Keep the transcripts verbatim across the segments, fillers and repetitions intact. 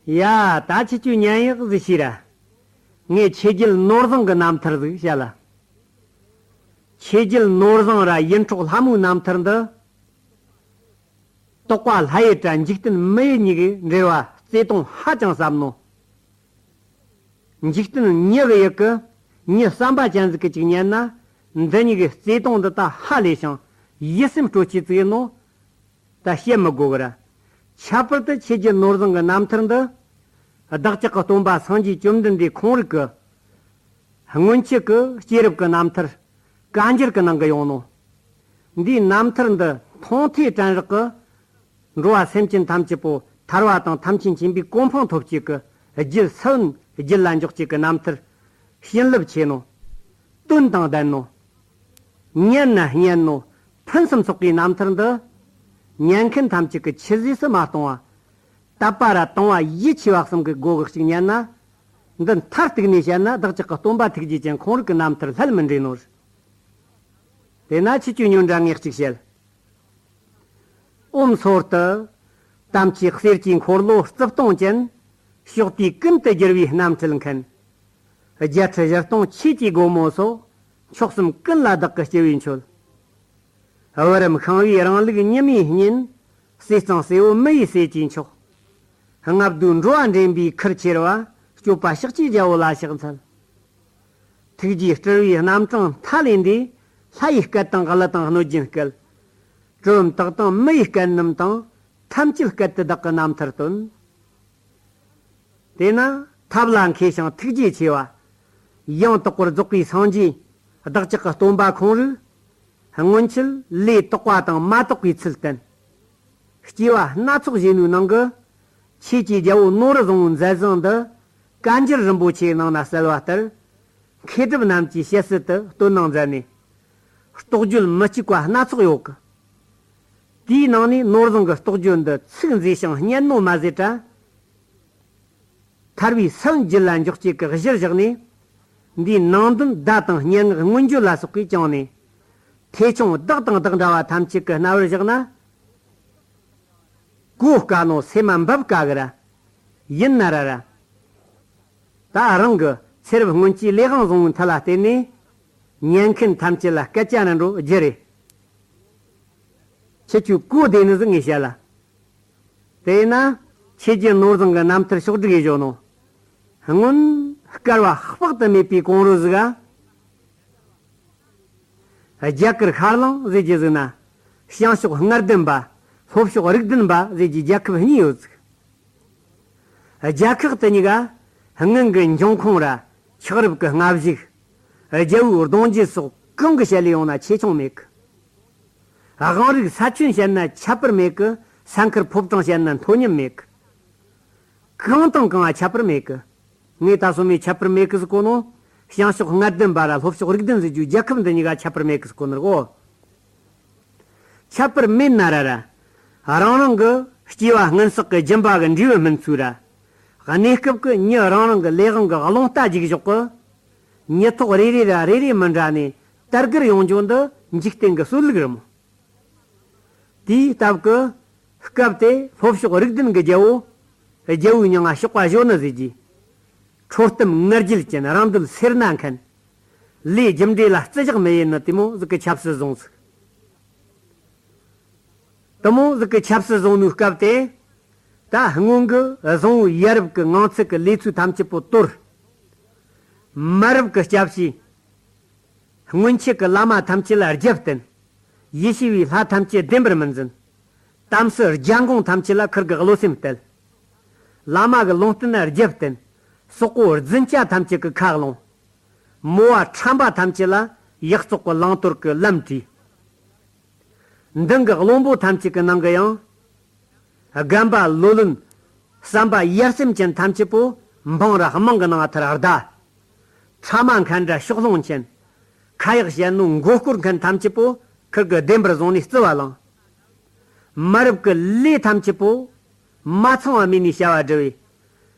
ཡ། ད་ཁྱེད་ཆོས་ཉན་ཡག་ཟིག་བྱོས་ར། ངས་ཆོས་རྒྱལ་ནོར་བཟང་གི་རྣམ་ཐར་ཟིག་བཤད་ལ། ཆོས་རྒྱལ་ནོར་བཟང་ར་ཡིད་འཕྲོག་ལྷ་མོའི་རྣམ་ཐར་འདི། དོགས་པ་ལྷ་ཡུལ་ར་འཇིག་རྟེན་མི་ཡུལ་གཉིས་ཀྱི་འབྲེལ་བ་བརྩེ་དུང་ཧ་ཅང་ཟབ་ནོ། འཇིག་རྟེན་མྱི་གི་ཡུལ་གི་མྱི་བསམ་པ་ཅན་ཟིག་གིས་ཅིག་ཉན་ན། འདི་གཉིས་ཀྱི་བརྩེ་དུང་འདི་ད་ཧ་ལས་ཤིང་ཡིད་སེམས་སྤྲོ་ཆེ་ཟིག་ཡིན་ནོ། ད་བཤད་མི་དགོས་གི་ར། ཁྱད་པར་དུ་ཆོས་རྒྱལ་ནོར་བཟང་གི་རྣམ་ཐར་འདི། བདག་ཅག་གི་སྟོན་པ་སངས་རྒྱས་བཅོམ་ལྡན་འདས་ཁོང་རིག་གི་སྔོན་ཆད་ཀྱི་སྐྱེས་རབས་ཀྱི་རྣམ་ཐར་བཀའ་འགྱུར་གྱི་ནང་གི་ཡོང་ནོ། འདིའི་རྣམ་ཐར་འདི་མཐོང་ཐོས་དྲན་རེག་གི་འགྲོ་བ་སེམས་ཅན་ཐམས་ཅད་པོ་ཐར་བ་དང་ཐམས་ཅད་མཁྱེན་པའི་གོ་འཕང་ཐོབ་བྱེད་ཀྱི་རྒྱུད་ས་བོན་རྒྱུད་ལ་འཇོག་བྱེད་ཀྱི་རྣམ་ཐར་བྱིན་རླབས་ཆེ་ནོ། དོན་དང་ལྡན་ནོ། ཉན་ན་སྙན་ནོ། ཕུན་སུམ་ཚོགས་པའི་རྣམ་ཐར་འདི། ཉན་མཁན་ཐམས་ཅད་ཀྱིས་ཆུད་ཟོས་སུ་མ་གཏོང་བ། དད་པ་ར་དང་བ་ཡིད་ཆེས་པ་གསུམ་གྱི་སྒོ་གིས་གཅིག་ཉན་ན། འདི་མཐར་གཏུགས་ནས་བཤད་ན་བདག་ཅག་གི་སྟོན་པ་ཐུགས་རྗེ་ཅན་ཁོང་རིག་གི་རྣམ་ཐར་ལྷད་མི་འདྲེས་ནོ། དེས་ན་ཁྱེད་ཆོས་ཉོན་དྲ་ངས་གཅིག་བཤད། ཨོཾ་སོར་དུ། དམ་ཆོས་གསེར་གྱི་འཁོར་ལོ་རྩིབས་སྟོང་ཅན། ཕྱོགས་དུས་ཀུན་ཏུ་རྒྱལ་བའི་རྣམ་འཕྲུལ་མཁན། བརྒྱད་ཁྲི་བཞི་སྟོང་ཆོས་ཀྱི་སྒོ་མོ་སོགས། མཆོག་གསུམ་ཀུན་ལ་བདག་གི་སྤྱི་བོས་མཆོད། བུ་རམ་ཤིང་བའི་རིང་ལུགས་ཉི་མའི་གཉེན། ཟས་གཙང་སྲས་པོ་མི་ཡི་སྲས་ཀྱི་མཆོག། ལྔ་བདོའི་འགྲོ་བ་འདྲེན་པའི་ཁུར་ཆེ་བ། སྐྱོབ་པ་ཕྱག་བཅས་རྒྱལ་པོ་ལ་ཕྱག་འཚལ། ཐུགས་རྗེའི་སྤྲུལ་བའི་རྣམ་གྲངས་མཐའ་ལས་འདས། ལྷ་ཡི་སྐད་དང་ཀླུ་དང་གནོད་སྦྱིན་སྐད། གྲུལ་བུམ་དག་དང་མི་ཡི་སྐད་རྣམས་དང་། ཐམས་ཅད་སྐད་དུ་བདག་གི་རྣམ་ཐར་སྟོན། དེས་ན་ཐབས་ལ་མཁས་ཤིང་ཐུགས་རྗེ་ཆེ་བ། ཡང་དག་པར་རྫོགས་པའི་སངས་རྒྱས་བདག་ཅག་གི་སྟོན་པ་ཁོང་རིག་སྔོན་ཆད་ལས་དག་པ་དང་མ་དག་པའི་ཚུལ་བསྟན། སྐྱེ་བ་སྣ་ཚོགས་བཞེས་ནུས་ནང་གི། ཆོས་ཀྱི་རྒྱལ་པོ་ནོར་བཟང་པོའི་མཛད་བཟང་འདི། བཀའ་འགྱུར་རིན་པོ་ཆེའི་ནང་ན་གསལ་བ་ལྟར། མཁས་གྲུབ་རྣམས་ཀྱིས་དཔྱད་བསད་དུ་སྟོན་གནང་མཛད་ནས། རྟོགས་བརྗོད་མི་གཅིག་པ་སྣ་ཚོགས་ཡོད་གི། དེའི་ནང་ནས་ནོར་བཟང་གི་རྟོགས་བརྗོད་འདི་ཚིག་མཛེས་ཤིང་སྙན་མོ་མ་ཟད་ར། ཐར་བའི་ས་བོན་རྒྱུད་ལ་འཇོག་བྱེད་ཀྱི་གཞིར་བཞག་ནས། འདིའི་ནང་དོན་བརྡ་དང་སྙན་ངག་མངོན་བརྗོད་ལ་སོགས་ཀྱིས་བསྐྱངས་ནས། ཐེ་ཆུང་བདག་དང་བདག་འདྲ་བ་ཐམས་ཅད་ཀྱི་རྣ་བར་བཞག་ན། གོ་དཀའ་ནོ། སེམས་མ་འབབ་དཀའ་གི་ར། ཡིན་ན་ར་ར། ད་རང་གི་ཚེ་རབས་སྔོན་གྱི་ལས་དབང་བཟང་པོའི་མཐུ་ལ་བརྟེན་ནས། ཉན་མཁན་ཐམས་ཅད་ལ་སྐད་ཆ་ནི་འགྲོ་རྒྱུ་རེད། ཁྱེད་ཆོས་གོ་བདེ་ནི་ཟིག་ངས་བཤད་ལ། དེས་ན་ཆོས་རྒྱལ་ནོར་བཟང་གི་རྣམ་ཐར་ཕྱོགས་སྒྲིག་ཡེ་བཞོ་ནོ། སྔོན་བསྐལ་བ་དཔག་ཏུ་མེད་པའི་གོང་རོལ་ཟིག་ག་རྒྱ་གར་ཤར་གླིང་ཟེར་གྱི་ཟིག་ན། བྱང་ཕྱོགས་རྔ་ལྡན་པ། ལྷོ་ཕྱོགས་རིགས་ལྡན་པ་ཟེར་གྱི་རྒྱལ་ཁབ་གཉིས་ཡོད་ཟིག་རྒྱལ་ཁག་དེ་གཉིས་ཀ་དངུལ་གྱི་འབྱུང་ཁུངས་ར་ཆགས་རིམ་གྱི་སྔ་གཞུག་རྒྱལ་པོའི་གདུང་རྒྱུད་སོགས་གང་གི་བཤད་ལས་ཡོང་ན་ཆེ་ཆུང་མེད་གི། དབང་རིགས་ས་ཁྱོན་བཤད་ན་ཁྱད་པར་མེད་གི། ས་མཁར་ཕོ་བྲང་བཤད་ན་མཐོ་ཉམས་མེད་གི། གང་དང་གང་ང་ཁྱད་པར་མེད་གི། ངས་ད་སོ་མའི་ཁྱད་པར་མེད་གི་ཟེར་གོ་ནོ། བྱང་ཕྱོགས་རྔ་ལྡན་པ་ར་ལྷོ་ཕྱོགས་རིགས་ལྡན་ཟེར་རྒྱུ་རྒྱལ་ཁབ་འདི་གཉིས་ཀ་ཁྱད་པར་མེད་གི་ཟེར་གོ་ནི་རེད་གོ། ཁྱད་པར་མེད་ན་ར་ར། རང་རང་གི་སྐྱེ་བ་སྔོན་བསགས་ཀྱི་སྦྱིན་པ་གི་འབྲས་བུ་སྨིན་ཚུལ་ར། གནས་སྐབས་ཀྱི་མྱི་རང་རང་གི་ལས་དབང་གི་རླུང་རྟ་རྒྱུག་ཕྱོགས་ཀྱི། མྱི་ཐོག་རེ་རེ་ར་རེ་རེ་མི་འདྲ་ནས་དར་དཀར་ཡོང་རྒྱུ་འདི་འཇིག་རྟེན་གྱི་སྲོལ་ལུགས་རེད་མོ། དེའི་སྟབས་ཀྱིས། སྐབས་དེ་ལྷོ་ཕྱོགས་རིགས་ལྡན་གྱི་རྒྱལ་པོ། རྒྱལ་པོའི་མྱིང་ང་གཤོག་པ་གཞོན་ནུ་ཟེར་གྱི། ཁྲོ་གཏུམ་ངར་རྒྱལ་ཅན། རང་འདོད་སེར་སྣ་མཁན། ལས་རྒྱུ་འབྲས་ལ་བརྩི་བཞག་མི་ཡེ་ནི་དེ་མོ་ཟིག་གི་ཆབ་སྲིད་བཟུང་ཟིག་དེ་མོ་ཟིག་གི་ཆབ་སྲིད་བཟུང་ནུས་སྐབས་དེ། ད་སྔོན་གྱི་བཟང་པོའི་ཡ་རབས་ཀྱི་ངང་ཚུལ་གྱི་ལས་ཚུལ་ཐམས་ཅད་པོ་དོར། མ་རབས་ཀྱི་སྐྱབས་ཞུས། སྔོན་ཆད་ཀྱི་བླ་མ་ཐམས་ཅད་ལ་རྒྱབ་བརྟེན། ཡེ་ཤེས་པའི་ལྷ་ཐམས་ཅད་བདེན་པར་མི་འཛིན། དམ་སྲི་རྒྱལ་འགོང་ཐམས་ཅད་ལ་ཁུར་གི་བློ་སེམས་གཏད། བླ་མ་གི་ལུང་བསྟན་ལ་རྒྱབ་བརྟེན། སོག་པོ་རྫུན་ཆ་ཐམས་ཅད་ཀྱི་ཁ་ལོང་། མོ་བ་ཁྲམ་པ་ཐམས་ཅད་ལ་ཡག་བཙོག་གི་བླང་དོར་གྱི་ལམ་བྲིས། མདུན་གྱི་བློན་པོ་ཐམས་ཅད་ཀྱི་ནང་གི་ཡང་། རྒན་པ་ལོ་ལོན། བསམ་པ་ཡར་སེམས་ཅན་ཐམས་ཅད་པོ་འབངས་ར་དམངས་ཀྱི་ནང་ཐར་བདའ། ཕྲ་མ་མཁན་ར་ཕྱོགས་ལྷུང་ཅན། ཁ་ཡག་བཤད་ནོ་མགོ་སྐོར་མཁན་ཐམས་ཅད་པོ་ཁུར་གི་བདེན་པར་བཟུང་ནས་རྩི་བ་བླངས། མ་རབས་ཀྱི་ལས་ཐམས་ཅད་པོ་མ་ཚང་བ་མིན་ནས་བྱ་བ་བསྒྲུབས་པས།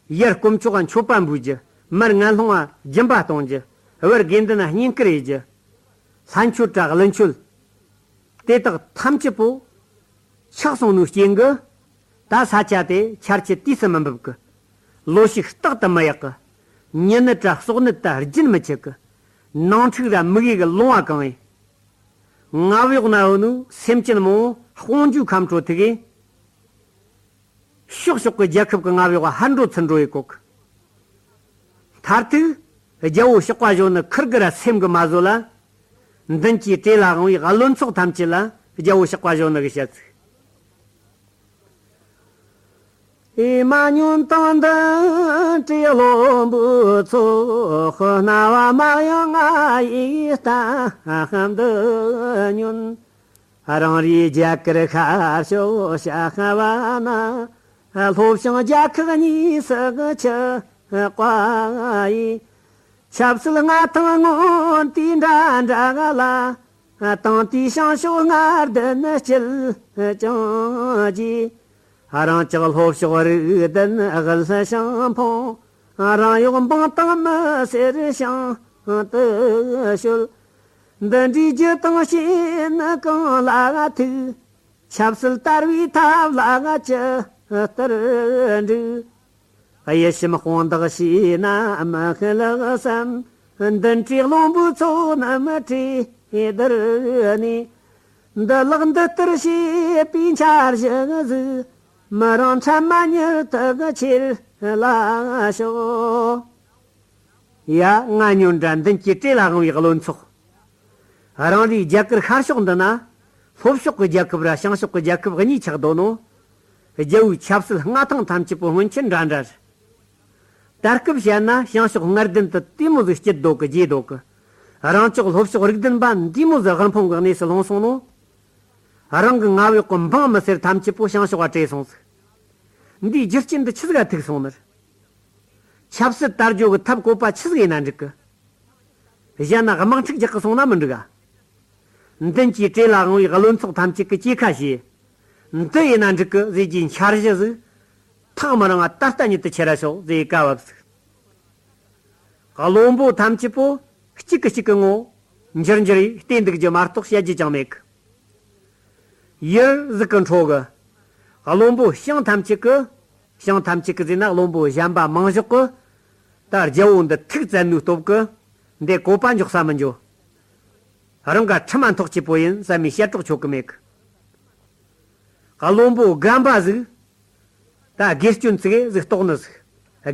ཡར་དཀོན་མཆོག་ག་མཆོད་པ་འབུལ་རྒྱུ། མར་ངན་སློང་ང་སྦྱིན་པ་གཏོང་རྒྱུ། བར་དགེ་འདུན་ན་བསྙེན་བཀུར་ཡེ་རྒྱུ། ལྷ་མཆོད་དྲ་གླུ་མཆོད། དེ་དག་ཐམས་ཅད་པོ་ཆག་སོང་ནོའི་རྐྱེན་གྱིས། ད་ས་ཆ་དེ་ཆར་ཆུ་དུས་སུ་མི་འབབ་གི། ལོ་ཕྱུགས་རྟག་ཏུ་མི་ཡག་གི། མྱི་ནད་ར་གསོག་ནད་ད་རྒྱུན་མི་ཆད་གི། ནང་འཁྲུག་ར་མུ་གེ་གི་ལོང་བ་གང་ཡིན། ང་བ་གཡོག་ན་འོ་ནུ་སེམས་ཅན་མང་པོ་དཔུང་འཇུག་ཁམས་ཁྲོ་ཐུག་གི། ཕྱོགས་ཕྱོགས་ཀྱི་རྒྱལ་ཁབ་ཀྱི་ང་བ་གཡོག་ཧར་འགྲོ་ཚུར་འགྲོ་ཡི་གོ་གི། མཐར་ཐུག་རྒྱལ་པོ་གཤོག་པ་གཞོན་ནུ་ཁུར་གི་ར་སེམས་གི་མ་བཟོད་ལ། མདུན་གྱི་བྲེ་ལ་དབང་བའི་བློན་ཚོགས་ཐམས་ཅད་ལ་རྒྱལ་པོ་གཤོག་པ་གཞོན་ནུ་གི་བཤད་ཚིག་ཨེ་མ་ཉོན་དང་འདི་བྲེ་བློན་པོ་ཚོ། ཁོ་རྣ་བ་མ་ཡང་ང་ཡི་གཏམ་འདི་ཉོན། རང་རེའི་རྒྱ་གར་ཤར་ཕྱོགས་ཤ་ཁ་བ་ན། ལྷོ་བྱང་རྒྱལ་ཁབ་གཉིས་སུ་ཆགས་པ་ཡི། ཆབ་སྲིད་མངའ་ཐང་སྔོན་དུས་འདྲ་འདྲ་ལ། དེང་དུས་བྱང་ཕྱོགས་ལྔ་ལྡན་སྐྱིད་ཅང་གྱིས། རང་ཅག་ལྷོ་ཕྱོགས་རིགས་ལྡན་དབུལ་ཞིང་ཕོངས། རང་གཡོག་འབངས་དང་མི་སེར་ཞིང་དུ་ཤོད། འདི་འདྲའི་རྒྱུ་དང་རྐྱེན་ནི་གང་ལ་ཐུག་ཆབ་སྲིད་དར་བའི་ཐབས་ལ་ཅི་ལྟར་འགྲིག་གཡུལ་ཞིང་དཔུང་འདེགས་བྱས་ན་མི་ཤི་ལགས་སམ། མདུན་བྲེ་བློན་པོ་ཚོ་རྣམས་བྲེ་བསྡུར་ནས། འདི་ལགས་འདི་ལྟར་བྱས་པའི་འཆར་གཞི་ཟིག་མི་རང་འཕྲལ་མ་ཉིད་དུ་ཁྱེར་ལ་ཤོག་ཡ། ང་ཉོན་དྲ་མདུན་གྱི་བྲེ་ལ་དབང་བའི་བློན་ཚོགས། རང་རེའི་རྒྱ་གར་ཤར་ཕྱོགས་འདི་ན། ལྷོ་ཕྱོགས་ཀྱི་རྒྱལ་ཁབ་ར་བྱང་ཕྱོགས་ཀྱི་རྒྱལ་ཁབ་གཉིས་ཆགས་འདུག་ནོ། རྒྱལ་པོའི་ཆབ་སྲིད་མངའ་ཐང་ཐམས་ཅད་པོ་སྔོན་ཆད་འདྲ་འདྲ་རེད། ད་སྐབས་བཤད་ན་བྱང་ཕྱོགས་ལྔ་ལྡན་དུ་དེ་མོ་ཟིག་སྐྱིད་འདུག་གི་རྒྱས་འདུག་གི། རང་ཅག་ལྷོ་ཕྱོགས་རིགས་ལྡན་པ་འདི་མོ་ཟིག་དབུལ་ཕོངས་ཀྱི་གནས་སུ་ལྷུང་སོང་ནོ། རང་གི་ང་བ་གཡོག་གི་འབངས་མི་སེར་ཐམས་ཅད་པོ་བྱང་ཕྱོགས་ལ་བྲོས་སོང་ཟིག་འདིའི་རྒྱུ་རྐྱེན་འདི་ཆི་ཟིག་ག་ཐུག་སོང་ནི་རེད། ཆབ་སྲིད་དར་རྒྱས་ཀྱི་ཐབས་བཀོད་པ་ཆི་ཟིག་ཡིན་ན་འགྲིག་གི། གཞན་ན་དམག་འཁྲུག་རྒྱག་གི་སོང་ན་མི་འགྲིག་ག་མདུན་གྱི་བྲེ་ལ་དབང་བའི་བློན་ཚོགས་ཐམས་ཅད་ཀྱིས་གྲོས་ཁ་བྱས། འདི་ཡིན་ན་འགྲིག་གི་ཟེར་གྱི་འཆར་གཞི་ཟིག་ཐག་མི་རིང་བ་ད་ལྟ་ཉིད་དུ་ཁྱེར་ར་ཤོག་ཟེར་བཀའ་བབས་ཟིག་བློན་པོ་ཐམས་ཅད་པོ་གཅིག་གིས་གཅིག་གི་ངོ་འགྱུར་འགྱུར་ཡིས་བལྟས་འདུག་རྒྱུ་མ་གཏོགས་བཤད་རྒྱུ་ཅང་མེད་གི། ཡུལ་ཟིག་གི་འཕྲོ་གི། བློན་པོ་ཞང་ཐམས་ཅད་ཀྱི། ཞང་ཐམས་ཅད་ཀྱི་ཟེར་ན་བློན་པོ་གཞན་པ་མང་ཤོས་ཀྱི། ད་རྒྱལ་པོ་འདི་ཐུགས་བཙན་ནུས་སྟོབས་ཀྱི། འདི་བཀོད་པ་འཇོག་ས་མི་འཇོག་རང་ག་ཁྲི་མ་ཐོག་གཅིག་པོ་ཡིན་བསམ་མི་ཞལ་གྲོགས་ཆོད་ཀྱི་མེད་གི། བློན་པོ་རྒན་པ་ཟིག་ད་དགེ་སྐྱོན་ཙི་གེ་ཟིག་རྟོགས་ནི་ཟིག་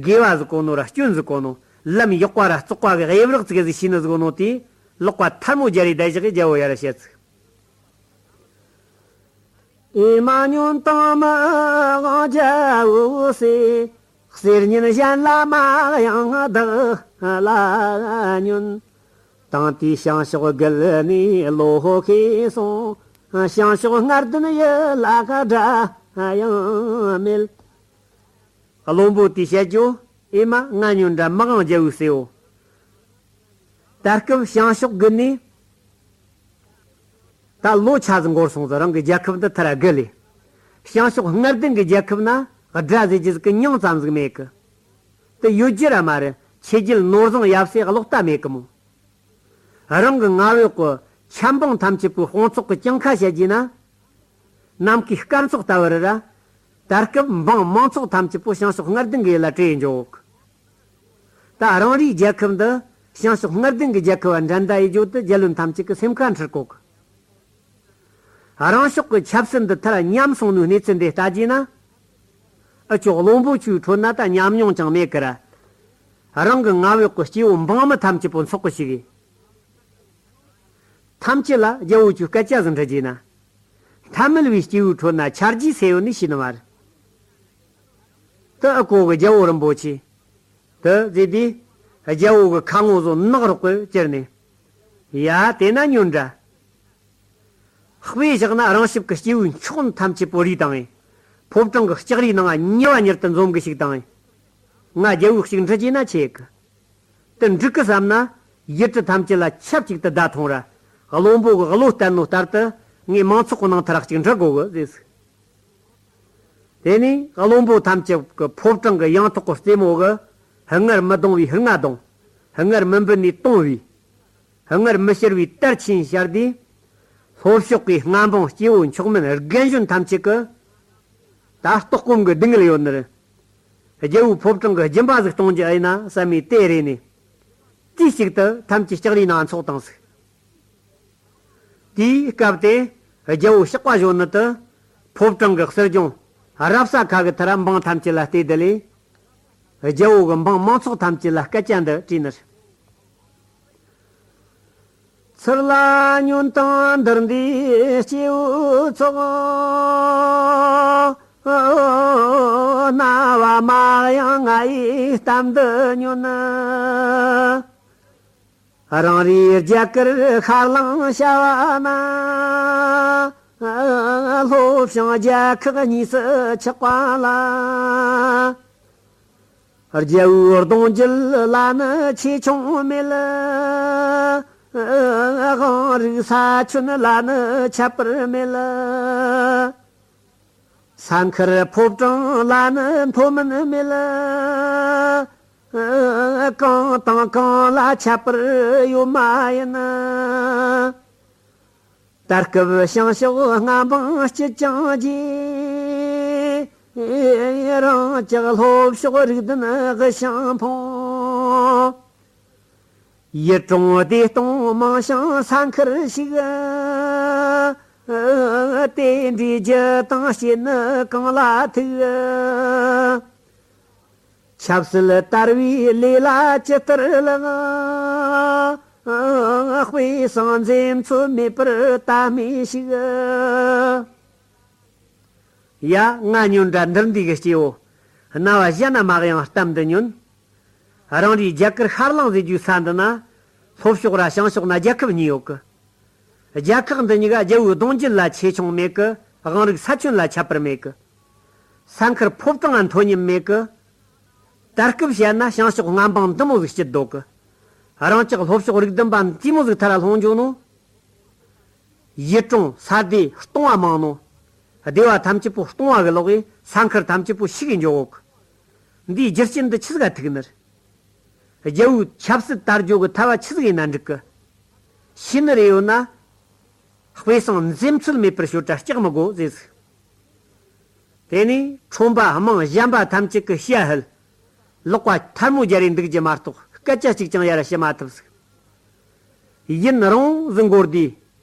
དགེ་བ་ཟིག་གོ་ནོ་ར་སྐྱོན་ཟིག་གོ་ནོ། ལམ་ཡག་པ་ར་བཙོག་པ་གི་དབྱེ་བ་ཙི་གེ་ཟིག་ཤེས་ནི་ཟིག་གོ་ནོ་དེ། ལག་པ་ཐལ་མོ་སྦྱར་རེ་བསྡད་བཞག་གི་རྒྱལ་པོ་ཡར་བཤད་ཟིག་ཨེ་མ་ཉོན་དང་མི་དབང་རྒྱལ་པོ་སྲས། གསེར་ཉིན་གཞན་ལ་མ་ཡང་བདག་ལ་ཉོན། དེང་དུས་བྱང་ཕྱོགས་དགུ་ནས་བློ་ཁེལ་སོང་། བྱང་ཕྱོགས་ལྔ་ལྡན་ཡུལ་ལ་དགྲ་ཡང་མེད། བློན་པོ་དེས་བཤད་རྒྱུ། ཨེ་མ་ང་ཉོན་དྲ་མི་དབང་རྒྱལ་པོའི་སྲས་པོ། ད་སྐབས་བྱང་ཕྱོགས་དགུ་ནས། ད་ལོ་ཆ་ཟིག་འགོར་སོང་ཟིག་རང་གི་རྒྱལ་ཁབ་འདི་ཐར་ར་དགུ་ལས། བྱང་ཕྱོགས་ལྔ་ལྡན་གྱི་རྒྱལ་ཁབ་ན་དགྲ་ཟེར་རྒྱུ་ཟིག་གི་མྱིང་ཙམ་ཟིག་མེད་གི། དེ་ཡོད་རྒྱུ་ར་མ་རེད། ཆོས་རྒྱལ་ནོར་བཟང་ཡབ་སྲས་ལོག་ལྟ་མེད་གི་མོ། རང་གི་ང་བ་གཡོག་གི་ཆབ་འབངས་ཐམས་ཅད་པོའི་དཔུང་ཚོགས་ཀྱི་གྱང་ཁ་བཤད་རྒྱུ་ན། ནམ་མཁའི་སྐར་ཚོགས་ལྟ་བུ་རེད་ར། ད་སྐབས་འབངས་མང་ཚོགས་ཐམས་ཅད་པོ་བྱང་ཕྱོགས་ལྔ་ལྡན་གྱི་ཡུལ་ལ་བྲོས་འགྱོ་གི། ད་རང་རེའི་རྒྱལ་ཁབ་འདི་བྱང་ཕྱོགས་ལྔ་ལྡན་གྱི་རྒྱལ་ཁབ་བ་འགྲན་ཟླ་ཡེ་རྒྱུ་དེ་རྒྱལ་བློན་ཐམས་ཅད་ཀྱི་སེམས་ཁ་འཁྲུལ་གོ་གི། རང་ཕྱོགས་ཀྱི་ཆབ་སྲིད་འདི་ཐར་ཉམས་སོང་ནོའི་གནས་ཚུལ་འདི་ལྟ་རྒྱུ་ན། ཨ་ཅོ་བློན་པོ་ཆོའི་ཁྲོད་ན་ད་ཉམས་མྱོང་ཅང་མེད་ཀི་ར། རང་གི་ང་བ་གཡོག་གི་སྐྱེ་བོ་འབངས་མི་ཐམས་ཅད་པོ་འཚོགས་གི་ཞིག་གི། ཐམས་ཅད་ལ་རྒྱལ་པོ་ཆོའི་སྐད་ཆ་ཟིག་འདྲི་རྒྱུ་ན། ཐ་མལ་བའི་སྐྱེ་བོའི་ཁྲོད་ན་ཆ་རྒྱུས་སེ་ཡོད་ནི་ཤི་ནི་མ་རེད། དེ་ཨ་ཀོ་གི་རྒྱལ་པོ་རིན་པོ་ཆེ། དེ་ཟེར་དུས། རྒྱལ་པོ་གི་ཁ་ངོ་བཟོ་ནག་རོག་གི་ཅེར་ནས། ཡ་དེ་ན་ཉོན་དྲ། དཔེ་བཞག་ན་རང་ཞིབ་ཀྱི་སྐྱེ་བོའི་མཆོག་ཐམས་ཅད་པོ་རིས་དང་། ཕོ་བྲང་གི་ལྕགས་རིའི་ནང་ཉེ་བ་མྱུར་དུ་འཛོམས་གི་ཞིག་དང་། ང་རྒྱལ་པོ་ཞིག་འདྲི་རྒྱུ་ན་ཆེ་གི། དེ་འགྲིག་གི་བསམ་ན། ཡུལ་གྲུ་ཐམས་ཅད་ལ་ཆབས་ཅིག་ཏུ་བརྡ་ཐོངས་ར། བློན་པོ་གི་བློ་བསྟན་ནོ་ལྟར་དུ་ངས་མང་ཚོགས་ཀྱི་ནང་ཐར་ཅིག་འདྲི་དགོ་གི་ཟེར། དེ་ནས་བློན་པོ་ཐམས་ཅད་ཀྱི་ཕོ་བྲང་གི་ཡང་ཐོག་གི་རྩེ་མོ་གི། སྔར་མི་གདུང་བའི་ཧུར་ང་གདུང་། སྔར་མི་འབུད་ནས་གཏོང་བའི། སྔར་མི་ཤར་བའི་དར་ཆེན་ཤར་དུས། ལྷོ་ཕྱོགས་ཀྱི་མངའ་འབངས་སྐྱེ་བོ་མཆོག་དམན་རྒན་གཞོན་ཐམས་ཅད་ཀྱི། ད་ལྟོགས་སྐོམ་གྱི་སྡུག་བསྔལ་ཡོད་ནི་རེད། རྒྱལ་པོའི་ཕོ་བྲང་གི་སྦྱིན་པ་ཟིག་གཏོང་རྒྱུ་ཡིན་ན་བསམ་མི་དེ་རེད་ནས། དུས་གཅིག་ཏུ་ཐམས་ཅད་ལྕགས་རིའི་ནང་འཚོགས་བཏང་ཟིག་དེའི་སྐབས་དེ་རྒྱལ་པོ་གཤེགས་པ་བཞོན་ནུ་དུ་ཕོ་བྲང་གི་གསེར་སྦྱངས་རབ་གསལ་ཁ་གི་མཐར་འབངས་ཐམས་ཅད་ལ་གཏད་དེ་ལས། རྒྱལ་པོ་གི་འབངས་མང་ཚོགས་ཐམས་ཅད་ལ་སྐད་ཆ་འདི་དྲིས་ནི། ཚུར་ལ་ཉོན་དང་འདིར་འདུས་སྐྱེ་བོ་ཚོགས། རྣ་བ་མ་གཡེང་ང་ཡི་གཏམ་འདི་ཉོན། རང་རེའི་རྒྱ་གར་ཤར་གླིང་བྱ་བ་ན། ལྷོ་བྱང་རྒྱལ་ཁག་གཉིས་སུ་ཆགས་པ་ལ། རྒྱལ་པོའི་གདུང་རྒྱུད་ལ་ནི་ཆེ་ཆུང་མེད། དབང་རིགས་ས་ཁྱོན་ལ་ནི་ཁྱད་པར་མེད། ས་མཁར་ཕོ་བྲང་ལ་ནི་མཐོ་དམན་མེད། གང་དང་གང་ལ་ཁྱད་པར་ཡོད་མ་ཡིན། ད་སྐབས་བྱང་ཕྱོགས་མངའ་འབངས་སྐྱིད་ཅིང་རྒྱས། རང་ཅག་ལྷོ་ཕྱོགས་རིགས་ལྡན་དབུལ་ཞིང་ཕོངས། ཡུལ་གྲོང་བདེ་སྟོང་མང་ཞིང་ས་མཁར་ཞིག་དེ་འདྲའི་རྒྱུ་དང་རྐྱེན་ནི་གང་ལ་ཐུག་ཆབ་སྲིད་དར་བའི་ལས་ལ་ཇི་ལྟར་ལང་། དཔེ་བཟང་འཛེམ་ཚུལ་མེད་པར་ལྟ་མི་ཞིག་ཡ། ང་ཉོན་དྲ་འདིར་འདུས་ཀྱི་སྐྱེ་བོ། རྣ་བ་གཞན་ན་མ་གཡེང་གཏམ་འདི་ཉོན། རང་རེའི་རྒྱ་གར་ཤར་གླིང་ཟེར་རྒྱུའི་ས་འདི་ན། ལྷོ་ཕྱོགས་ར་བྱང་ཕྱོགས་ན་རྒྱལ་ཁབ་གཉིས་ཡོད་གི་རྒྱལ་ཁག་འདི་གཉིས་ཀ་རྒྱལ་པོའི་གདུང་རྒྱུད་ལ་ཆེ་ཆུང་མེད་གི་དབང་རིགས་ས་ཁྱོན་ལ་ཁྱད་པར་མེད་གི་ས་མཁར་ཕོ་བྲང་ང་མཐོ་ཉམས་མེད་གི་ད་སྐབས་བཤད་ན་བྱང་ཕྱོགས་མངའ་འབངས་འདི་མོ་ཟིག་སྐྱིད་འདོད་གི་རང་ཅག་ལྷོ་ཕྱོགས་རིགས་ལྡན་པ་འདི་མོ་ཟིག་མཐར་ལྷུང་འགྱོ་ནོ། ཡུལ་གྲོང་ས་སྡེ་སྟོང་བ་མང་ནོ། སྡེ་བ་ཐམས་ཅད་པོ་སྟོང་བ་གི་ལོག་གི་ས་མཁར་ཐམས་ཅད་པོ་ཤི་གི་འགྱོ་གི་འདིའི་རྒྱུ་རྐྱེན་འདི་ཆི་ཟིག་ག་ཐུག་ནི། རྒྱལ་པོའི་ཆབ་སྲིད་དར་རྒྱུ་གི་ཐབས་ཆི་ཟིག་ཡིན་ན་འགྲིག་གི་ཤི་ནི་རེ་ཡོད་ན། དཔེ་བཟང་འཛེམ་ཚུལ་མེད་པར་ཤོད་དྲ་སྐྲག་མི་དགོ་ཟེར་ཟིག་དེ་ནས་ཁྲོམ་པ་དམངས་གཞན་པ་ཐམས་ཅད་ཀྱི་ཞལ་ཧལ། ལག་པ་ཐལ་མོ་སྦྱར་རེ་འདུག་རྒྱུ་མ་གཏོགས་སྐད་ཆ་གཅིག་ཀྱང་ཡར་བཤད་མ་ཐུབ་ཟིག་ཡུན་རིང་ཟིག་འགོར་དུས།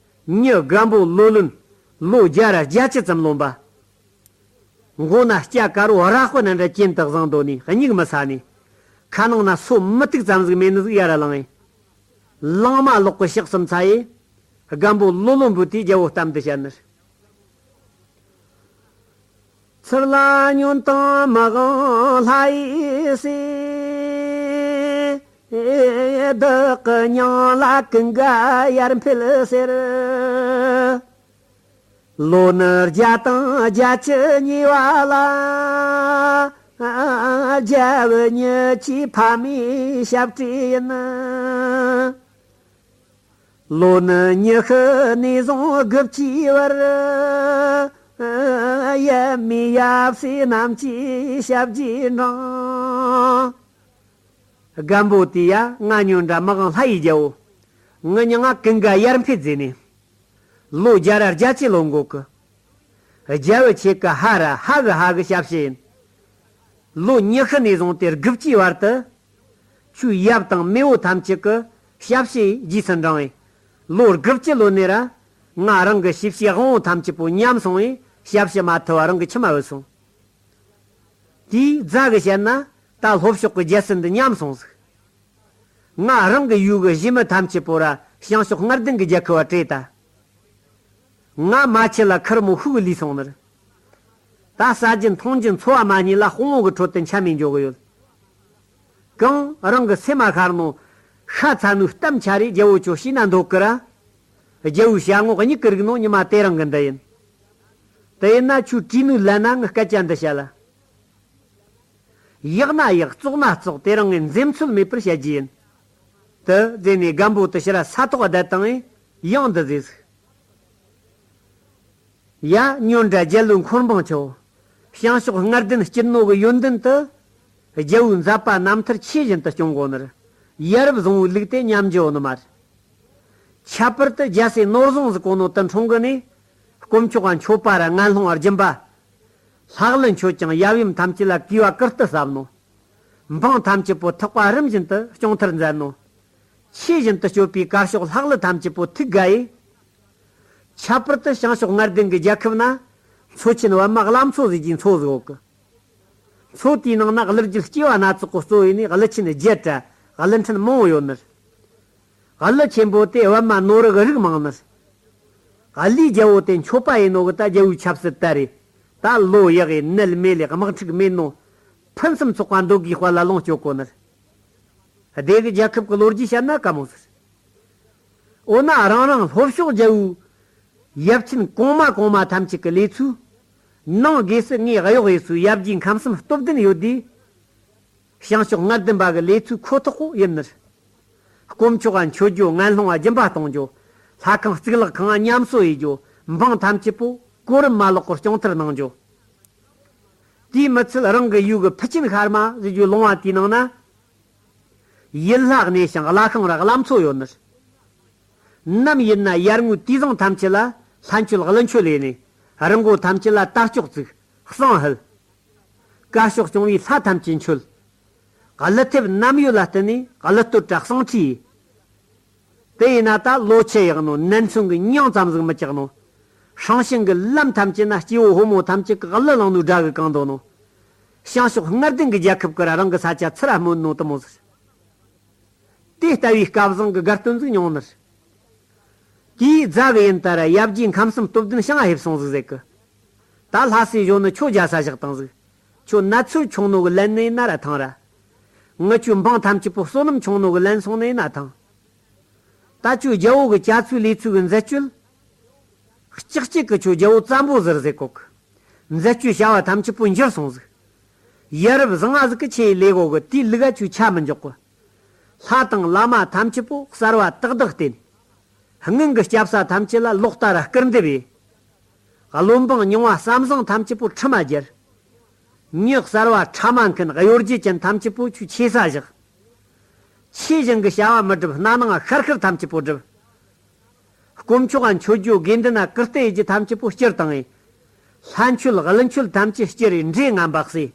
མྱི་རྒན་པོ་ལོ་ལོན་ལོ་བརྒྱ་ར་བརྒྱད་ཅུ་ཙམ་ལོན་པ། མགོ་ན་སྐྱ་དཀར་བོ་ར་ཧོ་ན་འདྲ་གྱེན་དུ་བཟང་དོ་ནས་སྙིགས་མི་ས་ནས། ཁ་ནང་ན་སོ་མི་ཐིག་ཙམ་ཟིག་མེད་ནི་ཟིག་ཡར་ལངས་ཡིན། ལང་མ་ལོག་གི་ཕྱག་གསུམ་ཚ་ཡེ། རྒན་པོ་ལོ་ལོན་པོ་དེས་རྒྱལ་པོ་གཏམ་འདི་བཤད་ནི། ཚུར་ལ་ཉོན་དང་མི་དབང་ལྷ་ཡི་སྲས། བདག་གི་མྱིང་ལ་ཀུན་དགའ་ཡར་འཕེལ་ཟེར། ལོ་ནི་བརྒྱ་དང་བརྒྱད་ཅུ་ཉེ་བ་ལ། རྒྱལ་པོ་ཉིད་ཀྱི་ཕ་མའི་ཞབས་ཁྲིད་ཡིན། ལོ་ནི་ཉི་ཤུ་ནས་བཟུང་དགུ་བཅུའི་བར། ཡབ་མེས་ཡབ་སྲས་རྣམས་ཀྱི་ཞབས་ཀྱིས་འབྲང་། རྒན་པོ་དེ་ཡ་ང་ཉོན་དྲ་མི་དབང་ལྷ་ཡི་རྒྱལ་པོ། ངི་མྱིང་ང་ཀུན་དགའ་ཡར་འཕེལ་ཟེར་ནས། ལོ་བརྒྱ་ར་བརྒྱད་ཅུ་ལོན་འགོ་གི་རྒྱལ་པོ་ཁྱེད་ཀྱི་ཕ་ར་ཕ་གི་ཕ་གི་ཞབས་ཕྱི་ཡིན། ལོ་ཉི་ཤུ་ནས་བཟུང་སྟེ་དགུ་བཅུའི་བར་དུ། ཁྱོའི་ཡབ་དང་མེས་པོ་ཐམས་ཅད་ཀྱི་ཞབས་ཕྱི་རྗེས་སུ་འབྲང་བས། ལོ་དགུ་བཅུ་ལོན་ནས་ར། ང་རང་གི་ཞབས་ཕྱིའི་དབང་པོ་ཐམས་ཅད་པོ་ཉམས་སོང་བས་ཞབས་ཕྱི་མ་ཐུབ་པ་རང་གི་ཁྱིམ་མ་བུད་སོང་། དེའི་རྫ་གི་བཤད་ན་ད་ལྷོ་ཕྱོགས་ཀྱི་རྒྱལ་སྲིད་འདི་ཉམས་སོང་ཟིག་ང་རང་གི་ཡུལ་གི་གཞིས་མི་ཐམས་ཅད་པོ་ར་བྱང་ཕྱོགས་མངའ་སྡེ་གི་རྒྱལ་ཁབ་བ་སྤྲད་ད། ང་མ་ཁྱི་ལ་ཁུར་མོ་ཤུགས་ལུས་སོང་ནི་རེད། ད་ཟ་རྒྱུ་འཐུང་རྒྱུ་འཚོ་བ་མ་རྙེད་ལ་དཔུང་བོ་གི་ཁྲོད་དུ་འཁྱམ་མི་འཇོག་གི་ཡོད། གང་རང་གི་སེམས་མ་ཤར་ནོ། ཤ་ཚ་ནོའི་གཏམ་ཆ་རེ་རྒྱལ་པོ་ཁྱོད་ཤེས་ན་འདོད་གི་ར། རྒྱལ་པོའི་ཞལ་ངོ་གཉིས་ཀྱི་རིག་ནོ་ཉི་མ་དེ་རིང་གི་འདི་ཡིན། དེ་ཡིན་ན་ཁྱོད་དྲིས་ནོ་ལན་ན་ངི་སྐད་ཆ་འདི་བཤད་ལ། ཡག་ན་ཡག་བཙོག་ན་བཙོག་དེ་རིང་ངས་འཛེམ་ཚུལ་མེད་པར་བཤད་རྒྱུ་ཡིན། དེ་ཟེར་ནས་རྒན་པོ་དེ་ཕྱིར་ས་ཐོག་བསྡད་བཏང་བས་ཡང་འདི་ཟེར་ཟིག་ཡ། ཉོན་དྲ་རྒྱལ་བློན་འཁོར་འབངས་ཆོ། བྱང་ཕྱོགས་མངའ་སྡེ་སྐྱིད་ནོ་གི་ཡོན་ཏན་དུ། རྒྱལ་པོའི་མཛད་པ་རྣམ་ཐར་ཆོས་བཞིན་དུ་སྐྱོང་དགོ་ནི་རེད། ཡ་རབས་བཟང་པོའི་ལུགས་དེ་ཉམས་རྒྱུ་ནི་མ་རེད། ཁྱད་པར་དུ་རྒྱལ་སྲས་ནོར་བཟང་ཟིག་གོ་ནོ་དུ་འཁྲུངས་གི་ནས། དཀོན་མཆོག་ག་མཆོད་པ་ར་ངན་སློང་བར་སྦྱིན་པ། ལྷག་ལུས་མཆོད་ཅིང་ཡབ་ཡུམ་ཐམས་ཅད་ལ་གུས་པ་བཀུར་སྟི་བསམ་ནོ། འབངས་ཐམས་ཅད་པོ་ཐེག་པ་རིམ་བཞིན་དུ་སྐྱོང་མཐར་མཛད་ནོ། ཆོས་བཞིན་དུ་སྤྱོད་པའི་དཀར་ཕྱོགས་ལྷག་ལུས་ཐམས་ཅད་པོ་ཐུགས་དགའ་ཡིས། ཁྱད་པར་དུ་བྱང་ཕྱོགས་ལྔ་ལྡན་གྱི་རྒྱལ་ཁབ་ན། མཚོ་ཆེན་པདྨ་བླ་མཚོ་ཟེར་གྱི་མཚོ་ཟིག་ཡོད་གི། མཚོ་དེའི་ནང་ན་ཀླུ་རྒྱུད་སྐྱེ་བ་སྣ་ཚོགས་ཀྱིས་གཙོ་བོས་ནས་ཀླུ་ཆེན་བརྒྱད་དྲ་ཀླུ་ཕྲན་མང་བོ་ཡོད་ནི། ཀླུ་ཆེན་པོ་དེ་པདྨ་ནོར་བུ་གི་རིགས་མང་ནི། ཀླུའི་རྒྱལ་པོ་དེ་མཆོད་པ་ཡིན་ནོ་གི་ད་རྒྱལ་པོའི་ཆབ་སྲིད་ད་རེད། ད་ལོ་ཡག་གི་ནད་མེད་ལས་དམག་འཁྲུག་མེད་ནོ། ཕུན་སུམ་ཚོགས་པ་འདོད་དགུའི་དཔལ་ལ་ལོངས་སྤྱོད་གོ་ནི། སྡེ་གི་རྒྱལ་ཁབ་ཀྱི་ལོ་རྒྱུས་བཤད་ན་དཀའ་མོ་ཟེར། འོ་ན་རང་རང་ལྷོ་ཕྱོགས་རྒྱལ་པོའི་ཡབ་ཆེན་གོང་མ་གོང་མ་ཐམས་ཅད་ཀྱི་ལས་ཚུལ། ནང་སྒོས་སུ་ངའི་གཡོག་ཡེ་སུ་ཡབ་རྗེ་ཁམས་གསུམ་སྟོབས་ལྡན་ཡོད་དུས། བྱང་ཕྱོགས་ལྔ་ལྡན་པ་གི་ལས་ཚུལ་ཁོ་ཐག་པོ་ཡིན་ནི། དཀོན་མཆོག་ག་མཆོད་རྒྱུ། ངན་སློང་བ་སྦྱིན་པ་གཏོང་རྒྱུ། ལྷ་ཁང་གཙུག་ལག་ཁང་ང་ཉམས་གསོ་ཡེ་རྒྱུ། འབངས་ཐམས་ཅད་པོ་གོ་རིམ་མ་ལོག་པར་སྐྱོང་མཐར་གནང་རྒྱུ། དེས་མི་ཚད་རང་གི་ཡུལ་གི་ཕུ་ཆེན་ཤར་མ་ཟེར་རྒྱུའི་ལུང་བ་དེའི་ནང་ན། ཡུལ་ལྷ་གནས་ཤིང་བླ་ཁང་ར་བླ་མཚོ་ཡོད་ནི། ནམ་ཡིན་ན་ཡར་ངོའི་དུས་བཟང་ཐམས་ཅད་ལ་ལྷ་མཆོད་ཀླུ་མཆོད་ལས་ནས། རི་མགོ་ཐམས་ཅད་ལ་དར་ལྕོག་བཙུགས། བསང་ཕུལ། དཀར་ཕྱོགས་སྐྱོང་བའི་ལྷ་ཐམས་ཅད་མཆོད། ཀླུ་ཐེབས་གནམ་ཡོལ་ལ་བསྟན་ནས་ཀླུ་གཏོར་དྲ་བསང་ཁྲིད། དེ་ཡིན་ན་ད་ལོ་ཆི་ཡག་ནོ། ནད་མཚོན་གྱི་མྱིང་ཙམ་ཟིག་མི་ཆགས་ནོ། ཧྲང་ཞིང་གི་ལམ་ཐམས་ཅད་ན་སྐྱེ་བོ་ཕོ་མོ་ཐམས་ཅད་ཀྱི་ཀླུ་བླངས་ནོ་དགྲ་གི་གང་འདོད་ནོ། བྱང་ཕྱོགས་ལྔ་ལྡན་གྱི་རྒྱལ་ཁབ་ཀྱི་ར་རང་གི་ས་ཆ་ཚུར་ར་སྨོན་ནོ་དུ་མོ་ཟེར། དེ་ལྟ་བུའི་སྐལ་བཟང་གི་དགའ་སྟོན་ཟིག་མྱོང་ནི། དེའི་རྫ་གི་ཡིན་ད་ར་ཡབ་རྗེ་ཁམས་གསུམ་སྟོབས་ལྡན་ཞིང་ང་ཕེབས་སོང་ཟིག་ཟེར་གི། ད་ལྷ་སའི་གཞོན་ནུ་ཁྱོད་རྒྱལ་ས་བཞག་དང་ཟིག། ཁྱོད་ནད་ཚུར་ཆུང་ནོ་གི་ལན་ནི་ན་ར་ཐང་ར། ངི་ཆོའི་འབངས་ཐམས་ཅད་པོ་བསོད་ནམས་ཆུང་ནོ་གི་ལན་སོང་ནི་ན་ཐང་། ད་ཁྱོའི་རྒྱལ་པོ་གི་བྱ་ཚུལ་ལས་ཚུལ་གི་མཛད་སྤྱོད། ལྕགས་གཅིག་གི་ཁྱོའི་རྒྱལ་པོ་བཙན་པོ་ཟེར་ཟེར་གོ་གི། མཛད་སྤྱོད་བྱ་བ་ཐམས་ཅད་པོ་འགྱུར་སོང་ཟིག། ཡ་རབས་བཟང་ང་ཟིག་གི་ཆེད་ལས་གོ་གི། དེའི་ལུགས་ཨ་ཆོའི་ཆ་མི་འཇོག་གི། ལྷ་དང་བླ་མ་ཐམས་ཅད་པོ་གསར་བ་ཏག་ཏག་བསྟེན། སྔོན་གྱི་སྐྱབས་ས་ཐམས་ཅད་ལ་ལོག་ལྟ་ར་སྐུར་འདེབས་ཡེ། བློན་འབངས་རྙིང་བ་བསམ་བཟང་ཐམས་ཅད་པོ་ཁྲིམས་སྒྱུར། མྱི་གསར་བ་ཕྲ་མ་མཁན་གཡོ་སྒྱུ་ཅན་ཐམས་ཅད་པོ་ཆོས་ཆེ་ས་བཞག། ཆོས་གཞན་གྱི་བྱ་བ་མི་སྒྲུབ། སྣ་ནང་ཤར་ཤར་ཐམས་ཅད་པོ་སྒྲུབ། དཀོན་མཆོག་ག་མཆོད་རྒྱུ། དགེ་འདུན་ན་བཀུར་སྟི་ཡེ་རྒྱུ་ཐམས་ཅད་པོ་སྤྱིར་བཏང་ངེ། ལྷ་མཆོད་ཀླུ་མཆོད་ཐམས་ཅད་སྤྱིར་རེ་འདྲེ་ངན་པ་བསྲེ།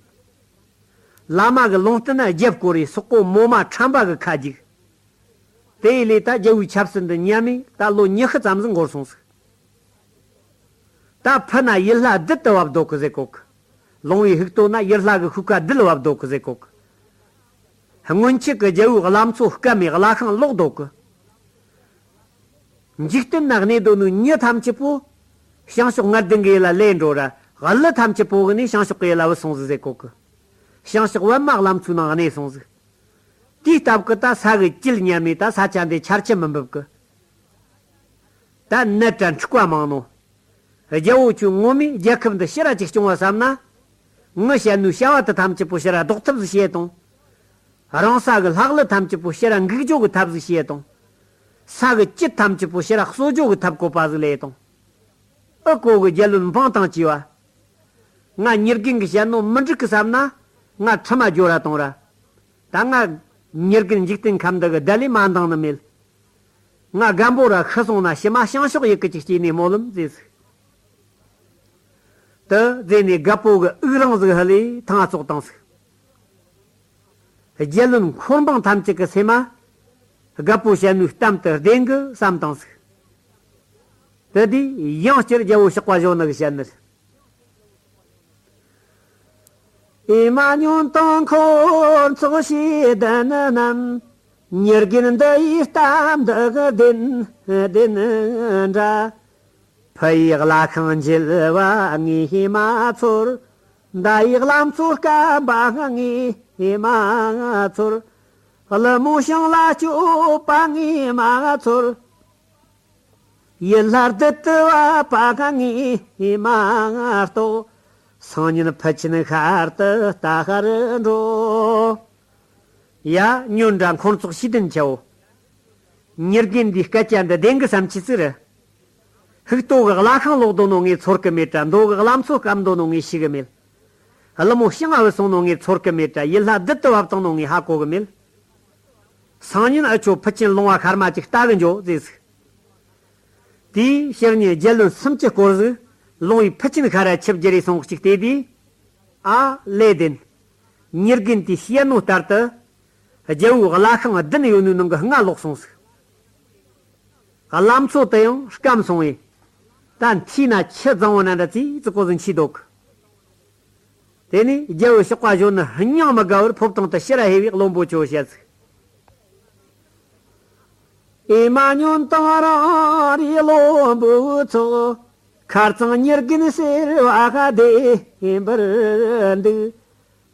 བླ་མ་གི་ལུང་བསྟན་ན་རྒྱབ་སྐོར་རེ། སོག་པོ་མོ་མ་ཁྲམ་པ་གི་ཁ་རྒྱུག། དེ་ཡི་ལས་ད་རྒྱལ་པོའི་ཆབ་སྲིད་འདི་ཉམས་མེད་ད་ལོ་ཉི་ཤུ་ཙམ་ཟིག་འགོར་སོང་ཟིག། ད་ཕུ་ན་ཡུལ་ལྷ་བདུད་དུ་བབས་འདུག་གི་ཟེར་གོ་གི། ལུང་བའི་ཧུག་ཏོ་ན་ཡུལ་ལྷ་གི་ཤུགས་ཁ་བདུད་བབས་འདུག་གི་ཟེར་གོ་གི། སྔོན་ཆད་ཀྱི་རྒྱལ་པོའི་བླ་མཚོ་སྐམ་མེ་བླ་ཁང་ལོག་འདུག་གི། འཇིག་རྟེན་ན་གནས་སྡོད་ནོ་མྱི་ཐམས་ཅད་པོ་བྱང་ཕྱོགས་ལྔ་ལྡན་གྱི་ཡུལ་ལ་ལེན་འགྲོ་ར། ཀླུ་ཐམས་ཅད་པོ་གི་ནི་བྱང་ཕྱོགས་ཀྱི་ཡུལ་ལ་བུད་སོང་ཟིག་ཟེར་གོ་གི། བྱང་ཕྱོགས་པདྨ་བླ་མཚོའི་ནང་གནས་སོང་ཟིག། དེའི་སྟབས་ཀྱིས་ད་ས་གི་དཀྱིལ་ཉམས་མེད་ད་ས་ཆ་འདི་ཆར་ཆུ་མི་འབབ་གི། ད་ནད་དྲག་འཁྲུག་པ་མང་ནོ། རྒྱལ་པོ་ཁྱོད་ངོ་མས་རྒྱལ་ཁབ་འདི་ཕྱིར་ར་ཅིག་སྐྱོང་བ་བསམ་ན། ངི་བཤད་ནོ་བྱ་བ་དེ་ཐམས་ཅད་པོ་ཕྱིར་ར་ལྡོག་ཐབས་ཟིག་བྱེད་དང་། རང་ས་གི་ལྷག་ལུས་ཐམས་ཅད་པོ་ཕྱིར་ར་འགུག་རྒྱུ་གི་ཐབས་ཟིག་བྱེད་དང་། ས་གི་བཅུད་ཐམས་ཅད་པོ་ཕྱིར་ར་གསོ་རྒྱུ་གི་ཐབས་བཀོད་པ་ཟིག་ལས་དང་། ཨི་གོ་གི་རྒྱལ་བློན་འབངས་དང་བཅས་པ། ང་མྱི་རྒན་གྱིས་བཤད་ནོ་མི་འགྲིག་གི་བསམ་ན། ང་ཁྲིམས་སྦྱོར་ར་གཏོང་ར། ད་ང་མྱི་རྒན་འཇིག་རྟེན་ཁམས་འདི་གི་བརྡ་ལས་མ་འདང་ནི་མེད། ང་རྒན་པོ་ར་ཤི་སོང་ན་ཕྱི་མ་བྱང་ཕྱོགས་ཡི་གེ་ཅིག་སྐྱེས་ནས་སྨོན་ལམ་མཛད་ཟིག། དེ་མཛད་ནས་རྒད་པོ་གི་དབུགས་རིང་ཟིག་ཕུལ་ལས་ཐང་བཙོག་བཏང་ཟིག། རྒྱལ་བློན་འཁོར་འབངས་ཐམས་ཅད་ཀྱི་སེམས་མ། རྒད་པོ་བཤད་ནོའི་གཏམ་དེ་བདེན་གི་བསམ་བཏང་ཟིག། དེ་དུས་ཡང་བསྐྱར་རྒྱལ་པོ་གཤེགས་པ་གཞོན་ནུ་གིས་བཤད་ནི། ཨེ་མ་ཉོན་དང་འཁོར་ཚོགས་ཞེ་ལྡན་རྣམས། མྱི་རྒན་འདི་ཡི་གཏམ་འདི་གི་བདེན་བདེན་འདྲ། ཕུ་ཡི་བླ་ཁང་འཇིལ་བ་ངས་མ་ཚོར། མདའ་ཡི་བླ་མཚོ་སྐམ་པ་ངས་མ་ཚོར། ཀླུ་མོ་ཞིང་ལ་སྐྱོབ་པ་ངས་མ་ཚོར། ཡུལ་ལྷ་བདུད་དུ་བབས་པ་ངས་མ་རྟོགས། སང་ཉིན་ཕུ་ཆེན་ཤར་དུ་ལྟ་གར་འགྲོ། ཡ། ཉོན་དྲ་འཁོར་ཚོགས་ཤེས་ལྡན་ཆེའོ། མྱི་རྒན་འདིའི་སྐད་ཆ་འདི་བདེན་གི་བསམ་ཁྱི་ཟིག་རེད། ཧུག་ཏོ་གི་བླ་ཁང་ལོག་འདུག་ནོ་ངས་ཚོར་གི་མེད་དྲ། མདོ་གི་བླ་མཚོ་སྐམ་འདུག་ནོ་ངས་ཤེས་གི་མེད། ཀླུ་མོ་ཞིང་ང་བུད་སོང་ནོ་ངས་ཚོར་གི་མེད་དྲ། ཡུལ་ལྷ་བདུད་དུ་བབས་བཏང་ནོ་ངས་ཧ་གོ་གི་མེད། སང་ཉིན་ཨ་ཆོ་ཕུ་ཆེན་ལུང་བ་ཤར་མ་ཅིག་ལྟ་གི་འགྱོ་ཟེར་ཟིག། དེའི་ཕྱི་ཉིན་རྒྱལ་བློན་སུམ་ཅུ་སྐོར་ཟིག་ལུང་བའི་ཕུ་ཆེན་ཤར་ར་ཆིབས་བསྒྱུར་རེ་སོང་གཅིག་དེ་དུས། ཨ་ལེ་བདེན། ཉེར་དགུན་དེའི་ཞལ་ནོ་ལྟར་དུ། རྒྱལ་པོའི་བླ་ཤིང་བདུན་ཡོད་ནོའི་ནང་གི་ལྔ་ལོག་སོང་ཟིག། བླ་མཚོ་དེ་ཡང་སྐམ་སོང་བས། ད་འཐུས་ན་ཆུ་གཙང་བོ་ན་འདྲ་ཙིག་ཙིག་གོ་ཟིག་འཆི་འདུག། དེ་ནས་རྒྱལ་པོའི་གཤོག་པ་གཞོན་ནུ་སྙིང་མི་དགའ་བར་ཕོ་བྲང་དུ་ཕྱིར་ལ་ཕེབས་པས་བློན་པོ་ཆེ་བོ་བཤད་ཟིག། ཨེ་མ་ཉོན་དང་རང་རེའི་བློན་པོའི་ཚོགས། ཁ་རྩང་ཉེར་དགུན་ཟེར་བ་ཁ་བདེ་བར་འདུག།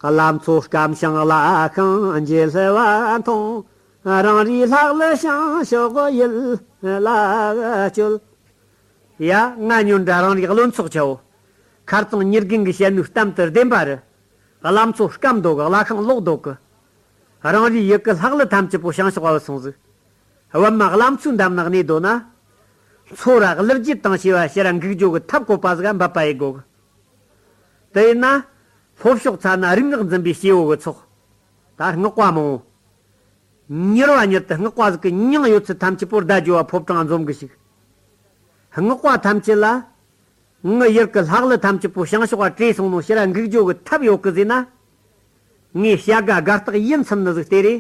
བླ་མཚོ་སྐམ་ཞིང་བླ་ཤིང་འགྱེལ་བ་མཐོང་། རང་རེའི་ལྷག་ལུས་བྱང་ཕྱོགས་ཡུལ་ལ་བསྐྱོད། ཡ། ང་ཉོན་དྲ་རང་རེའི་བློན་ཚོགས་ཆེ་བོ། ཁ་རྩང་ཉེར་དགུན་གྱི་ཞལ་ནོ་གཏམ་དེ་བདེན་པ་རེད། བླ་མཚོ་སྐམ་འདུག། བླ་ཤིང་ལོག་འདུག་གི། རང་རེའི་ཡུལ་གྱི་ལྷག་ལུས་ཐམས་ཅད་པོ་བྱང་ཕྱོགས་བུད་སོང་ཟིག། པདྨ་བླ་མཚོའི་འདམ་ན་གནས་སྡོད་ན། མཚོ་ར་གླུ་རྒྱུད་དང་བཅས་པ་ཕྱིར་ར་འགུག་རྒྱུ་གི་ཐབས་བཀོད་པ་ཟིག་འབད་པ་ཡེ་དགོ་གི། དེ་ཡིན་ན། ལྷོ་ཕྱོགས་ཚ་ན་རིག་སྔགས་འཛིན་པའི་སྐྱེ་བོ་གི་ཚོགས། ད་སྔགས་པ་མང་བོ། མྱུར་བ་མྱུར་དུ་སྔགས་པ་ཟིག་གི་མྱིང་ཡོད་ཚད་ཐམས་ཅད་པོ་བརྡ་བརྒྱབ་པ་ཕོ་བྲང་འཛོམས་གི་ཞིག། སྔགས་པ་ཐམས་ཅད་ལ། ངའི་ཡུལ་གྱི་ལྷག་ལུས་ཐམས་ཅད་པོ་བྱང་ཕྱོགས་བ་བྲོས་སོང་ནོ་ཕྱིར་ར་འགུག་རྒྱུ་གི་ཐབས་ཡོད་གི་ཟེར་ན། ངའི་བྱ་དགའ་དགའ་རྟགས་ཡིད་ཚིམ་ནི་ཟིག་སྟེར་རེ།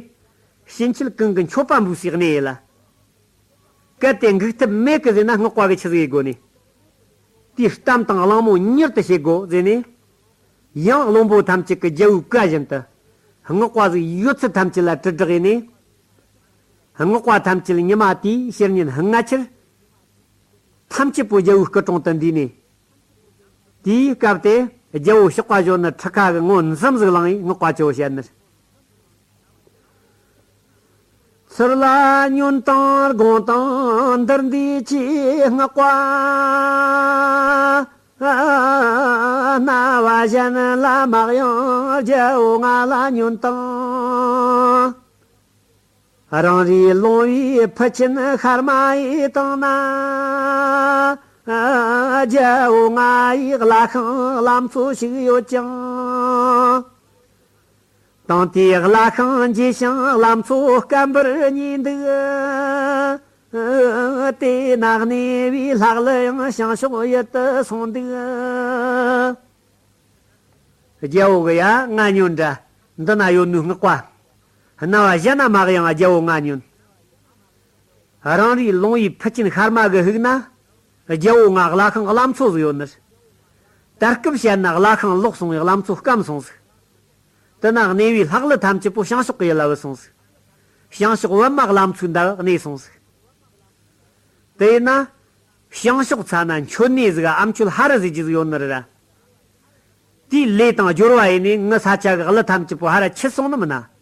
ཕྱིན་ཆད་གང་གི་མཆོད་པ་འབུལ་སའི་གནས་ཡིན་ལ། གལ་ཏེ་འགུག་ཐབས་མེད་གི་ཟེར་ན་སྔགས་པ་གི་ཆི་ཟིག་ཡེ་དགོ་ནི། དེའི་གཏམ་དང་གླེང་མོ་མྱུར་དུ་བྱེད་དགོ་ཟེར་ནས། ཡང་བློན་པོ་ཐམས་ཅད་ཀྱི་རྒྱལ་པོའི་བཀའ་བཞིན་དུ། སྔགས་པ་ཟིག་ཡོད་ཚད་ཐམས་ཅད་ལ་དྲིལ་བསྒྲགས་ཡེ་ནས། སྔགས་པ་ཐམས་ཅད་ཉི་མ་དེའི་ཕྱི་ཉིན་སྔ་ཕྱིར། ཐམས་ཅད་པོ་རྒྱལ་པོའི་སྐུ་དྲུང་དུ་འདུས་ནས། དེའི་སྐབས་དེ་རྒྱལ་པོ་གཤོག་པ་གཞོན་ནུ་ཁྲི་ཁ་གི་ངོ་འཛུམ་ཟིག་བླངས་ཡེ་སྔགས་པ་ཆེ་བོ་བཤད་ནི། ཚུར་ལ་ཉོན་དང་དགོངས་དང་འདིར་འདུས་ཀྱི་སྔགས་པ། རྣ་བ་གཞན་ལ་མ་གཡེང་རྒྱལ་པོ་ང་ལ་ཉོན་དང་། རང་རེའི་ལོང་བའི་ཕུ་ཆེན་ཤར་མ་ཡི་སྟེང་ན། རྒྱལ་པོ་ང་ཡི་བླ་ཤིང་བླ་མཚོ་ཞིག་ཡོད་ཀྱང་། དང་དེའི་བླ་ཤིང་འགྱེལ་ཞིང་བླ་མཚོ་སྐམ་པར་ཉེ་འདུག། དེས་ན་གནས་པའི་ལྷག་ལུས་ཡང་བྱང་ཕྱོགས་ཡུལ་དུ་སོང་འདུག། རྒྱལ་པོ་གི་ཡ་ང་ཉོན་དྲ། འདི་ན་ཡོད་ནོའི་སྔགས་པ། རྣ་བ་གཞན་ན་མ་གཡེང་རྒྱལ་པོ་ང་ཉོན། རང་རེའི་ལོང་བའི་ཕུ་ཆེན་ཤར་མ་གི་ཕུག་ན། རྒྱལ་པོ་ང་བླ་ཤིང་བླ་མཚོ་ཟིག་ཡོད་ནི། ད་སྐབས་བཤད་ན་བླ་ཤིང་ལོག་སོང་བའི་བླ་མཚོ་སྐམ་སོང་ཟིག། དེ་ན་གནས་པའི་ལྷག་ལུས་ཐམས་ཅད་པོ་བྱང་ཕྱོགས་ཀྱི་ཡུལ་ལ་བུད་སོང་ཟིག། བྱང་ཕྱོགས་པདྨ་བླ་མཚོའི་འདབས་གནས་སོང་ཟིག། དེ་ཡིན་ན། བྱང་ཕྱོགས་ཚ་ན་མཆོད་གནས་ཟིག་ཨ་མཆོད་ཧ་རི་ཟེར་རྒྱུ་ཟིག་ཡོད་ནི་རེད་ར། དེའི་ལས་དང་སྦྱོར་བ་ཡིན་ནས་ངི་ས་ཆ་གི་གླུ་ཐམས་ཅད་པོ་ཧ་ར་ཆད་སོང་ནི་མིན་ན།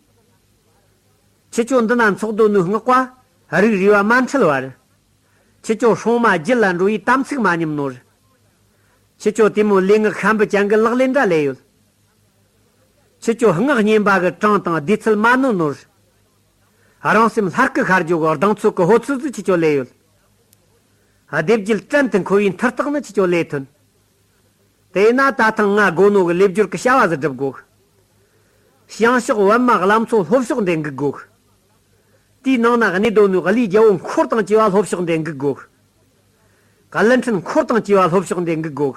ཁྱེད་ཚོ་འདི་ན་འཚོགས་སྡོད་ནོའི་སྔགས་པ་རིགས་རུས་པ་མ་འཁྲུལ་བར། ཁྱེད་ཚོ་སྲུང་མ་རྒྱུད་ལ་འགྲོ་ཡི་དམ་ཚིག་མ་ཉམས་ནོར། ཁྱེད་ཚོ་དེ་མོ་ལས་སྔགས་ཤམ་བུ་ཅན་གི་ལག་ལེན་འདྲ་ལས་ཡོད། ཁྱེད་ཚོ་སྔགས་བསྙེན་པ་གི་གྲངས་དང་སྡེ་ཚུལ་མ་ནོར་ནོར། རང་སེམས་ལྷ་སྐུ་ཤར་རྒྱུ་གི་གདེང་ཚོད་ཀྱི་ཧོ་ཚོད་ཚོད་ཁྱེད་ཚོ་ལས་ཡོད། སྡེ་བརྒྱད་བྲན་དུ་འཁོལ་བའི་མཐུ་རྟགས་ནི་ཁྱེད་ཚོ་ལས་ཐོན། དེས་ན་ད་ཐེངས་ང་དགོ་ནོ་གི་ལས་སྦྱོར་གི་བྱ་བ་ཟིག་སྒྲུབ་དགོ། བྱང་ཕྱོགས་པདྨ་བླ་མཚོ་ལྷོ་ཕྱོགས་འདྲེན་འགུག་དགོ། དེའི་ནང་ན་གནས་སྡོད་ནོའི་ཀླུའི་རྒྱལ་པོ་འཁོར་དང་བཅས་པ་ལྷོ་ཕྱོགས་འདྲེན་འགུག་དགོ། ཀླུ་ཕྲན་འཁོར་དང་བཅས་པ་ལྷོ་ཕྱོགས་འདྲེན་འགུག་དགོ།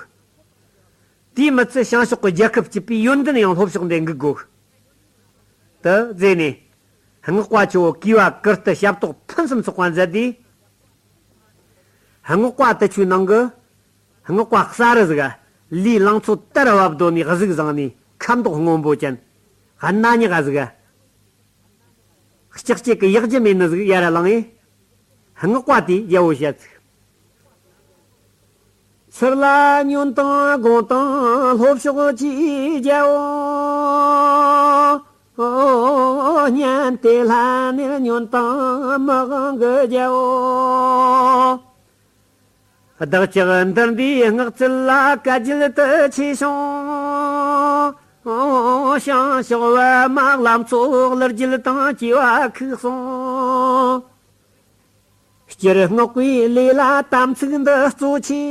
དེའི་མི་ཚད་བྱང་ཕྱོགས་ཀྱི་རྒྱལ་ཁབ་སྐྱིད་པའི་ཡོན་ཏན་ཡང་ལྷོ་ཕྱོགས་འདྲེན་འགུག་དགོ། དེ་ཟེར་ནས། སྔགས་པ་ཆེ་བོ་གུས་པ་བཀུར་སྟི་ཞབས་ཏོག་ཕུན་སུམ་ཚོགས་པ་མཛད་དེ། སྔགས་པ་དེ་ཆོའི་ནང་གི། སྔགས་པ་གསར་རུ་ཟིག། ལུས་ལང་ཚོ་དར་བབ་སྡོད་ནས་གཟུགས་བཟང་ནས་ཁ་མདོག་སྔོན་པོ་ཅན། སྣ་ཉག་ཟིག། ལྕགས་སྐྱེས་ཀྱི་གཡག་རྒྱུ་མེད་ནི་ཟིག་ཡར་ལངས་ཡེ། སྔགས་པ་དེས་རྒྱལ་པོ་བཤད་ཚིག། ཚུར་ལ་ཉོན་དང་དགོངས་དང་ལྷོ་ཕྱོགས་ཀྱི་རྒྱལ་པོ། སྙན་དེ་ལྷ་ནས་ཉོན་དང་མི་དབང་གི་རྒྱལ་པོ། བདག་ཅག་འདིར་འདུས་སྔགས་བཙལ་ལ་བཀའ་བརྒྱུད་དུ་ཆེ་ཞིང་། བྱང་ཕྱོགས་པདྨ་བླ་མཚོ་གླུ་རྒྱུད་དང་བཅས་པ་ཁུག་སོང་། སྤྱིར་སྔགས་པའི་ལས་ལ་དམ་ཚིག་འདི་གཙོ་ཆེ།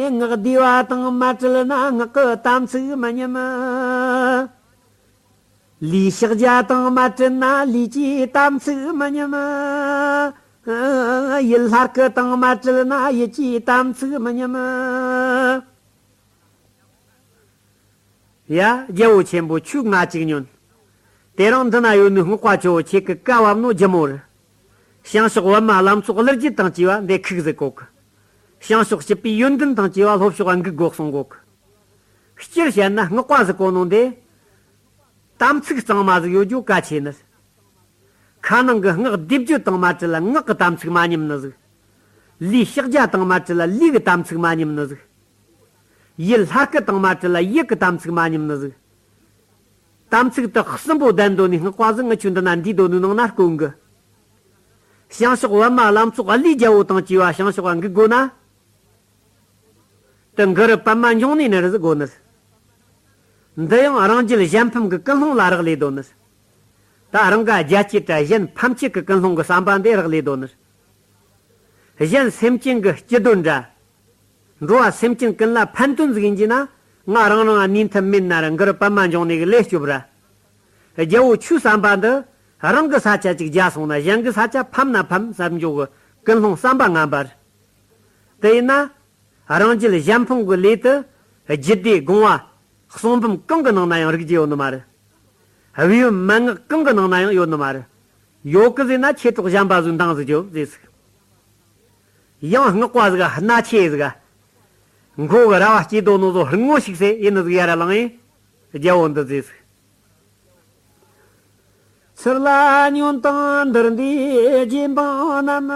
སྔགས་བསྡུས་པ་དང་མ་བྲལ་ན་སྔགས་ཀྱི་དམ་ཚིག་མི་ཉམས། ལུས་ཕྱག་རྒྱ་དང་མ་བྲལ་ན་ལུས་ཀྱི་དམ་ཚིག་མི་ཉམས། ཡིད་ལྷ་སྐུ་དང་མ་བྲལ་ན་ཡིད་ཀྱི་དམ་ཚིག་མི་ཉམས། ཡ། རྒྱལ་བོ་ཆེན་པོ། ཁྱོས་ང་ཅིག་ཉོན། དེ་རིང་འདི་ན་ཡོད་ནོ་སྔགས་པ་ཆོ་བོ་ཁྱེད་ཀྱི་བཀའ་བབས་ནོ་ཇི་མོ་རེད། བྱང་ཕྱོགས་པདྨ་ལམ་ཚོགས་ཀླུ་རྒྱུད་དང་བཅས་པ་འདི་ཁུག་ཟིག་གོ་གི། བྱང་ཕྱོགས་སྐྱིད་པའི་ཡོན་ཏན་དང་བཅས་པ་ལྷོ་ཕྱོགས་འགུག་དགོས་གསུང་གོ་གི། སྤྱིར་བཤད་ན་སྔགས་པ་ཟིག་གོ་ནོ་འདི། དམ་ཚིག་གཙང་མ་ཟིག་ཡོད་རྒྱུ་གལ་ཆེ་ནི། ཁ་ནང་གི་སྔགས་བཟླས་བརྗོད་དང་མ་བྲལ་ལ་སྔགས་ཀྱི་དམ་ཚིག་མ་ཉམས་ནི་ཟིག། ལུས་ཕྱག་རྒྱ་དང་མ་བྲལ་ལ་ལུས་ཀྱི་དམ་ཚིག་མ་ཉམས་ནི་ཟིག། ཡིད་ལྷ་སྐུ་དང་མ་བྲལ་ལ་ཡིད་ཀྱི་དམ་ཚིག་མ་ཉམས་ནི་ཟིག། དམ་ཚིག་དག་གསུམ་པོ་ལྡན་དོ་ནི་སྔགས་པ་ཟིག་ངི་ཆོ་འདི་ན་འདུས་དོ་ནི་ནང་ན་དཀོན་གི། བྱང་ཕྱོགས་པདྨ་ལམ་ཚོགས་ཀླུའི་རྒྱལ་པོ་དང་བཅས་པ་བྱང་ཕྱོགས་འགུག་དགོས་ན། དེ་གུ་རུ་པདྨ་འབྱུང་གནས་ནི་རེད་ཟེར་གོ་ནི། འདི་ཡང་རང་རྒྱུད་གཞན་ཕམ་གྱི་ཀུན་སློང་ལ་རག་ལས་དོ་ནི། ད་རང་ག་རྒྱལ་གཅེས་དྲ་གཞན་ཕམ་བྱེད་ཀྱི་ཀུན་སློང་གི་བསམ་པ་འདི་རག་ལས་དོ་ནི། གཞན་སེམས་ཅན་གྱི་སྐྱིད་དོན་འདྲ། འགྲོ་བ་སེམས་ཅན་ཀུན་ལ་ཕན་དོན་ཟིག་ཡིན་གྱི་ན། ང་རང་རང་ནུས་མཐུ་མེད་ན་ར་གུ་རུ་པདྨ་འབྱུང་གནས་ཀྱི་ལས་སྐྱོབ་ར། རྒྱལ་པོ་ཆོའི་བསམ་པ་འདི། རང་གི་ས་ཆ་ཅིག་རྒྱལ་སོང་ན་གཞན་གྱི་ས་ཆ་ཕམ་ན་ཕམ་བསམ་འཇོག་གི་ཀུན་སློང་བསམ་པ་ངན་པ་རེད། དེ་ཡིན་ན། རང་རྒྱུད་གཞན་ཕམ་གྱི་ལས་དེ། རྒྱུད་སྡེ་སྒོ་བ། གསུང་འབུམ་གང་གི་ནང་ན་ཡང་རིག་རྒྱུ་ཡོད་ནི་མ་རེད། བེའུ་མན་ངག་གང་གི་ནང་ན་ཡང་ཡོད་ནི་མ་རེད། ཡོད་གི་ཟེར་ན་ཁྱེད་གྲོགས་གཞན་པ་ཟིག་འདང་ཟིག་རྒྱོབ་ཟེར་ཟིག། ཡང་སྔགས་པ་ཟིག་ག་སྣ་ཆེ་ཟིག་ག། མགོ་གི་ར་བ་སྐྱེས་དོ་ནོ་ཟོ་ཧྲིང་ངོ་ཞིག་སེ་ཡིན་ནི་ཟིག་ཡ་ར་ལངས་ཡིན། རྒྱལ་པོ་འདི་ཟེར་ཟིག། ཚུར་ལ་ཉོན་དང་འདིར་འདུས་རྗེ་འབངས་རྣམས།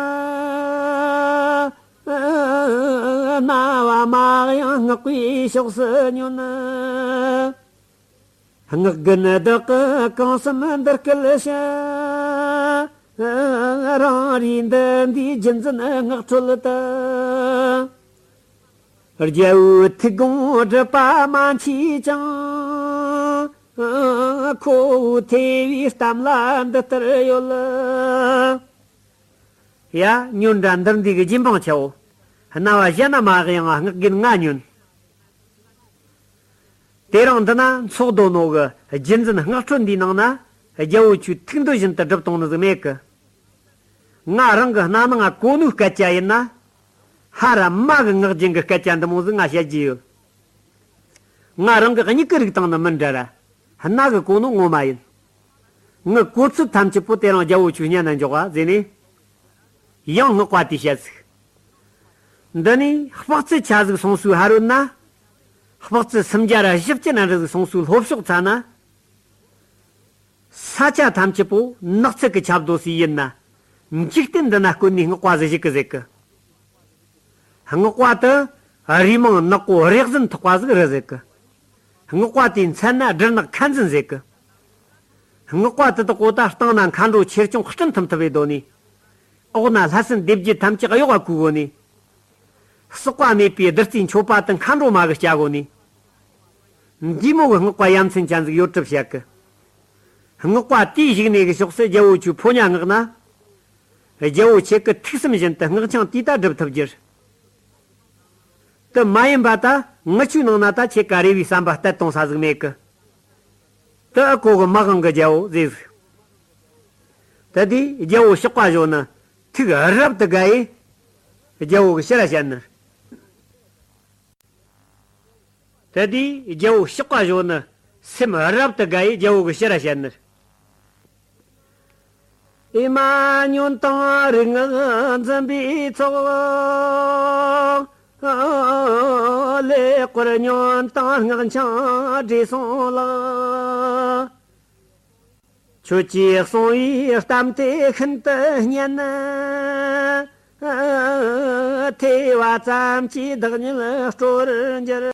རྣ་བ་མ་གཡེང་སྔགས་པའི་ཕྱོགས་སུ་ཉོན། སྔགས་རྒན་བདག་གིས་གང་གསུམ་འདི་སྐད་བཤད། རང་རེའི་འདི་འདུས་རྒྱུད་འཛིན་སྔགས་འཕྲོད་དུ། རྒྱལ་པོའི་ཐུགས་དགོངས་སྒྲུབ་པ་མ་མཆིས་ཀྱང་། ཁོ་བོའི་ཐེ་བའི་གཏམ་ལ་འདི་ལྟར་ཡོད། ཡ། ཉོན་དྲ་འདིར་འདུས་ཀྱི་རྗེ་འབངས་ཆ་བོ། རྣ་བ་གཞན་ན་མ་གཡེང་ང་སྔགས་རྒན་ང་ཉོན། དེ་རིང་འདི་ན་འཚོགས་དོ་ནོ་གི་རྒྱུད་འཛིན་སྔགས་འཕྲོད་འདིའི་ནང་ན། རྒྱལ་པོ་ཆོའི་ཐུགས་འདོད་བཞིན་དུ་སྒྲུབ་གཏོང་ནི་ཟིག་མེད་གི། ང་རང་གི་སྣ་ནང་ང་གོ་ནོའི་སྐད་ཆ་ཡིན་ན། ཧ་ར་མ་གི་ངག་རྒྱུན་གི་སྐད་ཆ་འདི་མོ་ཟིག་ང་བཤད་རྒྱུ་ཡོད། ང་རང་གི་མྱིག་གི་རིག་སྟངས་ནི་མི་འདྲ་ར། སྣ་གི་གོ་ནོ་ངོ་མ་ཡིན། ངི་གོ་ཚུལ་ཐམས་ཅད་པོ་དེ་རིང་རྒྱལ་པོ་ཆོའི་སྙན་ན་འཇོག་ག་ཟེར་ནས། ཡང་སྔགས་པ་དེས་བཤད་ཟིག། འདི་ནས་དཔག་ཚད་ཆ་ཟིག་སོང་སོའི་ཕ་རོལ་ན། དཔག་ཚད་སུམ་བརྒྱ་ར་བཞི་བཅུ་ན་འདྲ་ཟིག་སོང་སོའི་ལྷོ་ཕྱོགས་ཚ་ན། ས་ཆ་ཐམས་ཅད་པོ་ནགས་ཚལ་གྱི་ཆབ་རྡོ་སུ་ཡིན་ན། འཇིག་རྟེན་འདི་ན་དཀོན་ནི་སྔགས་པ་ཟིག་བཞུགས་གི་ཟེར་གི། སྔགས་པ་དེ་རུས་མིང་ནག་པོ་རེག་ཟིན་ཐག་པ་ཟིག་རེད་ཟེར་གི། སྔགས་པ་དེའི་མཚན་ན་སྦྲུལ་ནག་ཁ་འཛིན་ཟེར་གི། སྔགས་པ་དེ་དག་གོ་ད་སྟེང་ན་མཁའ་འགྲོ་ཆེར་སྐྱོང་སྤྲིན་ཐིམ་ཐིམ་བའི་སྡོད་ནི། འོག་ན་ལྷ་སྲིན་སྡེ་བརྒྱད་ཐམས་ཅད་གཡོག་ག་བཀོལ་གོ་ནི། ཟག་པ་མེད་པའི་བདུད་རྩིའི་མཆོད་པ་དེ་མཁའ་འགྲོ་མ་གིས་བསྐྱལ་གོ་ནི། འདི་མོ་གི་སྔགས་པ་ཡ་མཚན་ཅན་ཟིག་ཡོད་གྲབས་བཤད་གི། སྔགས་པ་དེའི་བཞུགས་གནས་ཀྱི་ཕྱོགས་སུ་རྒྱལ་པོ་ཆོའི་ཕོ་ཉ་མངགས་ན། རྒྱལ་པོ་ཁྱེད་ཀྱི་ཐུགས་བསམ་བཞིན་དུ་སྔགས་འཆང་དེས་ད་སྒྲུབ་ཐུབ་རྒྱུ། དེ་མ་ཡིན་པ་ད་ངི་ཆོའི་ནང་ན་ད་ཁྱེད་ཀ་རེ་བའི་བསམ་པ་གཏད་གཏོང་ས་ཟིག་མེད་གི། དེ་ཨ་ཁོ་གི་མ་གང་གི་རྒྱལ་པོ་ཟེར་ཟིག། དེ་དུས་རྒྱལ་པོ་གཤེགས་པ་ཞོན་ནི་ཐུགས་རབ་ཏུ་དགའ་ཡིས། རྒྱལ་པོ་གི་ཕྱིར་ར་བཤད་ནི། དེ་དུས་རྒྱལ་པོ་གཤེགས་པ་ཞོན་ནི་སེམས་རབ་ཏུ་དགའ་ཡིས་རྒྱལ་པོ་གི་ཕྱིར་ར་བཤད་ནི། ཨེ་མ་ཉོན་དང་རིག་སྔགས་འཛིན་པའི་ཚོགས། ལེགས་པར་ཉོན་དང་སྔགས་འཆང་བགྲེས་སོང་ལགས། ཁྱོད་ཀྱིས་གསུངས་པའི་གཏམ་དེ་ཤིན་ཏུ་སྙན། ཐོས་པ་ཙམ་གྱིས་བདག་ཉིད་སྤྲོ་བར་འགྱུར།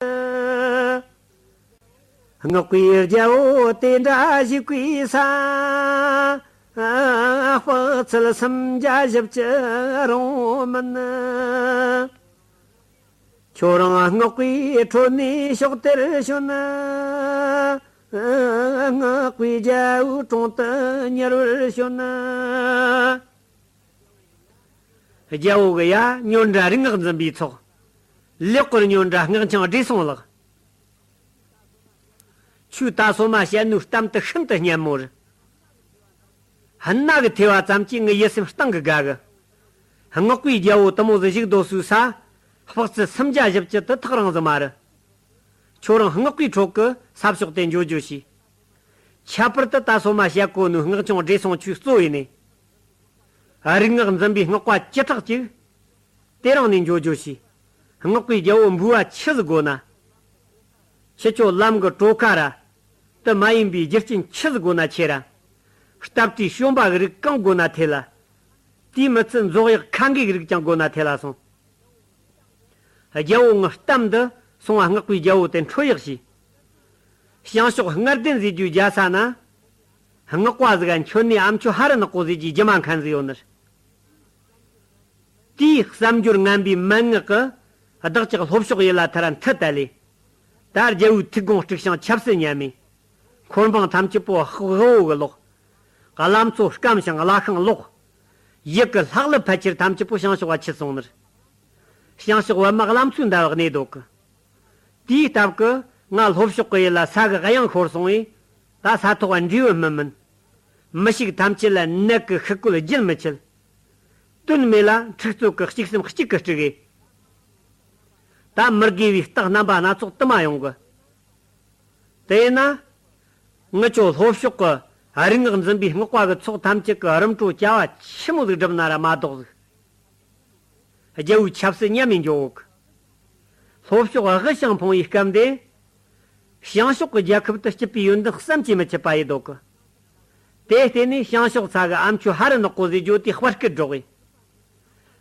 སྔགས་པའི་རྒྱལ་པོ་དེ་འདྲ་བཞུགས་པའི་ས། དཔག་ཚད་སུམ་བརྒྱ་བཞི་བཅུ་རུང་མིན། ཁྱོད་རང་སྔགས་པའི་ཁྲོད་ནས་ཕྱོགས་དེར་བྱོན། སྔགས་པའི་རྒྱལ་པོའི་དྲུང་དུ་ཉེ་བར་བྱོན། རྒྱལ་པོ་གི་ཡ་ཉོན་དྲ་རིག་སྔགས་འཛིན་པའི་ཚོགས། ལེགས་པར་ཉོན་དྲ་སྔགས་འཆང་བགྲེས་སོང་ལགས། ཁྱོས་ད་སོ་མ་བཤད་ནོའི་གཏམ་དེ་ཤིན་ཏུ་སྙན་མོ་རེད། སྣ་གིས་ཐོས་པ་ཙམ་གྱིས་ངའི་ཡིད་སེམས་གཏིང་གི་དགའ་གི། སྔགས་པའི་རྒྱལ་པོ་དེ་མོ་ཟིག་བཞུགས་སྡོད་སའི་ས། དཔག་ཚད་སུམ་བརྒྱ་བཞི་བཅུ་དེ་ཐག་རིང་ཟིག་མ་རེད། ཁྱོད་རང་སྔགས་པའི་ཁྲོད་ཀྱི་ས་ཕྱོགས་དེ་འགྱོ་རྒྱུ་བྱོས། ཁྱད་པར་དུ་ད་སོ་མ་བཤད་གོ་ནོའི་སྔགས་ཆུང་བགྲེས་སོང་ཆོས་གཙོ་ཡིན་ནི། རིག་སྔགས་འཛིན་པའི་སྔགས་པ་བཅུ་ཕྲག་ཅིག་དེ་རིང་ནས་འགྱོ་རྒྱུ་བྱོས། སྔགས་པའི་རྒྱལ་པོ་འབུལ་བ་ཆི་ཟིག་དགོས་ན། ཁྱེད་ཆོ་ལམ་གྱི་གྲོ་ཁ་ར། དེ་མ་ཡིན་པའི་རྒྱུ་རྐྱེན་ཆི་ཟིག་དགོས་ན་ཁྱེར་ར། སྟབས་བདེའི་བྱོན་པ་གི་རིགས་གང་དགོས་ན་ཐེ་ལ། དེའི་མི་ཚད་མཛོག་གཡོག་ཁ་འགའི་རིགས་ཀྱང་དགོས་ན་ཐེ་ལ་སོང་། རྒྱལ་པོ་ངའི་གཏམ་འདི་སོང་བ་སྔགས་པའི་རྒྱལ་པོ་དེ་འཕྲོད་ཡག་བྱོས། བྱང་ཕྱོགས་སྔར་ལྡན་ཟེར་རྒྱུའི་རྒྱལ་ས་ན། སྔགས་པ་ཟིག་ག་འཁྱོད་ནས་ཨ་མཆོད་ཧ་རི་ནག་པོ་ཟེར་རྒྱུའི་རྒྱུ་མ་མཁན་ཟིག་ཡོད་ནི་རེད། དེའི་བསམ་སྦྱོར་ངན་པའི་མན་ངག་གིས་བདག་ཅག་ལྷོ་ཕྱོགས་ཡུལ་ལ་ཐར་མཐུ་དལ་ལས། ད་རྒྱལ་པོའི་ཐུགས་དགོངས་དཀྲུགས་ཤིང་ཆབ་སྲིད་ཉམས་མེད། འཁོར་འབངས་ཐམས་ཅད་པོ་དབུ་བོ་གི་ལོག་བླ་མཚོ་སྐམ་ཞིང་བླ་ཤིང་ལོག་ཡུལ་གྱི་ལྷག་ལུས་ཕལ་ཆེར་ཐམས་ཅད་པོ་བྱང་ཕྱོགས་བ་ཁྱེར་སོང་ནི་རེད། བྱང་ཕྱོགས་པདྨ་བླ་མཚོའི་འདབས་གནས་འདུག་གི། དེའི་སྟབས་ཀྱིས་ང་ལྷོ་ཕྱོགས་ཀྱི་ཡུལ་ལ་ས་གི་གཡང་ཤོར་སོང་བས། ད་ས་ཐོག་འབྲས་བུ་སྨིན་མིན། མི་ཞིག་ཐམས་ཅད་ལ་ནད་ཀྱི་ཤི་བཀོད་རྒྱུན་མི་ཆད། དོན་མེད་ལ་འཁྲུག་རྩོད་ཀྱི་གཅིག་སེམས་གཅིག་གིས་དཀྲུགས་གི། ད་མི་དགེ་བའི་རྟགས་རྣམ་པ་སྣ་ཚོགས་དུ་མ་ཡོང་གི། དེས་ན། ངི་ཆོ་ལྷོ་ཕྱོགས་ཀྱི་རིག་སྔགས་འཛིན་པའི་སྔགས་པ་གི་ཚོགས་ཐམས་ཅད་ཀྱིས་རིམ་གྲོ་བྱ་བ་ཆི་མོ་ཟིག་བསྒྲུབས་ན་ར་མ་ལྡོག་ཟིག་རྒྱལ་པོའི་ཆབ་སྲིད་ཉམས་ནས་འགྱོ་འོག་ལྷོ་ཕྱོགས་དབུལ་ཞིང་ཕོངས་པའི་སྐབས་འདི། བྱང་ཕྱོགས་ཀྱི་རྒྱལ་ཁབ་ཏུ་སྐྱིད་པའི་ཡོན་ཏན་བསམ་གྱིས་མི་ཁྱབ་པ་ཡིན་འདུག་གི། དེ་བརྟེན་ནས་བྱང་ཕྱོགས་ས་གི་ཨ་མཆོད་ཧ་རི་ནག་པོ་ཟེར་རྒྱུ་དེ་དཔའ་སྐད་སྒྲོག་གི།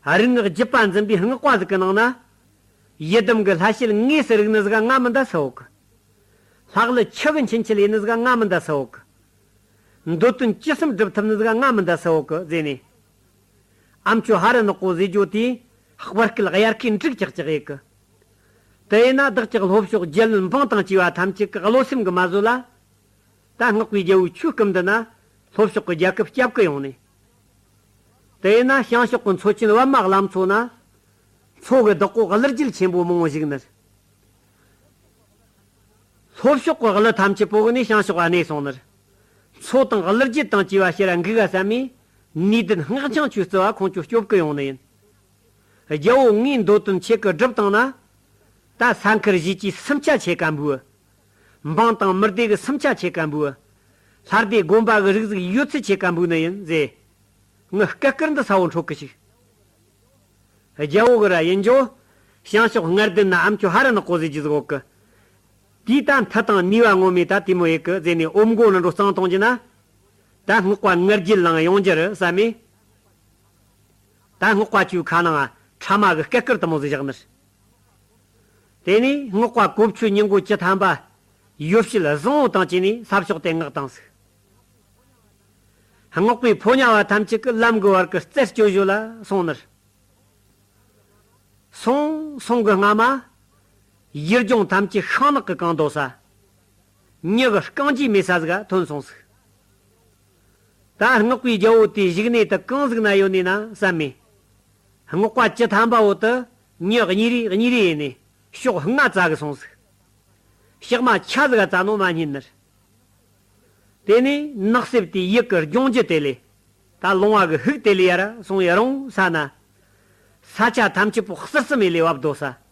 རིག་སྔགས་རྒྱུད་པ་འཛིན་པའི་སྔགས་པ་ཟིག་གི་ནང་ན། ཡི་དམ་གྱི་ལྷ་བྱད་དངོས་སུ་རིག་ནི་ཟིག་ང་མི་འདའ་ས་འོག་ལྷག་ལུས་ཆུ་གི་འཆིང་ཆེད་ཡིན་ནི་ཟིག་ང་མི་འདའ་ས་འོག་འདོད་དོན་ཅི་བསམ་སྒྲུབ་ཐུབ་ནི་ཟིག་ང་མི་འདའ་ས་འོག་ཟེར་ནས། ཨ་མཆོད་ཧ་རི་ནག་པོ་ཟེར་རྒྱུ་དེ་དཔའ་སྐད་དབྱར་ཁའི་འབྲུག་ཅག་ཅག་ཡེ་གི། དེ་ཡིན་ན་བདག་ཅག་ལྷོ་ཕྱོགས་རྒྱལ་བློན་འབངས་དང་བཅས་པ་ཐམས་ཅད་ཀྱི་བློ་སེམས་ཀྱི་མ་བཟོད་ལ། ད་སྔགས་པའི་རྒྱལ་པོའི་ཆོས་སྐུ་འདི་ན་ལྷོ་ཕྱོགས་ཀྱི་རྒྱལ་ཁབ་སྐྱབས་ཀྱི་ཡོང་ནས། དེ་ཡིན་ན་བྱང་ཕྱོགས་ཀྱི་མཚོ་ཆེན་པདྨ་བླ་མཚོ་ན། མཚོ་གི་བདག་པོ་ཀླུ་རྒྱལ་ཆེན་པོ་མང་བོ་བཞུགས་ནི། ལྷོ་ཕྱོགས་ཀྱི་ཀླུ་ཐམས་ཅད་པོ་གི་ནས་བྱང་ཕྱོགས་ལ་གནས་སོང་ནི། མཚོ་དང་ཀླུ་རྒྱལ་དང་བཅས་པ་ཕྱིར་འགུག་ག་བསམ་མས། ནུས་ལྡན་སྔགས་འཆང་ཆོས་སྩོལ་བ་ཁོང་ཆོ་སྐྱོབ་ཀྱི་ཡོང་ནི་ཡིན། རྒྱལ་པོ་ངའི་འདོད་དོན་ཁྱེད་ཀྱིས་སྒྲུབ་བཏང་ན། ད་ས་མཁར་གཞིས་ཀྱི་སུམ་ཆ་ཁྱེད་ཀ་འབུལ། འབངས་དང་མི་སྡེ་གི་སུམ་ཆ་ཁྱེད་ཀ་འབུལ། ལྷ་སྡེ་དགོན་པ་གི་རིགས་ཟིག་ཡོད་ཚད་ཁྱེད་ཀ་འབུལ་ནི་ཡིན་ཟེར། ངའི་སྐད་སྐུར་འདི་ས་བོ་འཕྲོད་ཀི་ཞིག་རྒྱལ་པོ་གི་ར་ཡིན་འགྱོ། བྱང་ཕྱོགས་སྔར་ལྡན་ན་ཨ་མཆོད་ཧ་རི་ནག་པོ་ཟེར་རྒྱུ་ཟིག་ཡོད་གི། དེས་ད་མཐུ་དང་ནུས་པ་ངོམས་མེད་ད་དེ་མོ་ཡེ་གི་ཟེར་ནས་ཨོམ་མགོ་ནང་འགྲོ་གཙང་གཏོང་རྒྱུ་ན། ད་སྔགས་པ་ངར་རྒྱུད་ལངས་ཡོང་རྒྱུ་རེད་བསམ་མས། ད་སྔགས་པ་ཆོའི་ཁ་ནང་ཕྲ་མ་གི་སྐད་སྐུར་དུ་མོ་ཟིག་བཞག་ནི། དེ་ནས་སྔགས་པ་གོ་ཆོད་སྙིང་པོ་བཅུ་ཐམ་པ། ཡོ་བྱད་བཟང་བོ་དང་བཅས་ནས་ས་ཕྱོགས་དེ་མངགས་བཏང་ཟིག་སྔགས་པའི་ཕོ་ཉ་བ་ཐམས་ཅད་ཀྱིས་ལམ་གྱི་བར་གྱི་རྩད་གཅོད་བཞོ་ལ་སོང་ནི། སོང་སོང་གི་སྔ་མ། ཡུལ་ལྗོངས་ཐམས་ཅད་ཤིང་ནགས་ཀྱིས་གང་དོ་ས། མྱི་གི་རྐང་རྗེས་མེད་ས་ཟིག་ག་ཐོན་སོང་ཟིག་ད་སྔགས་པའི་རྒྱལ་པོ་དེའི་བཞུགས་གནས་དེ་གང་ཟིག་ན་ཡོད་ནི་ན་བསམ་མས། སྔགས་པ་བཅུ་ཐམ་པ་བོ་དེ་མྱི་གཉིས་རེ་གཉིས་རེ་ཡིན་ནས་ཕྱོགས་ལྔ་བཙལ་གི་སོང་ཟིག་ཕྱག་མ་ཆ་ཟིག་ག་བཙལ་ནོ་མ་རྙེད་ནི། དེ་ནས་ནགས་གསེབ་དེའི་ཡུལ་གྱི་ལྗོངས་རྒྱུ་དེ་ལས། ད་ལུང་བ་གི་ཧུག་དེ་ལས་ཡར་སོང་ཡར་རོང་ས་ན། ས་ཆ་ཐམས་ཅད་པོ་བསིལ་སིམ་མེ་ལས་བབས་སྡོད་ས།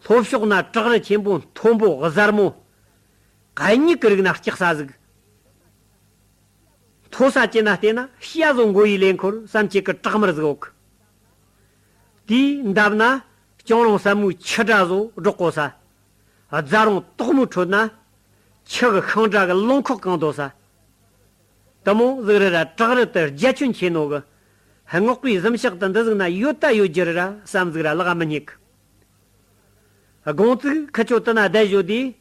ལྷོ་ཕྱོགས་ན་བྲག་རི་ཆེན་པོ་མཐོན་པོ་གཟར་མོ། གད་སྙིགས་ཀྱི་རིགས་ན་སྐྱག་ས་ཟིག་མཐོ་ས་ཅན་ན་བལྟས་ན་བྱ་བཟོ་མགོ་ཡི་ལེན་འཁོར་བསམ་ཅེས་ཀྱི་བྲག་དམར་ཟིག་ཡོད་གི། དེའི་འདབས་ན་སྐྱོང་རོང་ཟབ་མོའི་ཆུ་སྒྲ་བཟོ་སྒྲོག་གོ་ས། རྫ་རོང་དོག་མོའི་ཁྲོད་ན་ཆུ་གི་ཤིང་སྒྲ་གི་ལུང་ཁོག་གང་དོ་ས། དེ་མོ་ཟིག་རེད་ར་བྲག་རི་དེ་རྒྱ་ཁྱོན་ཆེ་ནོ་གི། སྔགས་པའི་གཟིམ་ཤག་དེ་འདི་ཟིག་ན་ཡོད་ད་ཡོད་རྒྱུ་རེད་ར་བསམ་ཟིག་ར་ལག་མི་རྙེད་གི། དགོང་ཙིག་ཁི་ཆོ་དེ་ན་བསྡད་བཞོ་དུས།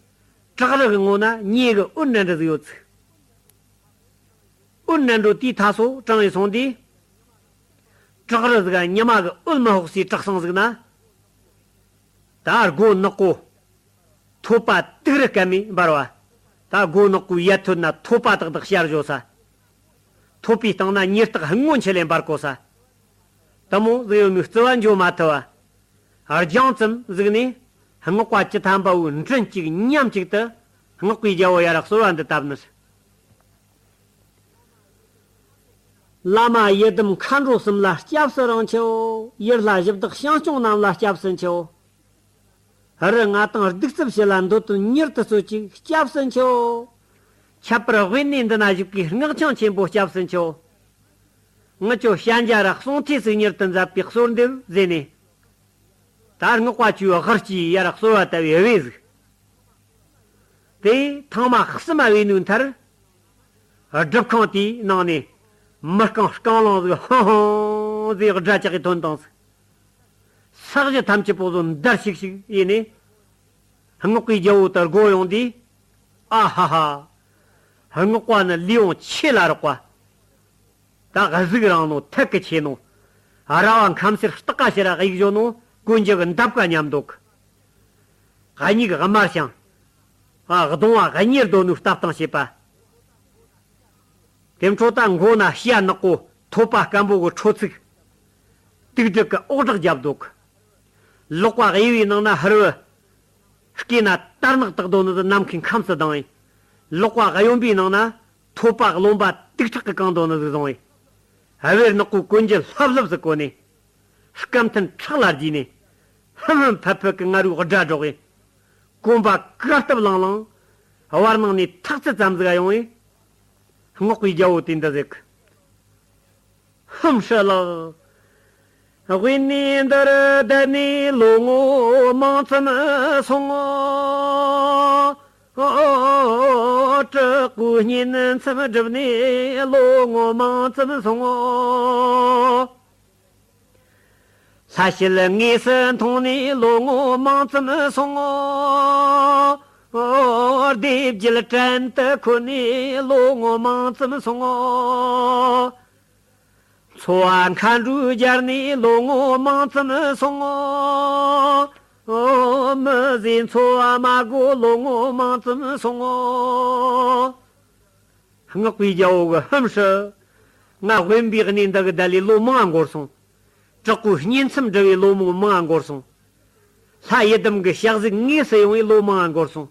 བྲག་རི་གི་ངོ་ན་མྱེ་གི་འོད་འདྲ་འདྲ་ཟིག་ཡོད་ཚིག་འོད་ནན་འགྲོ་དེའི་ཐ་སོ་དྲངས་ཡི་སོང་དུས། བྲག་རི་ཟིག་ཉི་མ་གི་འོད་མི་ཕོག་སའི་བྲག་སྲང་ཟིག་ན། ད་སྒོ་ནག་པོ། ཐོད་པ་དུག་རི་སྐམ་མེ་འབར་བ། ད་སྒོ་ནག་པོའི་ཡ་ཐོད་ན་ཐོད་པ་ཏག་ཏག་ཤར་བཞོ་ས། ཐོད་པའི་སྟེང་ན་ཉེར་ཐག་སྔོན་ཆད་ལས་འབར་གོ་ས། དེ་མོ་ཟིག་ཡོད་ནི་རྩི་བ་འཇོ་མ་ཐུབ་བ། རྒྱང་ཙམ་ཟིག་ནས་སྔགས་པ་བཅུ་ཐམ་པ་བོའི་མགྲིན་གཅིག་ཉམས་གཅིག་ཏུ་སྔགས་པའི་རྒྱལ་པོ་ཡར་གསོལ་བ་འདི་བཏབ་ནི། བླ་མ་ཡི་དམ་མཁའ་འགྲོ་གསུམ་ལ་སྐྱབས་སུ་རང་མཆིའོ། ཡུལ་ལྷ་གཞི་བདག་ཞིང་སྐྱོང་རྣམས་ལ་སྐྱབས་སུ་མཆིའོ། ཨ་རི་ང་དང་གདུག་རྩུབ་ཞི་ལ་འདོད་དོན་མྱུར་དུ་གསོད་ཅིག་སྐྱབས་སུ་མཆིའོ། ཁྱད་པར་དབེན་གནས་འདི་ན་བཞུགས་པའི་སྔགས་འཆང་ཆེན་པོ་སྐྱབས་སུ་མཆིའོ། ངི་ཅོ་ཤན་རྒྱ་ར་གསུང་ཐོས་སུ་མྱུར་དུ་མཛད་པའི་གསོལ་འདེབས་ཟེར་ནས། ད་སྔགས་པ་ཆུའི་ཧར་གྱིས་ཡར་གསོལ་བ་བཏབ་པའི་དབུས་ཟིག་དེ་ཐང་མ་གསུམ་མ་བའི་ནུས་མཐར། སྒྲུབ་ཁང་དེའི་ནང་ནས་མི་རྐང་རྐང་ལངས་ཟིག་ཧང་ཧང་ཟིག་སྒྲ་ལྕག་གི་ཐོན་དང་ཟིག་ས་གཞི་ཐམས་ཅད་པོ་ཟོ་འདར་ཤིག་ཤིག་ཡིན་ནས། སྔགས་པའི་རྒྱལ་པོ་དེ་སྒོ་ཡོང་དུས། ཨ་ཧ་ཧ། སྔགས་པ་ནི་ལུས་ཡོངས་ཆོས་ལ་རོགས་པ། ད་གཟུགས་རིང་ནོ་ཐད་ཀི་ཆེ་ནོ། ར་བ་ཁམ་སེར་སྟག་ཀ་ཤི་ར་གཡུག་བཞོ་ནོ་ཀུན་གྱི་གི་འདབ་ཀ་མཉམ་འདུག་གཉིས་དམར་ཞིང་། ཨ་གདོང་བ་གཉེར་རྡོ་ནུ་སྟབས་དང་བྱེད་པ། དེ་འཕྲོ་ད་མགོ་ན་ཤིའ་ནག་པོ་ཐོད་པ་སྐམ་པོ་གི་ཁྲོ་ཚིག་དུག་སྦྲུལ་གི་འོག་བྲག་རྒྱབ་འདུག་ལོག་པ་གཡས་པའི་ནང་ན་ཧར་བུ། སྐེ་ན་དར་ནག་བཏགས་དོ་ནི་ནམ་མཁའི་ཁམས་སུ་ལྡང་ཡིན། ལོག་པ་གཡོན་པའི་ནང་ན་ཐོད་པ་རློན་པ་དུག་ཁྲག་གི་གང་དོ་ནི་བཟུང་ཡིན། ཨ་བེར་ནག་པོའི་ཀུན་གྱི་ལྷབ་ལྷབ་སུ་གོ་ནས། སྐམ་ཐན་ཁྲག་ལ་བརྒྱུས་ནས། ཧམ་ཧམ་ཕད་ཕད་ཀྱི་ང་རུའི་སྒྲ་སྒྲོག་ཡིན། གོམ་པ་གར་སྟབས་ལང་ལང་། བར་སྣང་ནས་ཐག་ཚད་ཙམ་ཟིག་ཡོང་ཡིན། སྔགས་པའི་རྒྱལ་པོ་དེ་འདི་ཟེར་གི་ཧམ་ཧྲ་ལགས། དབེན་གནས་འདིར་བསྡད་ནས་ལོ་ངོ་མང་ཙམ་སོང་ངོ་། སྤྲུལ་སྐུའི་བསྙེན་མཚམས་བསྒྲུབས་ནས་ལོ་ངོ་མང་ཙམ་སོང་ངོ་། ལྷ་བྱད་དངོས་སུ་མཐོང་ནས་ལོ་ངོ་མང་ཙམ་སོང་ངོ་། སྡེ་བརྒྱད་བྲན་དུ་འཁོལ་ནས་ལོ་ངོ་མང་ཙམ་སོང་ངོ་། འཚོ་བ་མཁའ་འགྲོས་སྦྱར་ནས་ལོ་ངོ་མང་ཙམ་སོང་ངོ་། མི་ཟས་འཚོ་བ་མ་དགོས་ལོ་ངོ་མང་ཙམ་སོང་ངོ་། སྔགས་པའི་རྒྱལ་པོ་གི་ཧམ་ཧྲི། ང་དབེན་པའི་གནས་འདི་གི་བསྡད་ལས་ལོ་མང་ང་འགོར་སོང་། དྲག་པོའི་བསྙེན་མཚམས་བསྒྲུབས་པའི་ལོ་མང་ང་འགོར་སོང་། ལྷ་ཡི་དམ་གྱི་ཞལ་གཟིགས་དངོས་སུ་ཡོང་བའི་ལོ་མང་ང་འགོར་སོང་།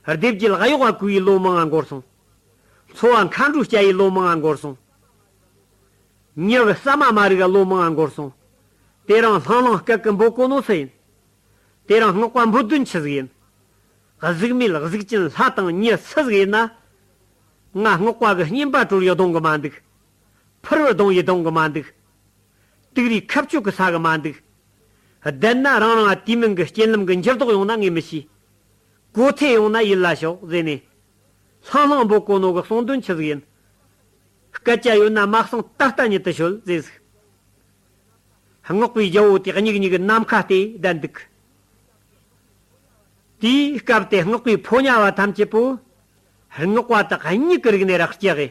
སྡེ་བརྒྱད་གཡོག་པ་བསྐོས་པའི་ལོ་མང་ང་འགོར་སོང་། འཚོ་བ་མཁའ་འགྲོས་བསྐྱལ་བའི་ལོ་མང་ང་འགོར་སོང་། མྱི་གི་ཟ་མ་མ་རིག་ག་ལོ་མང་ང་འགོར་སོང་། དེ་རིང་ལྷང་ལྷང་སྐད་ཀྱི་འབོད་གོ་ནོ་སུ་ཡིན། དེ་རིང་སྔགས་པ་འབོད་དོན་ཆི་ཟིག་ཡིན། གཟུགས་མེད་གཟུགས་ཅན་ལྷ་དང་མྱི་སུ་ཟིག་ཡིན་ན། ང་སྔགས་པ་གི་བསྙེན་པ་གྲོལ་ཡི་གདོང་གི་མ་འདུག་ཕུར་བུ་གདོང་ཡི་གདོང་གི་མ་འདུག་དུག་རིགས་ཁ་གཅོད་གི་ས་གི་མ་འདུག་བསྡད་ན་རང་རང་དུས་མིན་གི་རྐྱེན་ལམ་གི་འགྱུར་ལྡོག་ཡོང་ན་ངས་མི་ཤེས། གོ་ཐོས་ཡོང་ན་ཡིད་ལ་ཞོག་ཟེར་ནས། ལྷང་ལྷང་འབོད་གོ་ནོ་གི་གསུང་དོན་ཆི་ཟིག་ཡིན། སྐད་ཆ་ཡོད་ན་མ་གསང་ད་ལྟ་ཉིད་དུ་ཤོད་ཟེར་ཟིག་སྔགས་པའི་རྒྱལ་པོ་དེ་གཉིད་གཉིད་ཀྱི་ནམ་མཁའ་སྟེ་བསྡད་འདུག་དེའི་སྐབས་དེ་སྔགས་པའི་ཕོ་ཉ་བ་ཐམས་ཅད་པོ། སྔགས་པ་དག་གཉིད་ཀྱི་རིག་ནས་རག་སྐྱེ་གི་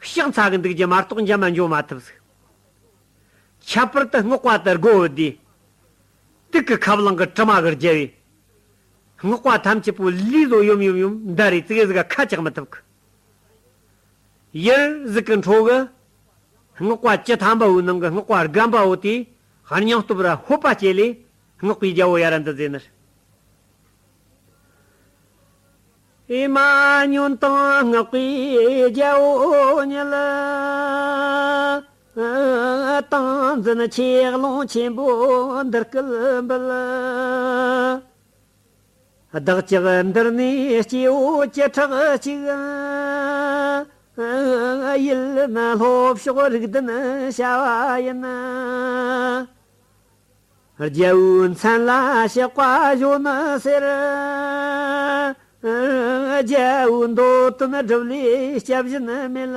ཕྱག་འཚལ་གི་འདུག་རྒྱུ་མ་གཏོགས་འཇམ་མ་འཇོག་མ་ཐུབ་ཟིག་ཁྱད་པར་དུ་སྔགས་པ་དེ་སྒོ་བུད་དེ། དུག་གི་ཁབ་ལང་གི་དྲི་མ་གི་རྒྱལ་བས། སྔགས་པ་ཐམས་ཅད་པོ་ལུས་ལོ་ཡོམ་ཡོམ་ཡོམ་འདར་རེ་ཙི་གེ་ཟིག་ག་ཁ་ཆག་མི་ཐུབ་གི་ཡུལ་ཟིག་གི་འཕྲོ་གི་སྔགས་པ་བཅུ་ཐམ་པ་བོའི་ནང་གི་སྔགས་པ་རྒན་པ་བོ་དེ་སྙིང་སྟོབས་ར་ཧོད་པ་སྐྱེས་ལས་སྔགས་པའི་རྒྱལ་པོ་ཡ་ར་འདི་ཟེར་ནི། ཨེ་མ་ཉོན་དང་སྔགས་པའི་རྒྱལ་པོ་ཉིད། ཏིང་འཛིན་ཆེ་ཀློང་ཆེན་པོ་འདིར་སྐུལ་འབུལ། བདག་ཅག་འདིར་ནས་སྐྱེ་བོ་བཅུ་ཕྲག་གཅིག་ཡིད་མི་སློབ་ཕྱོགས་རིགས་ལྡན་བྱ་བ་ཡིན། རྒྱལ་པོའི་མཚན་ལ་གཤེགས་པ་གཞོན་ནུ་ཟེར། རྒྱལ་པོའི་འདོད་དོན་སྒྲུབ་ལས་སྐྱབས་གཞན་མེད།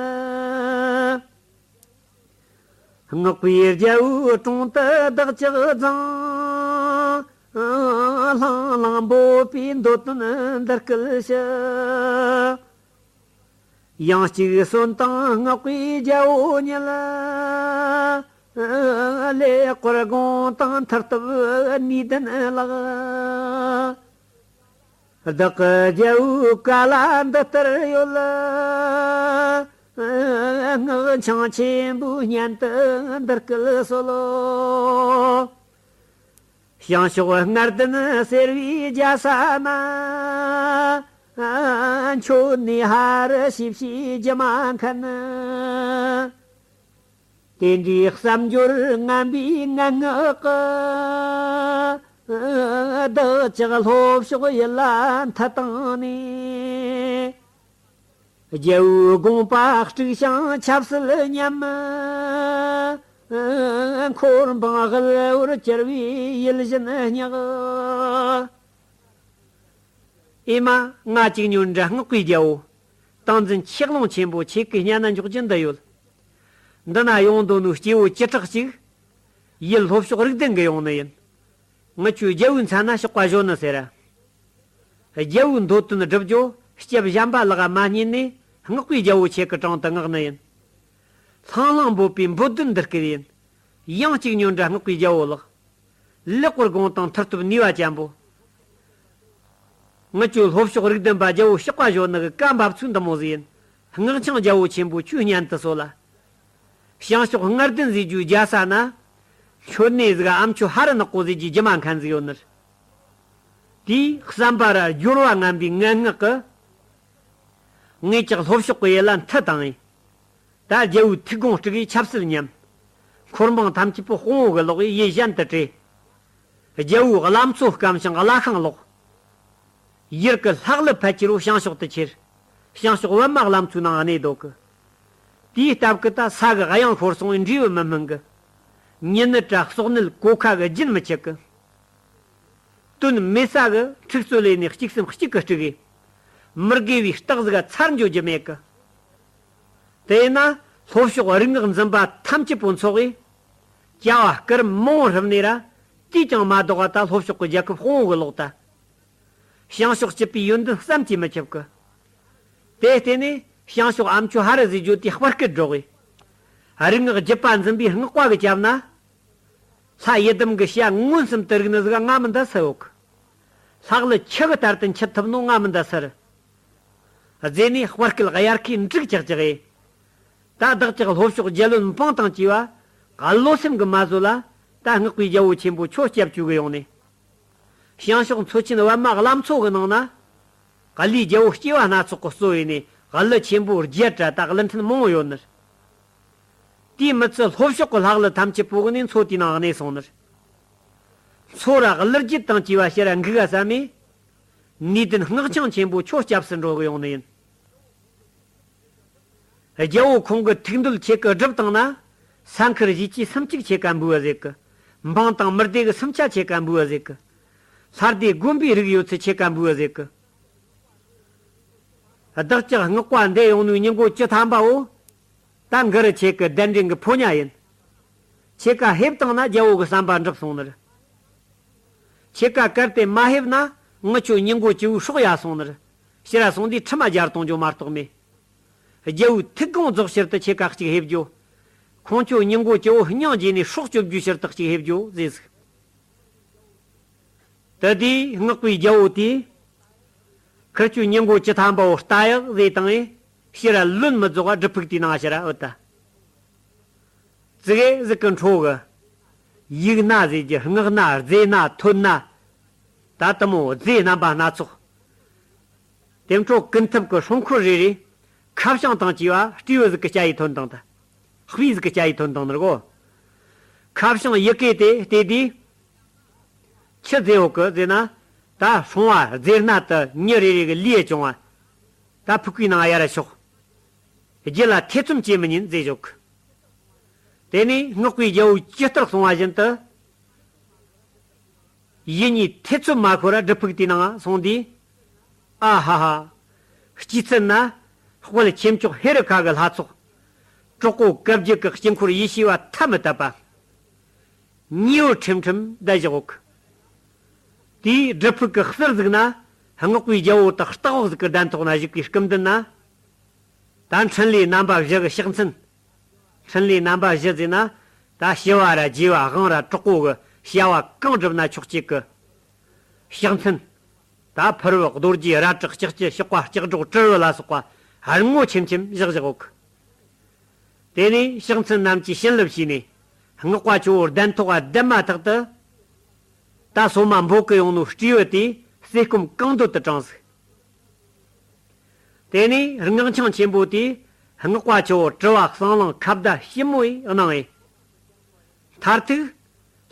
སྔགས་པའི་རྒྱལ་པོའི་དྲུང་དུ་བདག་ཅག་བརྫངས། ལྷང་ལྷང་འབོད་པའི་འདོད་དོན་འདི་སྐུལ་ཞུ། ཡང་གཅིག་གསོན་དང་སྔགས་པའི་རྒྱལ་པོ་ཉིད། ལས་སྐོར་དགོངས་དང་མཐར་ཐུག་ནུས་ལྡན་ལགས། བདག་གི་རྒྱལ་པོའི་བཀའ་ལ་འདི་ལྟར་ཡོད། སྔགས་འཆང་ཆེན་པོའི་སྙན་དུ་འདི་སྐད་གསོལ་ལོ། བྱང་ཕྱོགས་ལྔ་ལྡན་སེར་བའི་རྒྱལ་ས་ན། མཆོད་གནས་ཧ་རི་ཞེས་བྱའི་སྒྱུ་མ་མཁན། དེ་འདྲའི་བསམ་སྦྱོར་ངན་པའི་ངན་སྔགས་ཀྱི། བདག་ཅག་ལྷོ་ཕྱོགས་ཡུལ་ལ་མཐུ་བཏང་ནས། རྒྱལ་བོའི་དགོངས་པ་དཀྲུགས་ཤིང་ཆབ་སྲིད་ཉམས། འཁོར་འབངས་དབུལ་བོར་གྱུར་པའི་ཡིད་བཞིན་སྙེག། ཨེ་མ། ང་གཅིག་ཉོན་དྲ་སྔགས་པའི་རྒྱལ་བོ། ཏིང་འཛིན་ཆེ་ཀློང་ཆེན་པོ་ཁྱེད་ཀྱི་སྙན་ན་འཇོག་རྒྱུ་འདི་ཡོད། འདི་ན་ཡོང་འདོད་ནོ་སྐྱེ་བོ་བཅུ་ཕྲག་གཅིག། ཡུལ་ལྷོ་ཕྱོགས་རིགས་ལྡན་གྱི་ཡོང་ནི་ཡིན། ངི་ཆོའི་རྒྱལ་བོའི་མཚན་ན་གཤེགས་པ་བཞོན་ནི་ཟེར། རྒྱལ་བོའི་འདོད་དོན་བསྒྲུབ་རྒྱུ་སྐྱབས་གཞན་པ་ལག་མ་བསྙེན་ནས་སྔགས་པའི་རྒྱལ་བོ་ཁྱེད་ཀྱི་དྲུང་དུ་མངགས་ནི་ཡིན། ལྷང་ལྷང་འབོད་པའི་འབོད་དོན་འདི་སྐད་ཡིན། ཡང་གཅིག་ཉོན་དྲ་སྔགས་པའི་རྒྱལ་བོ་ལགས། ལེགས་པར་དགོངས་དང་མཐུ་སྟོབས་ནུས་པ་ཅན་པོ། ངི་ཆོའི་ལྷོ་ཕྱོགས་རིགས་ལྡན་པ་རྒྱལ་བོ་གཤེགས་པ་བཞོན་ནི་གི་བཀའ་འབབ་ཚུལ་འདི་མོ་ཟིག་ཡིན། སྔགས་འཆང་རྒྱལ་བོ་ཆེན་པོ་ཁྱོའི་སྙན་དུ་གསོལ་ལ། བྱང་ཕྱོགས་ལྔ་ལྡན་ཟེར་རྒྱུའི་རྒྱལ་ས་ན། མཆོད་གནས་ཟིག་ཨ་མཆོད་ཧ་རི་ནག་པོ་ཟེར་རྒྱུའི་རྒྱུ་མ་མཁན་ཟིག་ཡོད་ནི་རེད། དེའི་བསམ་པ་ར་སྦྱོར་བ་ངན་པའི་ངན་སྔགས་ཀྱིས། ངས་ཀྱང་ལྷོ་ཕྱོགས་ཀྱི་ཡུལ་ལ་མཐུ་བཏང་ངས། ད་རྒྱལ་བོའི་ཐུགས་དགོངས་དཀྲུགས་ཡས་ཆབ་སྲིད་ཉམས། འཁོར་འབངས་ཐམས་ཅད་པོ་དཔུང་བོ་གི་ལོག་ཡས་ཡིད་གཞན་དུ་བྲེལ། རྒྱལ་བོའི་བླ་མཚོ་སྐམ་ཞིང་བླ་ཤིང་ལོག། ཡུལ་གྱི་ལྷག་ལུས་ཕལ་ཆེར་བོ་བྱང་ཕྱོགས་དུ་ཁྱེར། བྱང་ཕྱོགས་པདྨ་བླ་མཚོའི་ནང་གནས་སྡོད་གི། དེའི་སྟབས་ཀྱིས་ད་ས་གི་གཡང་ཤོར་སོང་བས་འབྲས་བུ་མི་སྨིན་གི། མྱི་ནད་དྲག་སོག་ནད་གོ་ཁ་གིས་རྒྱུན་མི་ཆད་གི། དོན་མེད་ས་གི་འཁྲུག་རྩོད་ལས་ནས་གཅིག་སེམས་གཅིག་གིས་དཀྲུགས་གི། མི་དགེ་བའི་རྟགས་ཟིག་ག་ཚར་འཇོག་རྒྱུ་མེད་གི། དེས་ན་ལྷོ་ཕྱོགས་རིག་སྔགས་འཛིན་པ་ཐམས་ཅད་པོ་འཚོགས་གི། བྱ་བ་སྐར་མང་བོ་ཧྲིལ་ནས་ར། དེས་ཀྱང་མ་ལྡོག་པ་ད་ལྷོ་ཕྱོགས་ཀྱི་རྒྱལ་ཁབ་དཔུང་བོ་གི་ལོག་ད། བྱང་ཕྱོགས་སྐྱིད་པའི་ཡོན་ཏན་བསམ་གྱིས་མི་ཁྱབ་གི། དེ་བརྟེན་ནས་བྱང་ཕྱོགས་ཨ་མཆོད་ཧ་རི་ཟེར་རྒྱུ་དེ་དཔའ་སྐད་སྒྲོག་གི། རིག་སྔགས་བརྒྱུད་པ་འཛིན་པའི་སྔགས་པ་གིས་བརྒྱབ་ན། ལྷ་ཡི་དམ་གྱི་ཞལ་མངོན་སུམ་དུ་རིག་ནི་ཟིག་ང་མི་འདའ་ས་ཡོད་གི། ལྷག་ལུས་ཆུ་གི་ལྟར་དུ་འཁྱིལ་ཐུབ་ནོ་ང་མི་འདའ་ས་རེད། རྗེས་ནས་དཔའ་སྐད་དབྱར་ཁའི་འབྲུག་ཅག་ཅག་ཡིན། ད་བདག་ཅག་ལྷོ་ཕྱོགས་རྒྱལ་བློན་འབངས་དང་བཅས་པ། བློ་སེམས་ཀྱིས་མ་བཟོད་ལ། ད་སྔགས་པའི་རྒྱལ་བོ་ཆེན་པོ་ཁྱོད་སྐྱབས་བཅོལ་གི་ཡོང་ནས། བྱང་ཕྱོགས་མཚོ་ཆེན་པདྨ་བླ་མཚོ་གི་ནང་ན། ཀ་ལིའི་རྒྱལ་བོ་སྐྱེ་བ་སྣ་ཚོགས་ཀྱིས་གཙོས་ནས་ཀླུ་ཆེན་པོ་བརྒྱད་དྲ་ད་ཀླུ་ཕྲན་མང་བོ་ཡོད་ནི་རེད། དེའི་མི་ཚད་ལྷོ་ཕྱོགས་ཀྱི་ལྷག་ལུས་ཐམས་ཅད་པོ་གི་ནས་མཚོ་དེའི་ནང་གནས་སོང་ནི་རེད། མཚོ་ར་ཀླུ་རྒྱུད་དང་བཅས་པ་ཕྱིར་ར་འགུག་ག་བསམ་མས། ནུས་ལྡན་སྔགས་འཆང་ཆེན་པོ་ཁྱོད་སྐྱབས་སུ་འགྲོ་གི་ཡོང་ནི་ཡིན། རྒྱལ་བོ་ཁོང་གི་ཐུགས་འདོད་ཁྱེད་ཀྱིས་སྒྲུབ་བཏང་ན། ས་མཁར་གཞིས་ཆས་སུམ་གཅིག་ཁྱེད་ཀ་འབུལ་བ་ཟེར་གི། འབངས་དང་མི་སྡེ་གི་སུམ་ཆ་ཁྱེད་ཀ་འབུལ་བ་ཟེར་གི། ལྷ་སྡེ་དགོན་པའི་རིགས་ཡོད་ཚད་ཁྱེད་ཀ་འབུལ་བ་ཟེར་གི། བདག་ཅག་སྔགས་པ་འདིར་ཡོང་ནས་ཉིན་གོ་བཅུ་ཐམ་པའོ། ད་འགི་རུ་ཁྱེད་ཀྱི་གདན་འདྲེན་གྱི་ཕོ་ཉ་ཡིན། ཁྱེད་ཀ་ཕེབས་བཏང་ན་རྒྱལ་བོ་གི་བསམ་པ་འགྲུབ་སོང་ནི་རེད། ཁྱེད་ཀ་གལ་ཏེ་མ་ཕེབས་ན་ངི་ཆོ་ཉིན་གོ་བཅུ་བོའི་སྲོག་ཡལ་སོང་ནི་རེད། ཕྱིར་ར་སོང་དུས་ཁྲིམས་སྦྱར་གཏོང་རྒྱུ་མ་གཏོགས་མེད། རྒྱལ་བོའི་ཐུགས་དགོངས་རྫོགས་ཕྱིར་དུ་ཁྱེད་ཀ་གཅིག་ཕེབས་རྒྱུ། ཁོང་ཆོ་ཉིན་གོ་བཅུ་བོ་སྙིང་རྗེ་ནས་སྲོག་སྐྱོབ་རྒྱུའི་ཕྱིར་དུ་གཅིག་ཕེབས་རྒྱུ་ཟེར་ཟིག། དེ་དུས་སྔགས་པའི་རྒྱལ་བོ་དེས། ཁིར་ཆོས་ཉིན་གོ་བཅུ་ཐམ་པའོ་ལྟ་ཡག་ཟེར་བཏང་ངས་ཕྱིར་ར་ལོན་མི་རྫོགས་པ་སྒྲུབ་ཕུག་དེའི་ནང་ཕྱིར་ར་འོད་ད། ཙི་གེ་ཟིག་གི་འཕྲོ་གི། ཡིག་སྣ་ཟེར་རྒྱུ་སྔགས་སྣ་རྫས་སྣ་ཐོད་སྣ། ད་དུ་མོ་རྫས་རྣམ་པ་སྣ་ཚོགས། དེ་འཕྲོ་ཀུན་ཐུབ་ཀྱི་སྲུང་འཁོར་རེ་རེ། ཁ་བྱང་དང་བཅས་པ་སྤྲེའུ་ཟིག་གི་སྐྱ་ཡི་ཐོན་དང་དང་། དཔེ་ཟིག་གི་སྐྱ་ཡི་ཐོན་དང་ནི་གོ། ཁ་བྱང་ཡི་གེ་དེ་བལྟས་དུས། ཆི་ཟེར་འོག་གི་ཟེར་ན། ད་སྲུང་བ་རྫས་སྣ་དུ་མྱི་རེ་རེ་གི་ལུས་སྐྱོང་བ། ད་ཕུག་གུའི་ནང་ཡར་ཤོག། རྒྱུད་ལ་ཐེ་ཚོམ་བྱེད་མི་ཉན་ཟེར་བཞག། དེ་ནས་སྔགས་པའི་རྒྱལ་བོ་ཇི་ལྟར་གསུང་བ་བཞིན་དུ། ཡིད་གཉིས་ཐེ་ཚོམ་མ་ཁོ་ར་སྒྲུབ་ཕུག་དེའི་ནང་སོང་དུས། ཨ་ཧ་ཧ། སྐྱེས་ཚུལ་ན། དཔལ་ཆོས་མཆོག་ཧེ་རུ་ཀ་གི་ལྷ་ཚོགས། གྲོགས་པོ་བཀའ་བརྒྱུད་ཀྱི་དཀྱིལ་འཁོར་ཡེ་ཤེས་པ་ཐ་མི་དད་པ། ཉེ་བོ་ཁྲིམ་ཁྲིམ་བསྡད་བཞག་གི། དེའི་སྒྲུབ་ཕུག་གི་ཟུར་ཟིག་ན། སྔགས་པའི་རྒྱལ་བོ་དག་སྟག་འོག་ཟིག་གི་གདན་ཐོག་ན་བཞུགས་པའི་སྐུ་མདུན་ན། ད་འཕྲིན་ལས་རྣམ་པ་བཞི་གི་ཕྱག་མཚན། འཕྲིན་ལས་རྣམ་པ་བཞི་ཟེར་ན། ད་ཞི་བ་ར་རྒྱས་པ་དབང་ར་དྲག་པོ་གི་བྱ་བ་གང་བསྒྲུབ་ན་ཆོག་ཅིག་གི་ཕྱག་མཚན། ད་ཕུར་བུ་རྡོ་རྗེ་རལ་གྲི་ལྕགས་ཀྱུ་ཕྱག་པ་ལྕགས་སྒྲོག་དྲིལ་བུ་ལ་སོགས་པ་རྔོ་ཆེམ་ཆེམ་བཞག་བཞག་གི། དེ་ནས་ཕྱག་མཚན་རྣམས་ཀྱི་བྱིན་རླབས་ཞུས་ནས། སྔགས་པ་ཆུ་བོ་གདན་ཐོག་བསྡད་མ་ཐག་ཏུ། ད་སོ་མ་འབོད་གི་ཡོང་ནོ་སྤྲེའུ་དེ་བསེ་སྐོམ་གང་འདོད་དུ་དྲངས་ཟིག། དེ་ནས་སྔགས་འཆང་ཆེན་པོ་དེས་སྔགས་པ་ཆུ་བོ་དྲི་བ་གསང་ལང་ཁ་བརྡ་ཞིབ་མོ་ཡིས་གནང་ངས། མཐར་ཐུག་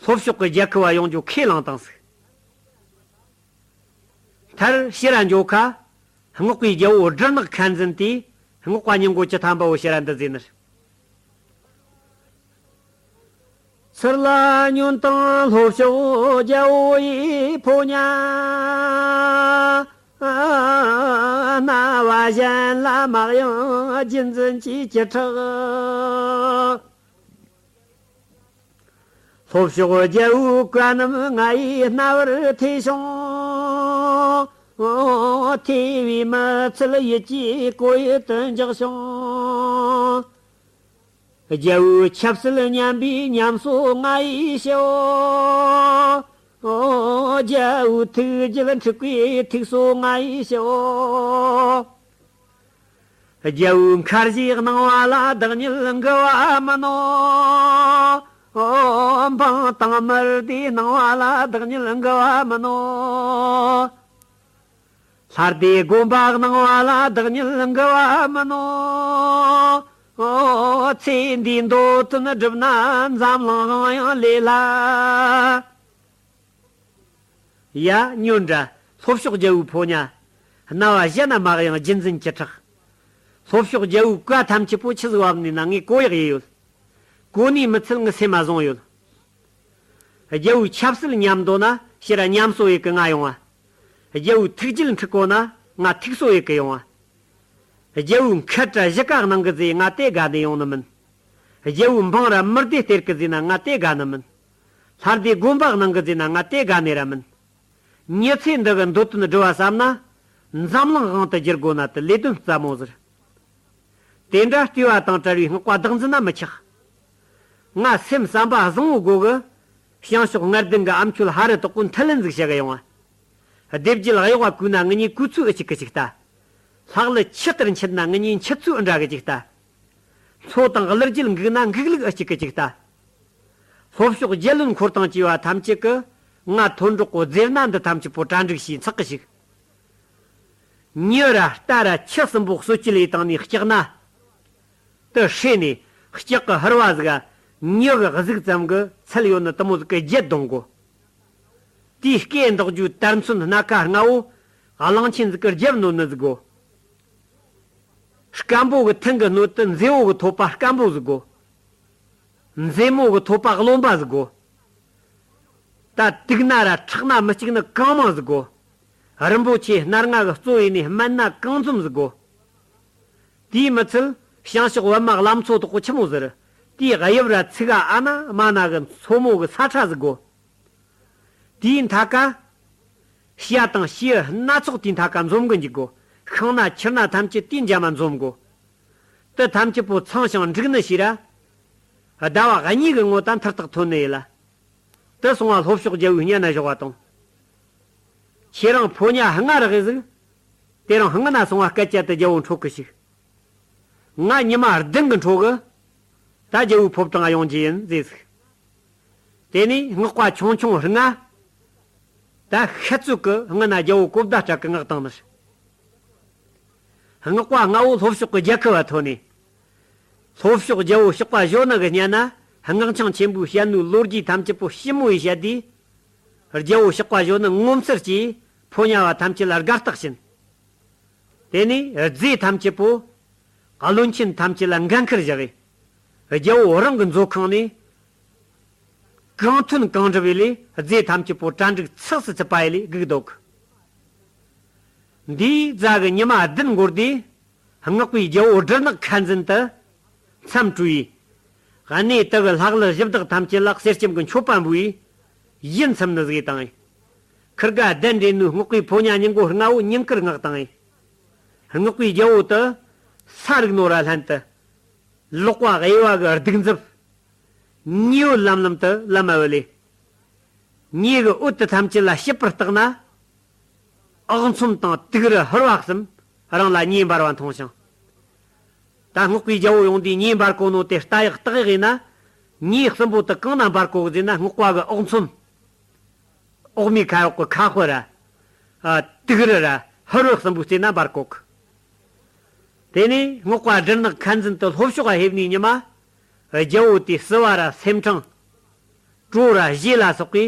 ལྷོ་ཕྱོགས་ཀྱི་རྒྱལ་ཁབ་བ་ཡོང་རྒྱུ་ཁས་བླངས་བཏང་ཟིག། མཐར་ཕྱི་ར་འགྱོ་ཁ། སྔགས་པའི་རྒྱལ་པོ་སྦྲུལ་ནག་ཁ་འཛིན་དེས་སྔགས་པ་སྙིང་པོ་བཅུ་ཐམ་པ་བོ་ཕྱི་ར་འདི་ཟེར་ནི། ཚུར་ལ་ཉོན་དང་ལྷོ་ཕྱོགས་རྒྱལ་པོ་ཡི་ཕོ་ཉ། རྣ་བ་གཞན་ལ་མ་གཡེང་རྒྱུད་འཛིན་གྱིས་ཅི་དྲག། ལྷོ་ཕྱོགས་རྒྱལ་པོའི་བཀའ་རྣམས་ང་ཡི་རྣ་བར་ཐོས་ཤིང་། ཐོས་པའི་མི་ཚད་ཡིད་ཀྱི་གོ་ཡུལ་དུ་འཇོག་ཤིང་། རྒྱལ་པོའི་ཆབ་སྲིད་ཉམས་པའི་ཉམས་གསོ་ང་ཡིས་ཞུའོ། རྒྱལ་པོའི་ཐུགས་རྒྱུད་འཁྲུགས་པའི་ཐུགས་གསོ་ང་ཡིས་ཞུའོ། རྒྱལ་པོའི་མཁར་བཞིའི་སྣང་བ་ལ་བདག་ཉིད་འགུལ་བ་མིན་ནོ། འབངས་དང་མི་སྡེའི་སྣང་བ་ལ་བདག་ཉིད་འགུལ་བ་མིན་ནོ། ལྷ་སྡེ་དགོན་པ་སྣང་བ་ལ་བདག་ཉིད་འགུལ་བ་མིན་ནོ། ཚེ་འདིའི་འདོད་དོན་བསྒྲུབ་ན་འཛམ་གླིང་དབང་ཡང་ལས་སླ། ཡ། ཉོན་དྲ། ལྷོ་ཕྱོགས་རྒྱལ་པོའི་ཕོ་ཉ། རྣ་བ་གཞན་ན་མ་གཡེང་རྒྱུད་འཛིན་གྱི་ཁྲག། ལྷོ་ཕྱོགས་རྒྱལ་པོའི་བཀའ་ཐམས་ཅད་པོ་ཆི་ཟིག་བབ་ནས་ན་ངས་གོ་ཡག་ཡེ་ཡོད། གོ་ནས་མི་ཚད་ངའི་སེམས་མ་བཟུང་ཡོད། རྒྱལ་པོའི་ཆབ་སྲིད་ཉམས་འདོད་ན་ཕྱིར་ཉམས་གསོ་ཡེ་གི་ང་ཡོང་བ། རྒྱལ་པོའི་ཐུགས་རྒྱུད་འཁྲུག་གོ་ན་ང་ཐུགས་གསོ་ཡེ་གི་ཡོང་བ། རྒྱལ་པོའི་མཁར་ར་གཞིས་ཀ་གནང་གི་ཟེ་ང་དེ་དགའ་ནི་ཡོང་ནི་མིན། རྒྱལ་པོའི་འབངས་ར་མི་སྡེ་སྟེར་གི་ཟེ་ན་ང་དེ་དགའ་ནི་མིན། ལྷ་སྡེ་དགོན་པ་གནང་གི་ཟེ་ན་ང་དེ་དགའ་ནི་ར་མིན། མྱི་ཚེ་འདི་གི་འདོད་དོན་སྒྲུབ་པ་བསམ་ན། འཛམ་གླིང་དབང་དུ་བསྒྱུར་དགོས་ན་དེ་ལས་དོན་སླ་མོ་ཟེར། དེ་འདྲ་བལྟས་པ་དང་བྲལ་བའི་སྔགས་པ་བདག་འཛིན་ན་མི་ཆགས། ང་སེམས་བསམ་པ་བཟང་བོ་དགོས་གི། བྱང་ཕྱོགས་ལྔ་ལྡན་གྱི་ཨ་མཆོད་ཧ་རི་དྭགས་པོ་མཐིལ་ལེན་ཟིག་བྱ་གི་ཡོང་བ། སྡེ་བརྒྱད་གཡོག་པ་བཀོལ་ན་ངེད་གཉིས་བཀོལ་ཚུལ་ཨེ་གཅིག་གི་གཅིག་ལྟ། ལྷག་ལུས་ཆུ་ལྟར་འཆད་ན་ངེད་གཉིས་འཆད་ཚུལ་ཨེ་འདྲ་གི་གཅིག་ལྟ། མཚོ་དང་གླུ་རྒྱུད་འགུག་ན་འགུག་ལུགས་ཨེ་གཅིག་གི་གཅིག་ལྟ། ལྷོ་ཕྱོགས་རྒྱལ་བློན་འཁོར་དང་བཅས་པ་ཐམས་ཅད་ཀྱིས་ང་ཐོན་འབྲོག་གོ་རྫས་སྣ་འདི་ཐམས་ཅད་པོ་གྲ་སྒྲིག་བྱས་ཚགས་ཀྱི་ཞིག། མྱི་ར་རྟ་ར་ཁྱི་གསུམ་པོ་གསོད་སྤྱད་ལས་བཏང་ནས་སྐྲག་ན། དེ་ཧྲེ་ནས་སྐྲག་གི་ཧུར་བ་ཟིག་ག་མྱི་གི་གཟུགས་ཙམ་གྱི་ཚད་ཡོད་ནི་དེ་མོ་ཟིག་གི་རྒྱུད་རྡུང་དགོ། དེའི་སྐད་འདོགས་རྒྱུའི་དར་ཚོན་སྣ་ཁ་ལྔ་བོ་གླང་ཆེན་ཟིག་གི་རྒྱབ་གནོན་ནི་ཟིག་དགོ། སྐམ་པོ་གི་ཐུན་གི་སྣོད་དུ་མཛེ་བོ་གི་ཐོད་པ་སྐམ་པོ་ཟིག་དགོ། མཛེ་མོ་གི་ཐོད་པ་རློན་པ་ཟིག་དགོ། ད་དུག་སྣ་ར་ཁྲག་སྣ་མི་གཅིག་ནི་གང་མང་ཟིག་དགོ། རིན་པོ་ཆེ་སྣ་ལྔ་གི་གཙོ་ཡིན་ནི་སྨན་སྣ་གང་འཛོམས་ཟིག་དགོ། དེའི་མི་ཚད་བྱང་ཕྱོགས་པདྨ་བླ་མཚོ་དག་གོ་ཆི་མོ་ཟེར། དེའི་དབྱིབས་ར་ཚིག་ག་ཨ་ན་མ་ན་གི་མཚོ་མོ་གི་ས་ཁྲ་ཟིག་དགོ། དེའི་མཐའ་ཀ་བྱ་དང་བྱིའུ་སྣ་ཚོགས་དེའི་མཐའ་ཀ་འཛོམས་གི་འཇུག་དགོ། ཤིང་སྣ་ཁྱི་སྣ་ཐམས་ཅད་དེའི་འཇབ་མ་འཛོམས་དགོ། དེ་ཐམས་ཅད་པོ་ཚང་ཞིང་འགྲིག་ནི་ཞིག་ར། ཟླ་བ་གཉིས་ཀྱི་སྔོན་ད་མཐར་ཐུག་ཐོན་ནི་ཡིན་ལ། དེ་སོང་བ་ལྷོ་ཕྱོགས་རྒྱལ་པོའི་སྙན་ན་ཞོག་པ་དང་། ཁྱེད་རང་ཕོ་ཉ་ལྔ་རག་གི་ཟིག། དེ་རིང་སྔ་ན་སོང་བ་སྐད་ཆ་དེ་རྒྱལ་པོ་འཕྲོག་གི་ཞིག། ང་ཉི་མ་བདུན་གྱི་འཕྲོ་གི། ད་རྒྱལ་པོའི་ཕོ་བྲང་ཡོང་རྒྱུ་ཡིན་ཟེར་ཟིག། དེ་ནས་སྔགས་པ་ཆུང་ཆུང་ལྔ། ད་ཤ་ཚུགས་ཀྱི་སྔ་ན་རྒྱལ་པོ་གོ་བརྡ་སྤྲད་ཀྱི་མངགས་བཏང་ནི། སྔགས་པ་ལྔ་བོ་ལྷོ་ཕྱོགས་ཀྱི་རྒྱལ་ཁབ་བ་ཐོན་ནས། ལྷོ་ཕྱོགས་རྒྱལ་པོ་གཤེགས་པ་གཞོན་ནུ་གི་སྙན་ན་སྔགས་འཆང་ཆེན་པོའི་ཞལ་ནུ་ལོ་རྒྱུས་ཐམས་ཅད་པོ་ཞིབ་མོ་ཡིས་བཤད་དུས། རྒྱལ་པོ་གཤེགས་པ་གཞོན་ནུ་ངོ་མཚར་གྱིས་ཕོ་ཉ་བ་ཐམས་ཅད་ལ་དགའ་རྟགས་བྱིན། དེ་ནས་རྫས་ཐམས་ཅད་པོ། བློན་ཆེན་ཐམས་ཅད་ལ་འགན་ཁུར་བཞག་གི། རྒྱལ་པོ་རང་གི་མཛོད་ཁང་ནས། གང་ཐོན་གང་འགྲུབ་ཡི་ལས་རྫས་ཐམས་ཅད་པོ་གྲ་འགྲིག་ཚགས་སུ་ཚུད་པ་ཡི་ལས་སྒུག་འདུག། འདིའི་རྫ་གི་ཉི་མ་བདུན་འགོར་དུས། སྔགས་པའི་རྒྱལ་པོ་སྦྲུལ་ནག་ཁ་འཛིན་དུ་མཚམས་བྲུས་ཡི། གནས་དེ་གི་ལྷག་ལུས་གཞི་བདག་ཐམས་ཅད་ལ་གསེར་སྐྱེམས་ཀྱི་མཆོད་པ་འབུལ་ཡི། ཡིད་ཚིམ་ནི་ཟིག་བཏང་ཡི། ཁིར་ག་གདན་འདྲེན་ནུས་སྔགས་པའི་ཕོ་ཉ་ཉིན་མགོ་ལྔ་བོ་ཉིན་དཀར་མངགས་བཏང་ཡི། སྔགས་པའི་རྒྱལ་པོ་དུ་ས་རིག་ནོ་ར་ལྷན་དུ། ལོག་པ་དབྱེ་བ་གི་གདུག་འཛིབ། ཉེ་བོ་ལམ་ལམ་དུ་ལམ་མ་བུད་ལས། ཉེ་གི་འོད་དེ་ཐམས་ཅད་ལ་ཞིབ་པར་བརྟགས་ན། ཨག་ཚོམ་དང་དུག་རི་ཧུར་བ་གསུམ་རང་ལ་ཉེ་འབར་བ་མཐོང་ཞིང་། ད་སྔགས་པའི་རྒྱལ་པོ་ཡོང་དུས་ཉེ་འབར་གོ་ནོ་དེ་ལྟ་ཡག་བརྟག་ཡག་ཡིན་ན། ཉེ་གསུམ་པོ་དེ་གང་ན་འབར་གོ་གི་ཟེར་ན་སྔགས་པ་གི་ཨོག་ཚོམ། འོག་མའི་ཁ་འོག་གི་ཁ་དཔེ་ར། ཨ། དུག་རི་ར་ཧུར་བུ་གསུམ་པོའི་རྩེ་ན་འབར་གོ་གི། དེ་ནས་སྔགས་པ་སྦྲུལ་ནག་ཁ་འཛིན་དུ་ལྷོ་ཕྱོགས་ལ་ཕེབས་ནས་ཉི་མ། རྒྱལ་པོ་དེའི་བསུ་བ་ར་སེམས་ཕྲེང་། གྲོ་ར་བཞེས་ལ་སོགས་པའི་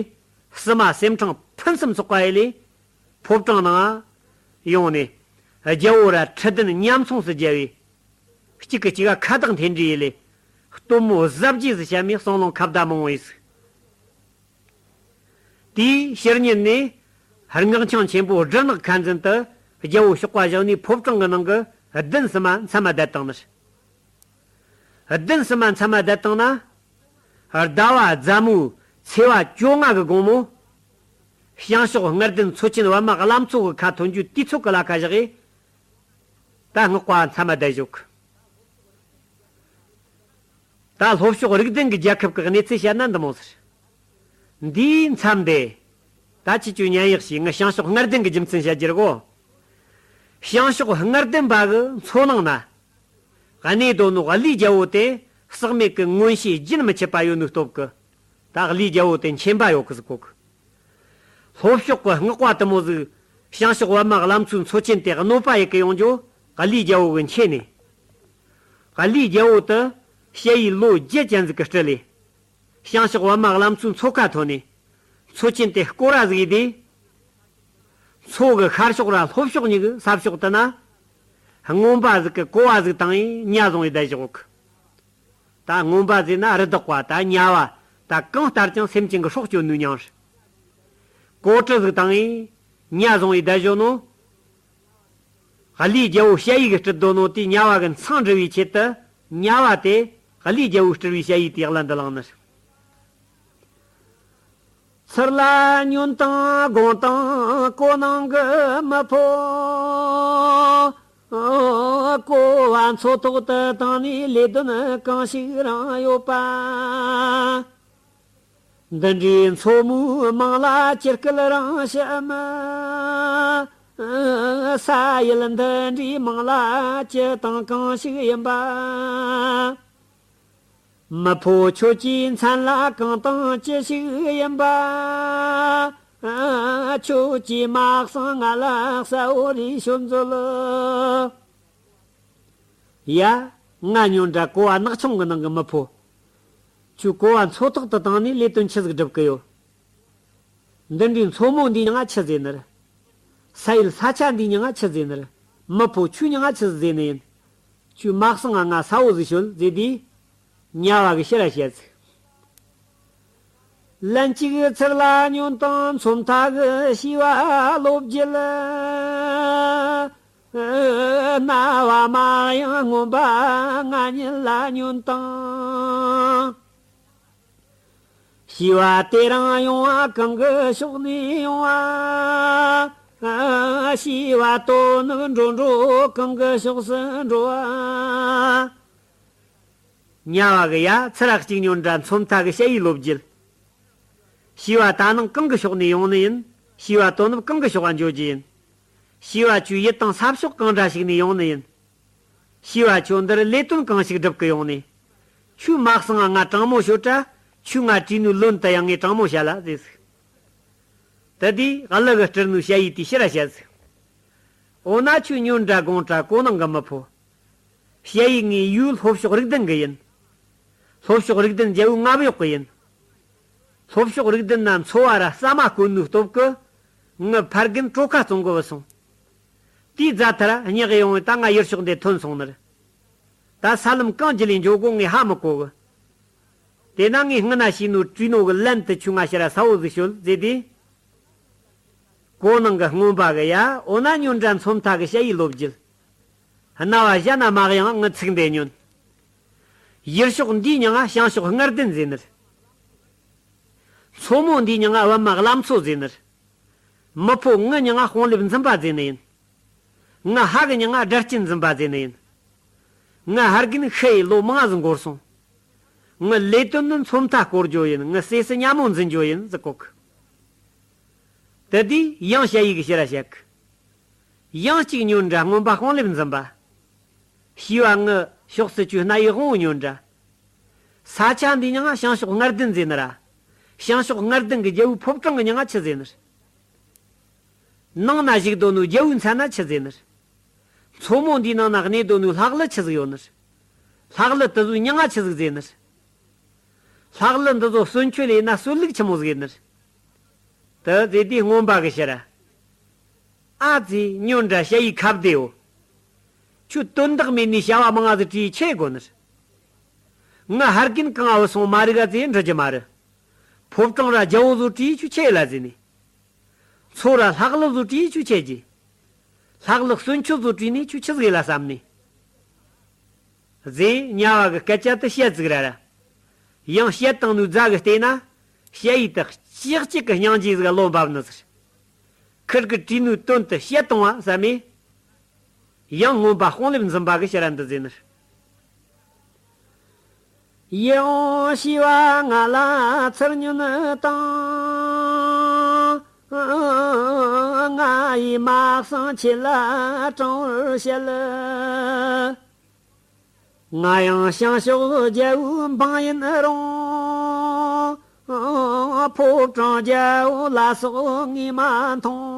བསུ་མ་སེམས་ཕྲེང་ཕུན་སུམ་ཚོགས་པ་ཡི་ལས། ཕོ་བྲང་ནང་ཡོང་ནས་རྒྱལ་བོ་ར་ཁྲི་འདོན་མཉམ་ཚོགས་སུ་མཇལ་བས། གཅིག་གིས་གཅིག་ག་ཁ་བཏགས་འཐེན་འདྲི་ཡེ་ལས། སྟོན་མོ་གཟབ་རྒྱས་སུ་བྱ་མི་གསང་ལུང་ཁ་བརྡ་མང་བོ་ཡིས། དེའི་ཕྱི་ཉིན་ནས་སྔགས་འཆང་ཆེན་པོ་སྦྲུལ་ནག་ཁ་འཛིན་དུ་རྒྱལ་བོ་གཤོག་པ་བཞག་ནས་ཕོ་བྲང་གི་ནང་གི་གདན་གསུམ་མ་མཚམས་མ་བསྡད་བཏང་ནི། གདན་གསུམ་མ་མཚམས་མ་བསྡད་བཏང་ན། ཟླ་བ་རྫ་མོའི་ཚེས་པ་བཅོ་ལྔ་གི་དགོང་མོ། བྱང་ཕྱོགས་སྔར་ལྡན་མཚོ་ཆེན་པདྨ་བླ་མཚོ་གི་ཁ་ཐོན་རྒྱུ་དུས་ཚོད་ཀྱི་ལ་ཁ་བཞག་གིས། ད་སྔགས་པ་མཚམས་མ་བསྡད་བཞག་ད་ལྷོ་ཕྱོགས་རིགས་ལྡན་གྱི་རྒྱལ་ཁབ་ཀྱི་གནས་ཚུལ་བཤད་ན་འདི་མོ་ཟེར། འདིའི་མཚམས་འདི། ད་ཁྱེད་ཚོས་ཉན་ཡག་ཞིག་ངས་བྱང་ཕྱོགས་སྔར་ལྡན་གྱི་རྒྱུ་མཚན་བཤད་རྒྱུ་རེད་གོ། བྱང་ཕྱོགས་སྔར་ལྡན་པ་གི་མཚོ་ནང་ན། གནས་སྡོད་ནོ་ཀླུའི་རྒྱལ་བོ་དེ་ཟག་མེད་ཀྱི་མངོན་ཤེས་རྒྱུན་མི་འཆད་པ་ཡོད་ནོའི་སྟོབས་ཀྱིས། ད་ཀླུའི་རྒྱལ་བོ་དེ་མཁྱེན་པ་ཡོད་གི་ཟིག་གོ་གི། ལྷོ་ཕྱོགས་ཀྱི་སྔགས་པ་དེ་མོ་ཟིག་བྱང་ཕྱོགས་པདྨ་བླ་མཚོའི་མཚོ་ཆེན་དེ་གནོད་པ་ཡེ་གི་ཡོང་རྒྱུ་ཀླུའི་རྒྱལ་བོ་གིས་མཁྱེན་ནས། ཀླུའི་རྒྱལ་བོ་དེ་ཞ་ཡི་ལོ་བརྒྱད་ཅན་ཟིག་གི་སྤྲུལ་ལས། བྱང་ཕྱོགས་པདྨ་བླ་མཚོའི་མཚོ་ཁ་ཐོན་ནས། མཚོ་ཆེན་དེ་བསྐོར་ར་ཟིག་ཡེ་དུས། མཚོ་གི་ཤར་ཕྱོགས་ར་ལྷོ་ཕྱོགས་གཉིས་ཀྱི་ས་ཕྱོགས་དེ་ན། རྔོན་པ་ཟིག་གིས་ཀོ་བ་ཟིག་བཏང་ངས་ཉ་བཟུང་ཡེ་བསྡད་བཞག་གི། ད་རྔོན་པ་ཟེར་ན་རི་དྭགས་པ་ད་ཉ་བ་ད་གང་ལྟར་ཀྱང་སེམས་ཅན་གྱི་སྲོག་གཅོད་ནུས་མྱོང་རེད། ཀོ་གྲུ་ཟིག་བཏང་ངས་ཉ་བཟུང་ཡེ་བསྡད་བཞག་ནོ། ཀླུའི་རྒྱལ་བོ་ཞ་ཡི་གིས་སྤྲུལ་སྡོད་ནོ་དེ་ཉ་བ་གི་མཚང་འབྲུ་བའི་ཆེད་དུ་ཉ་བ་དེ་ཀླུའི་རྒྱལ་བོས་སྤྲུལ་བའི་ཞ་ཡི་དེ་ཡག་ལ་འདི་ལངས་ནི། ཚུར་ལ་ཉོན་དང་དགོངས་དང་གོ་ནང་གི་མི་ཕོ། གོ་བ་མཚོ་ཐོག་ཏུ་བཏང་ནས་ལས་དོན་གང་ཞིག་རང་ཡོད་པ། འདི་འདྲའི་མཚོ་མོའི་མིང་ལ་ཅི་སྐད་རང་བཤད་མི། ས་ཡུལ་འདི་འདྲའི་མིང་ལ་ཅི་དང་གང་ཞིག་ཡིན་པ། མི་ཕོ་ཁྱོད་ཀྱི་མཚན་ལ་གང་དང་ཅི་ཞིག་ཡིན་པ། ཁྱོད་ཀྱིས་མ་གསང་ང་ལ་གསལ་བོ་རེ་ཤོད་མཛོད། ཡ། ང་ཉོན་དྲ་ཀོ་བ་ནག་ཆུང་གི་ནང་གི་མི་ཕོ། ཁྱོས་ཀོ་བ་མཚོ་ཐོག་ཏུ་བཏང་ནས་ལས་དོན་ཆི་ཟིག་སྒྲུབ་གི་ཡོད། འདི་འདྲའི་མཚོ་མོ་འདིའི་མྱིང་ང་ཆི་ཟེར་ནི་རེད། ས་ཡུལ་ས་ཆ་འདིའི་མྱིང་ང་ཆི་ཟེར་ནི་རེད། མི་ཕོ་ཁྱོའི་མྱིང་ང་ཆི་ཟིག་ཟེར་ནི་ཡིན། ཁྱོས་མ་གསང་ང་ང་གསལ་བོ་ཟིག་ཤོད་ཟེར་དུས། ཉ་བ་གིས་ཕྱིར་ར་བཤད་ཟིག་ལན་གཅིག་ཚུར་ལ་ཉོན་དང་མཚོ་མཐའ་གི་བྱིས་པ་ལོ་བརྒྱད། རྣ་བ་མ་གཡེང་རྔོན་པ་ང་ཉིད་ལ་ཉོན་དང་། བྱིས་པ་དེ་རང་ཡོང་བ་གང་གི་ཕྱོགས་ནས་ཡོང་བ། བྱིས་པ་དོ་ནུབ་འགྲོ་འགྲོ་གང་གི་ཕྱོགས་སུ་འགྲོ་བ། ཉ་བ་གིས་ཡ་ཚུར་ར་གཅིག་ཉོན་དྲ་མཚོ་མཐའ་གི་ཞ་ཡི་ལོ་བརྒྱད། བྱིས་པ་ད་ནངས་གང་གི་ཕྱོགས་ནས་ཡོང་ནི་ཡིན། བྱིས་པ་དོ་ནུབ་གང་གི་ཕྱོགས་ལ་འགྱོ་རྒྱུ་ཡིན། བྱིས་པ་ཁྱོའི་ཡུལ་དང་ས་ཕྱོགས་གང་འདྲ་ཞིག་ནས་ཡོང་ནི་ཡིན། བྱིས་པ་ཁྱོད་འདིར་ལས་དོན་གང་ཞིག་སྒྲུབ་གི་ཡོང་ནས། ཁྱོས་མ་གསང་ང་ང་དྲང་མོ་ཤོད་དྲ། ཁྱོས་ང་དྲིས་ནོའི་ལན་དེ་ཡང་ངས་དྲང་མོ་བཤད་ལ་ཟེར་ཟིག་དེ་དུས་ཀླུ་གིས་སྤྲུལ་ནོའི་ཞ་ཡི་དེས་ཕྱིར་ར་བཤད་ཟིག་འོ་ན་ཁྱོས་ཉོན་དྲ་དགོངས་དྲ་གོ་ནང་གི་མི་ཕོ། ཞ་ཡི་ངའི་ཡུལ་ལྷོ་ཕྱོགས་རིགས་ལྡན་གི་ཡིན། ལྷོ་ཕྱོགས་རིགས་ལྡན་རྒྱལ་པོའི་མངའ་གཡོག་གི་ཡིན། ལྷོ་ཕྱོགས་རིགས་ལྡན་ན་འཚོ་བ་ར་ཟ་མ་དཀོན་ནོའི་སྟོབས་ཀྱིས། ངའི་ཕ་རྒན་གྲོ་ཁ་བཙོང་གི་བུད་སོང་། དེའི་རྫ་མཐར་སྙེག་ཡོང་བས་ད་ང་ཡུལ་ཕྱོགས་འདི་ཐོན་སོང་ནི་རེད། ད་ས་ལམ་གང་བརྒྱུད་ལས་འགྱོ་དགོ་ངས་ཧ་མི་གོ་གི། དེས་ན་ངས་སྔ་ན་བྱས་ནོའི་དྲིས་ནོ་གི་ལན་དེ་ཁྱོས་ང་ཕྱིར་ར་གསལ་བོ་ཟིག་ཤོད་ཟེར་དུས། གོ་ནང་གི་རྔོན་པ་གིས་ཡ། འོ་ན་ཉོན་དྲ་མཚོ་མཐའ་གི་ཞ་ཡི་ལོ་བརྒྱད། རྣ་བ་གཞན་ན་མ་གཡེང་ངའི་ཚིག་འདི་ཉོན། ཡུལ་ཕྱོགས་འདིའི་མྱིང་ང་བྱང་ཕྱོགས་སྔར་ལྡན་ཟེར་ནི་རེད། མཚོ་མོ་འདིའི་མྱིང་ང་པདྨ་བླ་མཚོ་ཟེར་ནི་རེད། མི་ཕོ་ངའི་མྱིང་ང་སྤང་ལེབ་འཛིན་པ་ཟེར་ནི་ཡིན། ངའི་ཕ་གི་མྱིང་ང་སྒྲ་གཅན་འཛིན་པ་ཟེར་ནི་ཡིན། ངའི་ཕ་རྒན་ཤི་ཡི་ལོ་མང་ཟིག་འགོར་སོང་། ངའི་ལས་དོན་ནི་མཚོ་མཐའ་སྐོར་རྒྱུ་ཡིན། ངའི་སྲས་སུ་ཉ་མོ་འཛིན་རྒྱུ་ཡིན་ཟེར་གོ་གི། དེ་དུས་ཡང་ཞ་ཡི་གིས་ཕྱིར་ར་བཤད་གི། ཡང་གཅིག་ཉོན་དྲ་རྔོན་པ་སྤང་ལེབ་འཛིན་པ། བྱིས་པ་ངའི་ཕྱོགས་སུ་ཁྱོའི་རྣ་ཡི་དབང་བོ་ཉོན་དྲ། ས་ཆ་འདིའི་མྱིང་ང་བྱང་ཕྱོགས་སྔར་ལྡན་ཟེར་ནི་ར། བྱང་ཕྱོགས་སྔར་ལྡན་གི་རྒྱལ་པོའི་ཕོ་བྲང་གི་མྱིང་ང་ཆི་ཟེར་ནི་རེད། ནང་ན་བཞུགས་སྡོད་ནོའི་རྒྱལ་པོའི་མཚན་ན་ཆི་ཟེར་ནི་རེད། མཚོ་མོ་འདིའི་ནང་ན་གནས་སྡོད་ནོའི་ལྷ་ཀླུ་ཆི་ཟིག་ཡོད་ནི་རེད། ལྷ་ཀླུ་དེ་ཚོའི་མྱིང་ང་ཆི་ཟིག་ཟེར་ནི་རེད། ལྷ་ཀླུ་འདི་ཚོ་གསོན་མཆོད་ལས་ན་གསོན་ལུགས་ཆི་མོ་ཟིག་ཡིན་ནི་རེད། དེ་ཟེར་དུས་རྔོན་པ་གིས་ཕྱིར་ར། ཨ་ཙི། ཉོན་དྲ་ཞ་ཡི་ཁ་བདེའོ། ཁྱོད་དོན་དག་མེད་ནས་བྱ་བ་མང་ང་ཟིག་བྲིས་ཆི་དགོས་ནི་རེད། ང་ཧར་གིན་གང་བུད་སོང་མ་རིག་ག་ཙེ་འགྲུལ་རྒྱུ་མ་རེད། ཕོ་བྲང་ར་རྒྱལ་པོ་ཟོ་བྲིས་ཁྱོད་ཆི་ལ་ཟེར་ནས། མཚོ་ར་ལྷག་ལུ་ཟོ་བྲིས་ཁྱོད་ཆི་རྒྱུ། ལྷག་ལུ་གསོན་མཆོད་ཟོ་བྲིས་ནས་ཁྱོད་ཆི་ཟིག་ལ་བསམ་ནས། ཟེ་ཉ་བ་གི་སྐད་ཆ་དེ་བཤད་ཟིག་ར་ར། ཡང་བཤད་བཏང་ནུས་རྫ་གི་བལྟས་ན། ཞ་ཡི་དེ་ལྕག་ཅིག་གི་སྙིང་རྗེ་ཟིག་བློ་འབབ་ནི་ཟེར། ཁིར་གི་བྲིས་ནུས་དོན་དེ་བཤད་བཏང་བ་བསམ་མེ། ཡང་མངོན་པ་དཔུང་ལེབ་འཛིན་པ་གི་ཕྱིར་ར་འདི་ཟེར་ནི་རེད། ཡིད་འོང་ཞི་བ་ང་ལ་ཚུར་ཉོན་དང་། ང་ཡི་མ་གསང་ཁྱེད་ལ་དྲང་བར་བཤད། ང་ཡང་བྱང་ཕྱོགས་རྒྱལ་པོའི་འབངས་ཡིན་རུང་། ཕོ་བྲང་རྒྱལ་པོ་ལ་སོགས་ངས་མ་མཐོང་།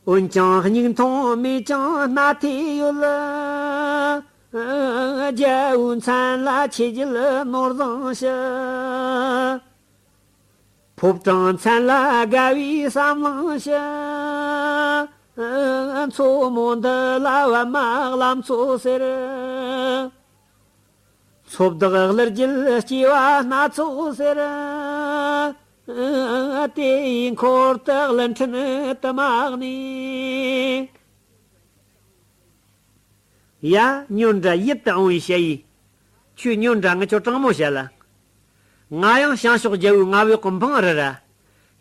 འོན་ཀྱང་མིག་མཐོང་མེད་ཀྱང་སྣ་ཐོས་ཡོད། རྒྱལ་པོའི་མཚན་ལ་ཆོས་བརྒྱད་ནོར་བཟང་ཞིག། ཕོ་བྲང་མཚན་ལ་དགའ་བའི་བསམ་བློ་ཞིག། མཚོ་མོ་འདི་ལ་པདྨ་བླ་མཚོ་ཟེར། མཚོ་བདག་གླུ་རྒྱལ་སྐྱེ་བ་སྣ་ཚོགས་ཟེར། དེ་ཡི་འཁོར་དུ་གླུ་ཕྲན་དུ་མ་གནས། ཡ། ཉོན་དྲ་ཡིད་དུ་འོང་བའི་ཞ་ཡི། ཁྱོད་ཉོན་དྲ་ང་ཁྱོད་དྲང་མོ་བཤད་ལ། ང་ཡང་བྱང་ཕྱོགས་རྒྱལ་པོའི་མངའ་འོག་གི་འབངས་རེད་ར།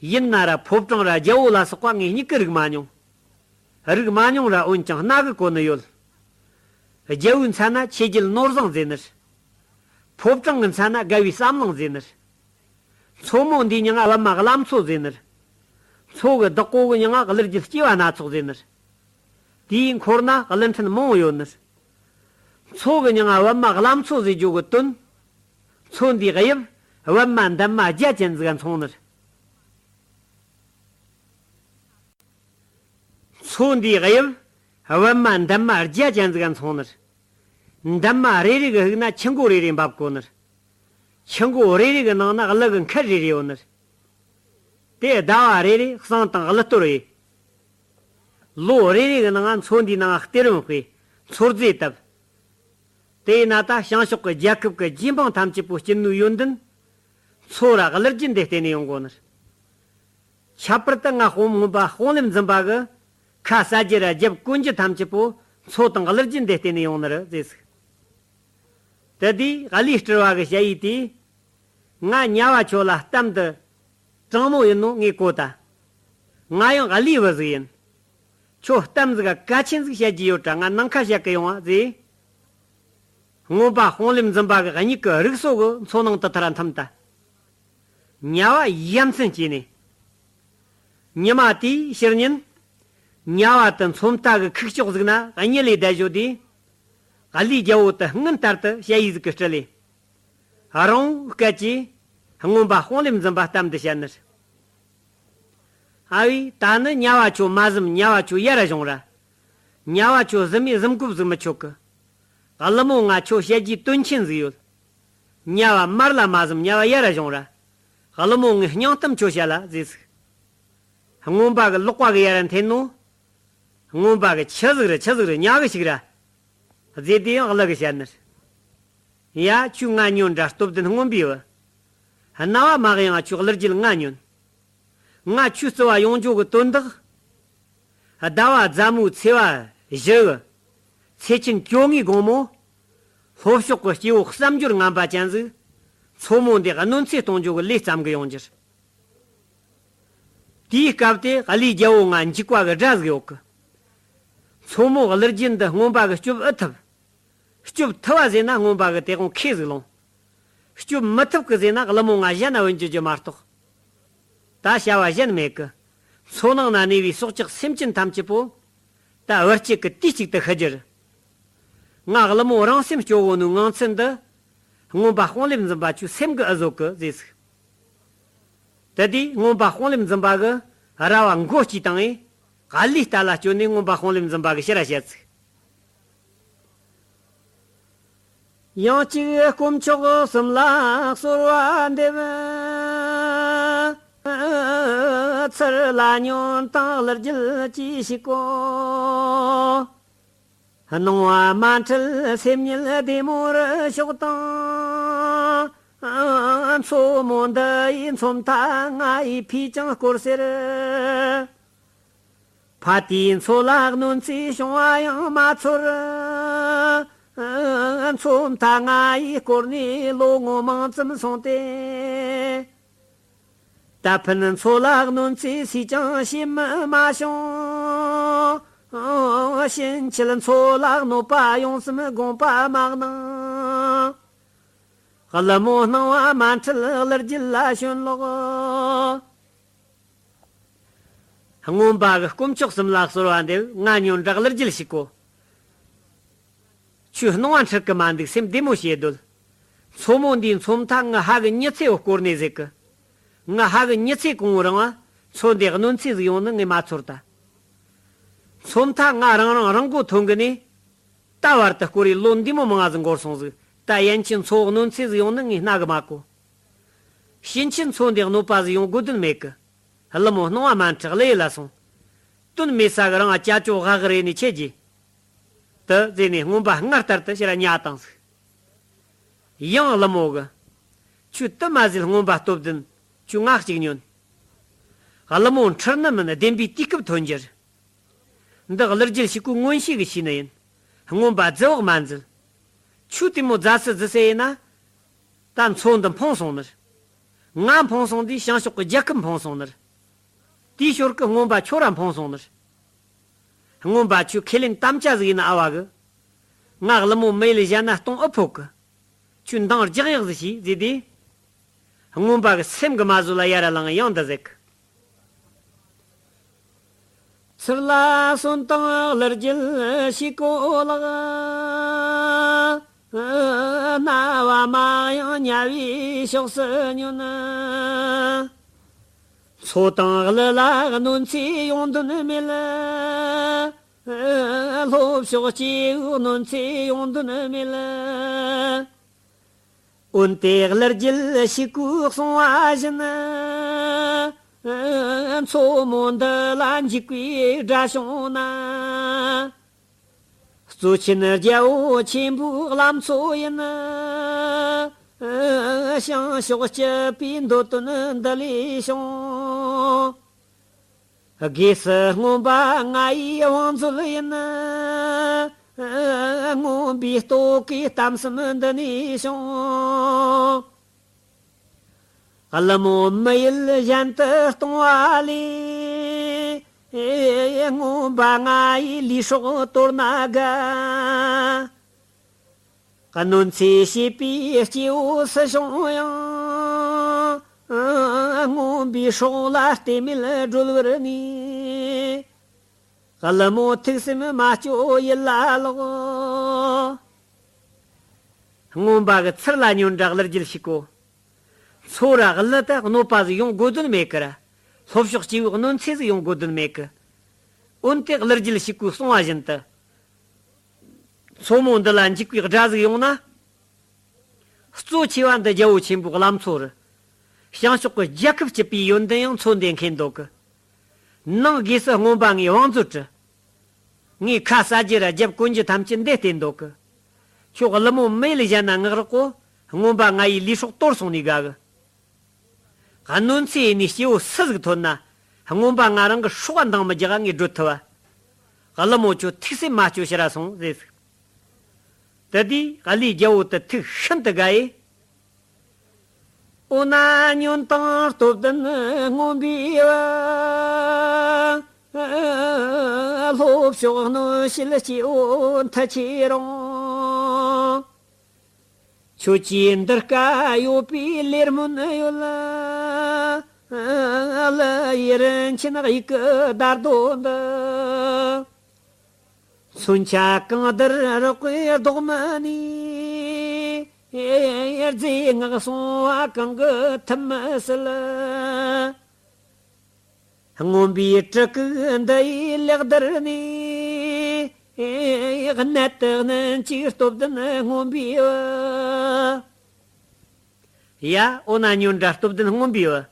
ཡིན་ན་ར་ཕོ་བྲང་ར་རྒྱལ་པོ་ལ་སོགས་པ་ངས་མྱིག་གིས་རིག་མ་མྱོང་། རིག་མ་མྱོང་ར་འོན་ཀྱང་རྣ་གིས་གོ་ནི་ཡོད། རྒྱལ་པོའི་མཚན་ན་ཆོས་བརྒྱད་ནོར་བཟང་ཟེར་ནི་རེད། ཕོ་བྲང་གི་མཚན་ན་དགའ་བའི་བསམ་བློ་ཟེར་ནི་རེད། མཚོ་མོ་འདིའི་མྱིང་ང་པདྨ་བླ་མཚོ་ཟེར་ནི་རེད། མཚོ་གི་བདག་པོ་གི་མྱིང་ང་གླུ་རྒྱལ་སྐྱེ་བ་སྣ་ཚོགས་ཟེར་ནི་རེད། དེའི་འཁོར་ན་གླུ་ཕྲན་མང་བོ་ཡོད་ནི་རེད། མཚོ་གི་མྱིང་ང་པདྨ་བླ་མཚོ་ཟེར་རྒྱུ་གི་དོན། མཚོ་འདིའི་དབྱིབས་པདྨ་འདབ་མ་བརྒྱ་ཅན་ཟིག་ག་མཚུངས་ནི་རེད། མཚོ་འདིའི་དབྱིབས་པདྨ་འདབ་མ་བརྒྱ་ཅན་ཟིག་ག་མཚུངས་ནི་རེད། འདབ་མ་རེ་རེ་གི་དབུས་ན་ཆུ་མགོ་རེ་རེ་འབབ་གོ་ནི་རེད། ཆུ་མགོ་རེ་རེ་གི་ནང་ན་གླུ་གི་མཁར་རེ་རེ་ཡོད་ནི་རེད། དེ་ཟླ་བ་རེ་རེ་བསང་དང་གླུ་གཏོར་བྱས། ལོ་རེ་རེ་གི་ནང་ང་མཚོ་འདིའི་ནང་ང་གཏེར་སྟོན་བྱས་མཚོ་རྫས་བཏབ། དེས་ན་ད་བྱང་ཕྱོགས་ཀྱི་རྒྱལ་ཁབ་ཀྱི་རྗེ་འབངས་ཐམས་ཅད་པོ་སྐྱིད་ནོའི་ཡོན་ཏན་མཚོ་ར་གླུ་རྒྱུན་དེ་བརྟེན་ནས་ཡོང་གོ་ནི་རེད། ཁྱད་པར་དུ་ང་དཔུང་མངོན་པ་དཔུང་ལེབ་འཛིན་པ་གི་ཁ་ཟ་རྒྱུ་ར་རྒྱབ་གོན་རྒྱུ་ཐམས་ཅད་པོ་མཚོ་དང་གླུ་རྒྱུན་དེ་བརྟེན་ནས་ཡོང་ནི་རེད་ཟེར་ཟིག། དེ་དུས་གླུའི་སྤྲུལ་བ་གི་ཞ་ཡི་དེས། ང་ཉ་བ་ཁྱོད་ལ་གཏམ་འདི་དྲང་མོ་ཡིན་ནོ་ངས་གོ་ད། ང་ཡང་གླུའི་བུ་ཟིག་ཡིན། ཁྱོད་གཏམ་ཟིག་གལ་ཆེན་ཟིག་བཤད་རྒྱུ་ཡོད་དྲ་ང་ནང་ཁ་བཤད་གི་ཡོང་བ་ཟེར། མངོན་པ་དཔུང་ལེབ་འཛིན་པ་གི་མྱིག་གི་རིག་སོ་གི་མཚོ་ནང་དུ་ཐར་འཐིམ་ད། ཉ་བ་ཡ་མཚན་སྐྱེས་ནས། ཉི་མ་དེའི་ཕྱི་ཉིན། ཉ་བ་དེ་མཚོ་མཐའ་གི་ཁུག་ཀྱོག་ཟིག་ན་གཉིད་ལས་བསྡད་བཞག་དུས། གླུའི་རྒྱལ་པོ་དེ་སྔུན་ལྟར་དུ་ཞ་ཡི་ཟིག་གིས་སྤྲུལ་ལས། རང་བོ་སྐད་ཀྱིས་མངོན་པ་དཔུང་ལེབ་འཛིན་པ་གཏམ་འདི་བཤད་ནི་རེད། ཨ་བས། ད་ནི་ཉ་བ་ཁྱོད་མ་བཟུམ་ཉ་བ་ཁྱོད་ཡར་ར་བྱུང་ར། ཉ་བ་ཁྱོད་བཟུམ་མས་བཟུམ་དགོས་ཟིག་མི་ཆོག་གི། གླུ་མོ་ང་ཁྱོད་བཤད་རྒྱུའི་དོན་ཆེན་ཟིག་ཡོད། ཉ་བ་མར་ལ་མ་བཟུམ་ཉ་བ་ཡར་ར་བྱུང་ར། གླུ་མོ་ངའི་སྙིང་གཏམ་ཁྱོད་བཤད་ལ་ཟེར་ཟིག། མངོན་པ་གི་ལག་པ་གི་ཡར་ར་འཐེན་ནོ། མངོན་པ་གི་ཆི་ཟིག་རེད་ཆི་ཟིག་རེད་ཉ་གི་ཞིག་ར། ཟེར་དེ་ཡང་གླུ་གིས་བཤད་ནི་རེད། ཡ། ཁྱོས་ང་ཉོན་དྲ་སྟོབས་ལྡན་སྔོན་པོའི་བུ། རྣ་བ་མ་གཡེང་ང་ཁྱོད་གླུ་རྒྱུན་ང་ཉོན། ང་ཁྱོད་བརྩི་བ་ཡོང་རྒྱུ་གི་དོན་དག། ཟླ་བ་ཟླ་མོའི་ཚེས་པ་བཞི་གི་ཚེས་ཆེན་བཅོ་ལྔའི་དགོང་མོ། ལྷོ་ཕྱོགས་ཀྱི་སྐྱེ་བོ་བསམ་སྦྱོར་ངན་པ་ཅན་ཟིག་མཚོ་མོ་འདི་གནོད་འཚེ་གཏོང་རྒྱུ་གི་ལས་བརྩམས་གི་ཡོང་རྒྱུ་རེད། དེའི་སྐབས་དེ་གླུའི་རྒྱལ་པོ་ང་འཇིགས་པ་གི་དགྲ་ཟིག་ཡོད་གི། མཚོ་མོ་གླུ་རྒྱུན་འདི་རྔོན་པ་གིས་སྐྱོབ་ཨེ་ཐུབ། སྐྱོབ་ཐུབ་པ་ཟེར་ན་རྔོན་པ་གིས་དེ་དགོང་ཁས་ཟིག་ལོངས། སྐྱོབ་མི་ཐུབ་གི་ཟེར་ན་གླུ་མོ་ང་གཞན་ན་བུད་འགྱོ་རྒྱུ་མ་གཏོགས། ད་བྱ་བ་གཞན་མེད་གི། མཚོ་ནང་ན་གནས་པའི་སྲོག་ཆགས་སེམས་ཅན་ཐམས་ཅད་པོ། ད་བུ་སྐྱེས་ཀྱིས་དུས་གཅིག་ཏུ་ཤི་རྒྱུ་རེད། ང་གླུ་མོ་རང་སེམས་སྐྱོ་བོ་ནོའི་ངང་ཚུལ་འདི། རྔོན་པ་དཔུང་ལེབ་འཛིན་པ་ཁྱོའི་སེམས་ཀྱིས་ཨེ་བཟོད་གི་ཟེར་ཟིག། དེ་དུས་རྔོན་པ་དཔུང་ལེབ་འཛིན་པ་གིས་ར་བ་མགོ་གཅིག་བཏང་ངས་གླུའི་རྟ་ལ་བསྐྱོན་ནས་རྔོན་པ་དཔུང་ལེབ་འཛིན་པ་གི་ཕྱིར་ར་བཤད་ཟིག། ཡང་གཅིག་དཀོན་མཆོག་གསུམ་ལ་གསོལ་བ་འདེབས། ཚུར་ལ་ཉོན་དང་གླུ་རྒྱལ་གྱིས་ཞིག་གོ། སྣང་བ་མ་འཁྲུལ་སེམས་ཉིད་བདེ་མོ་རུ་ཕྱོགས་དང་། མཚོ་མོ་འདི་ཡི་མཚོ་མཐའ་ང་ཡི་ཕུས་ཀྱང་བསྐོར་ཟེར། ཕ་དེའི་མཚོ་ལ་གནོད་འཚེ་བྱུང་བ་ཡང་མ་ཚོར། མཚོ་མཐའ་ང་ཡི་བསྐོར་ནས་ལོ་ངོ་མང་ཙམ་སོང་སྟེ། ད་ཕན་མཚོ་ལ་གནོད་འཚེ་སུས་ཀྱང་བྱེད་མི་མ་བྱུང་། ཕྱིན་ཆད་མཚོ་ལ་གནོད་པ་ཡོང་སེམས་དགོངས་པ་མ་གནང་། ཀླུ་མོ་སྣང་བ་མ་འཁྲུལ་གླུ་རྒྱལ་ལ་ཞོན་ལོག། སྔོན་པ་གི་དཀོན་མཆོག་གསུམ་ལ་གསོལ་བ་འདེབས། ང་ཉོན་དྲག་གླུ་རྒྱལ་ཞིག་གོ། ཁྱོད་སྣང་བ་འཁྲུལ་གི་མ་འདུག། སེམས་བདེ་མོ་བྱེད་སྡོད། མཚོ་མོ་འདིའི་མཚོ་མཐའ་ངའི་ཕ་གི་མྱི་ཚེ་བོ་བསྐོར་ནས་ཟེར་གི། ངའི་ཕ་གི་མྱི་ཚེ་གང་བོ་རིང་བ་མཚོ་འདི་གནོད་འཚེ་ཟིག་ཡོང་ནི་ངས་མ་ཚོར་ད། མཚོ་མཐའ་ང་རང་རང་རང་མགོ་ཐོན་གི་ནས། ད་བར་དུ་བསྐོར་བའི་ལོ་འདི་མོ་མང་ང་ཟིག་འགོར་སོང་ཟིག། ད་ཡན་ཆད་མཚོ་གནོད་འཚེ་ཟིག་ཡོང་ནི་ངས་སྣ་གིས་མ་གོ། ཕྱིན་ཆད་མཚོ་འདི་གནོད་པ་ཟིག་ཡོང་དགོས་དོན་མེད་གི། ཀླུ་མོ་སྣང་བ་མ་འཁྲུལ་གླུ་ཡུལ་ལ་སོང་། དོན་མེད་ས་གི་རང་ང་ཅ་ཅོ་ཧ་གི་རེ་ནས་ཆེ་རྒྱུ། དེ་ཟེར་ནས་སྔོན་པ་སྔར་ལྟར་དུ་ཕྱིར་ར་ཉལ་བཏང་ཟིག། ཡང་ཀླུ་མོ་གིས། ཁྱོད་དེ་མ་ཟད། སྔོན་པ་སྟོབས་ལྡན། ཁྱོད་ང་གཅིག་ཉོན། ཀླུ་མོ་འཁྲུལ་ནི་མིན། བདེན་པའི་དུས་སྐབས་ཐོན་རྒྱུ་རེད། འདི་གླུ་རྒྱལ་ཞིག་གོ་མངོན་ཤེས་ཀྱིས་ཤེས་ནི་ཡིན། སྔོན་པ་རྫི་བག་མ་འཛུལ། ཁྱོད་དེ་མོ་རྫ་སི་རྫི་སི་ཡིན་ན། ད་མཚོ་འདི་འཕངས་སོང་ནི་རེད། ང་འཕངས་སོང་དུས་བྱང་ཕྱོགས་ཀྱི་རྒྱལ་ཁབ་འཕངས་སོང་ནི་རེད། དེའི་ཞོར་གི་སྔོན་པ་ཁྱོད་ར་འཕངས་སོང་ནི་རེད། སྔོན་པ་ཁྱོད་ཁས་ལེན་དམ་བཅའ་ཟིག་ཡིན་ན་ཨ་བ་གི། ང་ཀླུ་མོ་མི་ཡུལ་གཞན་ན་གཏོང་ཨེ་ཕོད་གི། ཁྱོད་འདང་རྒྱག་ཡག་ཟིག་བྱོས་ཟེར་དུས། སྔོན་པ་གི་སེམས་ཀྱིས་མ་བཟོད་ལ་ཡར་ར་ལངས། ཡང་འདི་ཟེར་གི། ཚུར་ལ་གསོན་དང་གླུ་རྒྱལ་ཞིག་གོ་ལགས། རྣ་བ་མ་ཡང་ཉལ་བའི་ཕྱོགས་སུ་ཉོན། མཚོ་དང་གླུ་ལ་གནོད་འཚེ་ཡོང་དོན་མེད། ལྷོ་ཕྱོགས་སྐྱེ་བོའི་གནོད་འཚེ་ཡོང་དོན་མེད། འོན་ཏེ་གླུ་རྒྱལ་ཞིག་གོ་གསུང་བ་བཞིན། མཚོ་མོ་འདི་ལ་འཇིགས་པའི་དགྲ་བྱུང་ན། གཙོ་ཆེན་རྒྱལ་པོ་ཆེན་པོའི་བླ་མཚོ་ཡིན། བྱང་ཕྱོགས་སྐྱིད་པའི་འདོད་དོན་འདི་ལས་བྱུང་། དགོས་སུ་སྔོན་པ་ང་ཡི་བང་མཛོད་ཡིན། སྔོན་པའི་ལྟོ་གོས་གཏམ་གསུམ་འདི་ནས་བྱུང་། ཀླུ་མོ་མི་ཡུལ་གཞན་དུ་གཏོང་བ་ལས། སྔོན་པ་ང་ཡི་ལུས་སྲོག་དོར་ན་དགའ། གནོད་འཚེ་བྱེད་པའི་སྐྱེ་བོ་སུ་བྱུང་ཡང་། སྔོན་པའི་སྲོག་ལ་ལྟོས་མེད་སྒྲོལ་བར་ནུས། ཀླུ་མོ་ཐུགས་སེམས་མ་སྐྱོ་ཡིད་ལ་ལོག། སྔོན་པ་གི་ཚུར་ལ་ཉོན་དྲག་གླུ་རྒྱལ་ཞིག་གོ། མཚོ་ར་གླུ་དག་གནོད་པ་ཟིག་ཡོང་དགོས་དོན་མེད་ཀི་ར། ལྷོ་ཕྱོགས་སྐྱེ་བོའི་གནོད་འཚེ་ཟིག་ཡོང་དགོས་དོན་མེད་ཀི། འོན་ཏེ་གླུ་རྒྱལ་ཞིག་གོས་གསུང་བ་བཞིན་དུ། མཚོ་མོ་འདི་ལ་འཇིགས་པའི་དགྲ་ཟིག་ཡོང་ན། གཙོ་ཆེ་བ་འདི་རྒྱལ་པོ་ཆེན་པོའི་བླ་མཚོ་རེད། བྱང་ཕྱོགས་ཀྱི་རྒྱལ་ཁབ་སྐྱིད་པའི་ཡོན་ཏན་ཡང་མཚོ་འདི་འཁེལ་འདུག་གི། ནང་སྒོས་སུ་སྔོན་པ་ངའི་བང་མཛོད་བྲི། ངའི་ཁ་ཟ་རྒྱུ་ར་རྒྱབ་གོན་རྒྱུ་ཐམས་ཅད་འདི་བསྟན་འདུག་གི། ཁྱོད་ཀླུ་མོ་མི་ཡུལ་གཞན་ན་མངགས་རོགས་གོ། སྔོན་པ་ང་ཡི་ལུས་སྲོག་དོར་སོང་ནས་དགའ་གི། གནོད་འཚེ་ཡིན་ནས་སྐྱེ་བོ་སུ་ཟིག་ཐོན་ན། སྔོན་པ་ང་རང་གི་སྲོག་འདང་མི་རྒྱག་ངས་སྒྲོལ་ཐུབ་བ། ཀླུ་མོ་ཁྱོད་ཐུགས་སེམས་མ་སྐྱོ་ཕྱིར་ར་སོང་ཟེར་ཟིག། དེ་དུས་ཀླུའི་རྒྱལ་པོ་དེ་ཐུགས་ཤིན་ཏུ་དགའ་ཡི། འོ་ན་ཉོན་དང་སྟོབས་ལྡན་སྔོན་པོའི་བུ། ལྷོ་ཕྱོགས་གནོད་བྱེད་སྐྱེ་བོ་མཐུ་ཆེ་རུང་། ཁྱོད་ཀྱིས་འདི་ཀ་ཡོད་པའི་ལེར་སྨོན་ཡོད། ཀླུ་ཡི་རིན་ཆེན་དབྱུག་གི་དར་རྡོ་འདི། མཚོན་ཆ་གང་བརྡར་རག་པའི་ལྡོག་མི་ནུས། རྫས་སྔགས་སྲུང་བ་གང་གིས་ཐུབ་མི་སྲིད། སྔོན་པོའི་གྲི་གུག་འདི་ཡིས་ལེགས་བརྡར་ནས། གནད་དུ་གནོད་ཅིག་སྟོབས་ལྡན་སྔོན་པོའི་བུ། ཡ། འོ་ན་ཉོན་དྲག་སྟོབས་ལྡན་སྔོན་པོའི་བུ།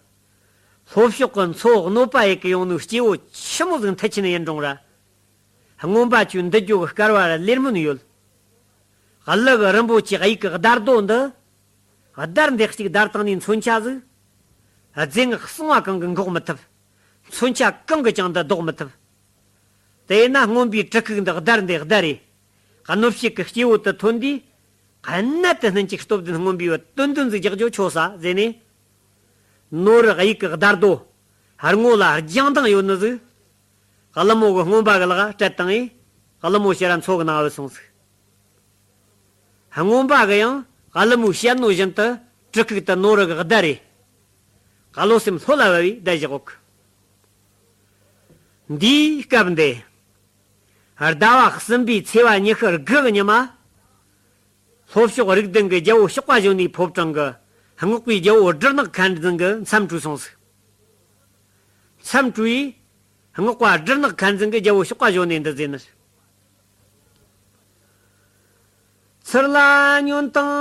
ལྷོ་ཕྱོགས་ཀྱི་མཚོ་གནོད་པ་ཡེ་གི་ཡོང་ནོའི་སྐྱེ་བོ་ཆི་མོ་ཟིག་མཐུ་ཆེན་ཡིན་རུང་ར། རྔོན་པ་ཆོའི་འདུལ་རྒྱུ་གི་སྐལ་བ་ར་ལེར་མོན་ཡོད། གླུ་གི་རིན་པོ་ཆེ་གཡུ་གི་བརྡར་རྡོ་འདི། བརྡར་འདེགས་གཅིག་བརྡར་བཏང་ནས་མཚོན་ཆ་ཟིག་རྫས་སྔགས་གསང་བ་གང་གིས་འགོག་མི་ཐུབ། མཚོན་ཆ་གང་གིས་ཀྱང་འདི་ལྡོག་མི་ཐུབ། དེས་ན་རྔོན་པའི་གྲི་ཁུག་འདི་བརྡར་འདི་བརྡར་རེ། གནོད་བྱེད་ཀྱི་སྐྱེ་བོ་དེ་ཐོན་དུས། གནད་དུ་སྨིན་ཅིག་སྟོབས་ལྡན་རྔོན་པའི་བུ་དོན་དོན་ཟིག་རྒྱག་རྒྱུ་ཆོག་ས་ཟེར་ནས། ནོར་གཡུག་གི་བརྡར་རྡོ། རྔོ་ལ་རྒྱང་མདངས་ཡོད་ནི་ཟིག་ཀླུ་མོ་གི་རྔོན་པ་གི་ལག་སྤྲད་བཏང་ངས། ཀླུ་མོ་ཕྱིར་ར་མཚོ་གི་ནང་བུད་སོང་ཟིག་རྔོན་པ་གི་ཡང་ཀླུ་མོའི་བཤད་ནོ་བཞིན་དུ་གྲི་ཁུག་དེ་ནོར་གི་བརྡར་རེ། ཀླུ་སེམས་ལྷོད་ལ་བབས་པའི་བརྡ་བཞག་གོ། འདིའི་སྐབས་འདི། ཟླ་བ་གསུམ་པའི་ཚེས་པ་ཉི་ཤུ་དགུ་གི་ཉི་མ། ལྷོ་ཕྱོགས་རིགས་ལྡན་གྱི་རྒྱལ་པོ་གཤོག་པ་གཞོན་ནུའི་ཕོ་བྲང་གི་སྔགས་པའི་རྒྱལ་པོ་སྦྲུལ་ནག་ཁ་འཛིན་གྱི་མཚམས་གྲོལ་སོང་ཟིག་མཚམས་གྲོལ་ཡིས། སྔགས་པ་སྦྲུལ་ནག་ཁ་འཛིན་གྱི་རྒྱལ་པོ་གཤོག་པ་གཞོན་ནུ་འདི་ཟེར་ནི། ཚུར་ལ་ཉོན་དང་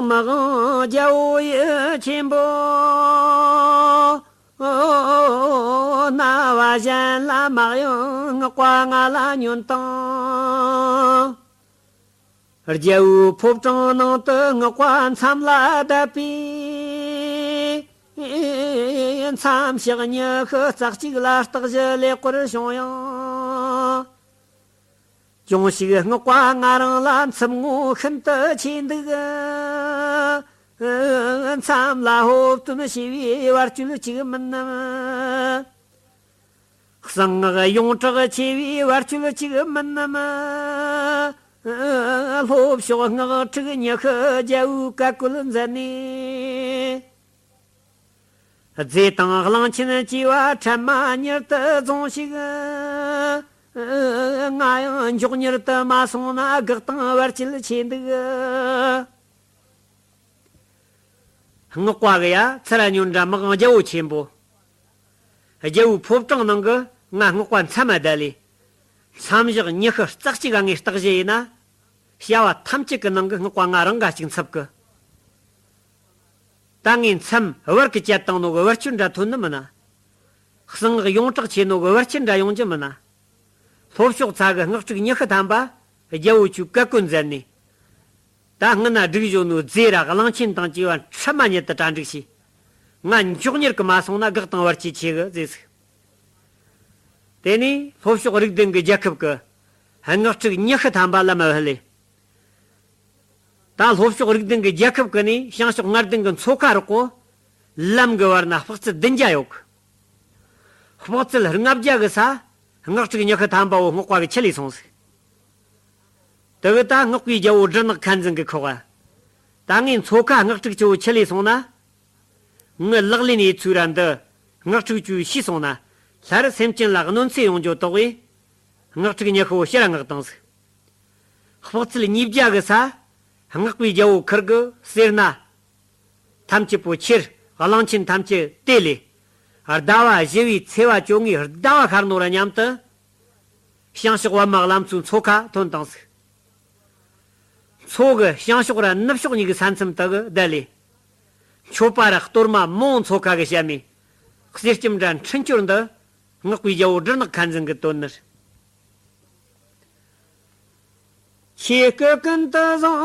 མི་དབང་རྒྱལ་པོ་ཡིད་ཆེན་པོ། རྣ་བ་གཞན་ལ་མ་གཡེང་སྔགས་པ་ང་ལ་ཉོན་དང་། རྒྱལ་པོའི་ཕོ་བྲང་ནང་དུ་སྔགས་པ་མཚམས་ལ་བསྡད་པས། མཚམས་ཞག་ཉི་ཤུ་རྩ་གཅིག་ལ་རྟགས་བཞི་ལེགས་པར་བྱུང་ཡང་། ཅུང་ཞིག་སྔགས་པ་ང་རང་ལ་འཚུབ་ངོ་ཤིན་ཏུ་ཆེ་འདུག་མཚམས་ལ་ཧོབ་སྟོན་བྱས་པའི་བར་ཆད་ཅིག་མིན་ནམ། གསང་སྔགས་ཡོངས་གྲགས་ཆེ་བའི་བར་ཆད་ཅིག་མིན་ནམ། ལྷོ་ཕྱོགས་སྔགས་ཕྲུག་ཉི་ཤུ་རྒྱལ་པོའི་བཀའ་བཀོད་མཛད་ནས། རྫས་དང་གླང་ཆེན་བཅས་པ་ཁྲམ་མ་མྱུར་དུ་རྫོངས་ཤིག་ང་ཡང་མགྱོགས་མྱུར་དུ་མ་སོང་ན་དགག་དང་བར་ཆད་ཆེ་འདུག་སྔགས་པ་གི་ཡ་ཚུར་ཉོན་དྲ་མི་དབང་རྒྱལ་པོ་ཆེན་པོ། རྒྱལ་པོའི་ཕོ་བྲང་ནང་གི་ང་སྔགས་པ་མཚམས་མ་བསྡད་ལས། མཚམས་ཞག་ཉི་ཤུ་རྩ་གཅིག་ག་ངས་རྟགས་བཞི་ཡིན་ན། བྱ་བ་ཐམས་ཅད་ཀྱི་ནང་གི་སྔགས་པ་ང་རང་ག་ཅིག་འཚུབ་གི། ད་ངས་མཚམས་བར་གི་བཅད་བཏང་ནོ་གི་བར་ཆད་འདྲ་ཐོན་ནི་མིན་ན། གསང་སྔགས་ཡོངས་གྲགས་ཆེ་ནོ་གི་བར་ཆད་འདྲ་ཡོང་རྒྱུ་མིན་ན། ལྷོ་ཕྱོགས་ཚ་གི་སྔགས་ཕྲུག་ཉི་ཤུ་ཐམ་པ་རྒྱལ་པོ་ཆོའི་བཀའ་བཀོད་མཛད་ནས། ད་སྔོན་ན་བསྒྲིགས་བཞག་ནོ་རྫས་ར་གླང་ཆེན་དང་བཅས་པ་ཁྲམ་མ་ཉིད་དུ་གྲ་སྒྲིག་བྱས། ང་མགྱོགས་མྱུར་གི་མ་སོང་ན་དགག་དང་བར་ཆད་ཆེ་གི་ཟེར་ཟིག་དེ་ནས་ལྷོ་ཕྱོགས་རིགས་ལྡན་གྱི་རྒྱལ་ཁབ་ཀྱི་སྔགས་ཕྲུག་ཉི་ཤུ་ཐམ་པ་ལམ་བུད་ལས། ད་ལྷོ་ཕྱོགས་རིགས་ལྡན་གྱི་རྒྱལ་ཁབ་ཀྱི་ནས་བྱང་ཕྱོགས་ལྔ་ལྡན་གྱི་མཚོ་ཁ་རོག་གོ། ལམ་གྱི་བར་ན་དཔག་ཚད་བདུན་བརྒྱ་ཡོད་གི། དཔག་ཚད་ལྔ་བརྒྱ་གི་ས། སྔགས་ཕྲུག་ཉི་ཤུ་ཐམ་པ་བོ་སྔགས་པ་གི་ཁྲིད་ལས་སོང་ཟིག་དེ་གི་ད་སྔགས་པའི་རྒྱལ་པོ་སྦྲུལ་ནག་ཁ་འཛིན་གི་ཁོག་ག་ད་ངས་མཚོ་ཁ་སྔགས་ཕྲུག་ཆུ་བོ་ཁྲིད་ལས་སོང་ན། ངའི་ལག་ལེན་ཡེད་ཚུལ་ར་འདི་སྔགས་ཕྲུག་ཆུ་བོས་ཤེས་སོང་ན། སླར་སེམས་ཅན་ལ་གནོད་འཚེ་ཡོང་རྒྱུ་དོགས་པས། སྔགས་ཕྲུག་ཉི་ཤུ་བོ་ཕྱིར་མངགས་བཏང་ཟིག་དཔག་ཚད་ཉིས་བརྒྱ་གི་ས། སྔགས་པའི་རྒྱལ་པོ་ཁིར་གི་སེར་སྣ། ཐམས་ཅད་པོ་ཁྱེར། གླང་ཆེན་ཐམས་ཅད་དེད་ལས། ཟླ་བ་བཞི་བའི་ཚེས་པ་བཅོ་ལྔའི་ཟླ་བ་ཤར་ནོ་ར་མཉམ་དུ། བྱང་ཕྱོགས་པདྨ་བླ་མཚོའི་མཚོ་ཁ་ཐོན་བཏང་ཟིག་མཚོ་གི་བྱང་ཕྱོགས་ར་ནུབ་ཕྱོགས་གཉིས་ཀྱི་ས་མཚམས་དག་གི་བསྡད་ལས། མཆོད་པ་ར་གཏོར་མ་མང་མཚོ་ཁ་གི་བཤམས་མས། གསེར་སྐྱེམས་འདྲ་འཕྲིན་བཅོལ་འདི། སྔགས་པའི་རྒྱལ་པོ་སྦྲུལ་ནག་ཁ་འཛིན་གྱིས་བཏོན་ནི་རེད། ཁྱེད་ཀྱི་ཀུན་ཏུ་བཟང་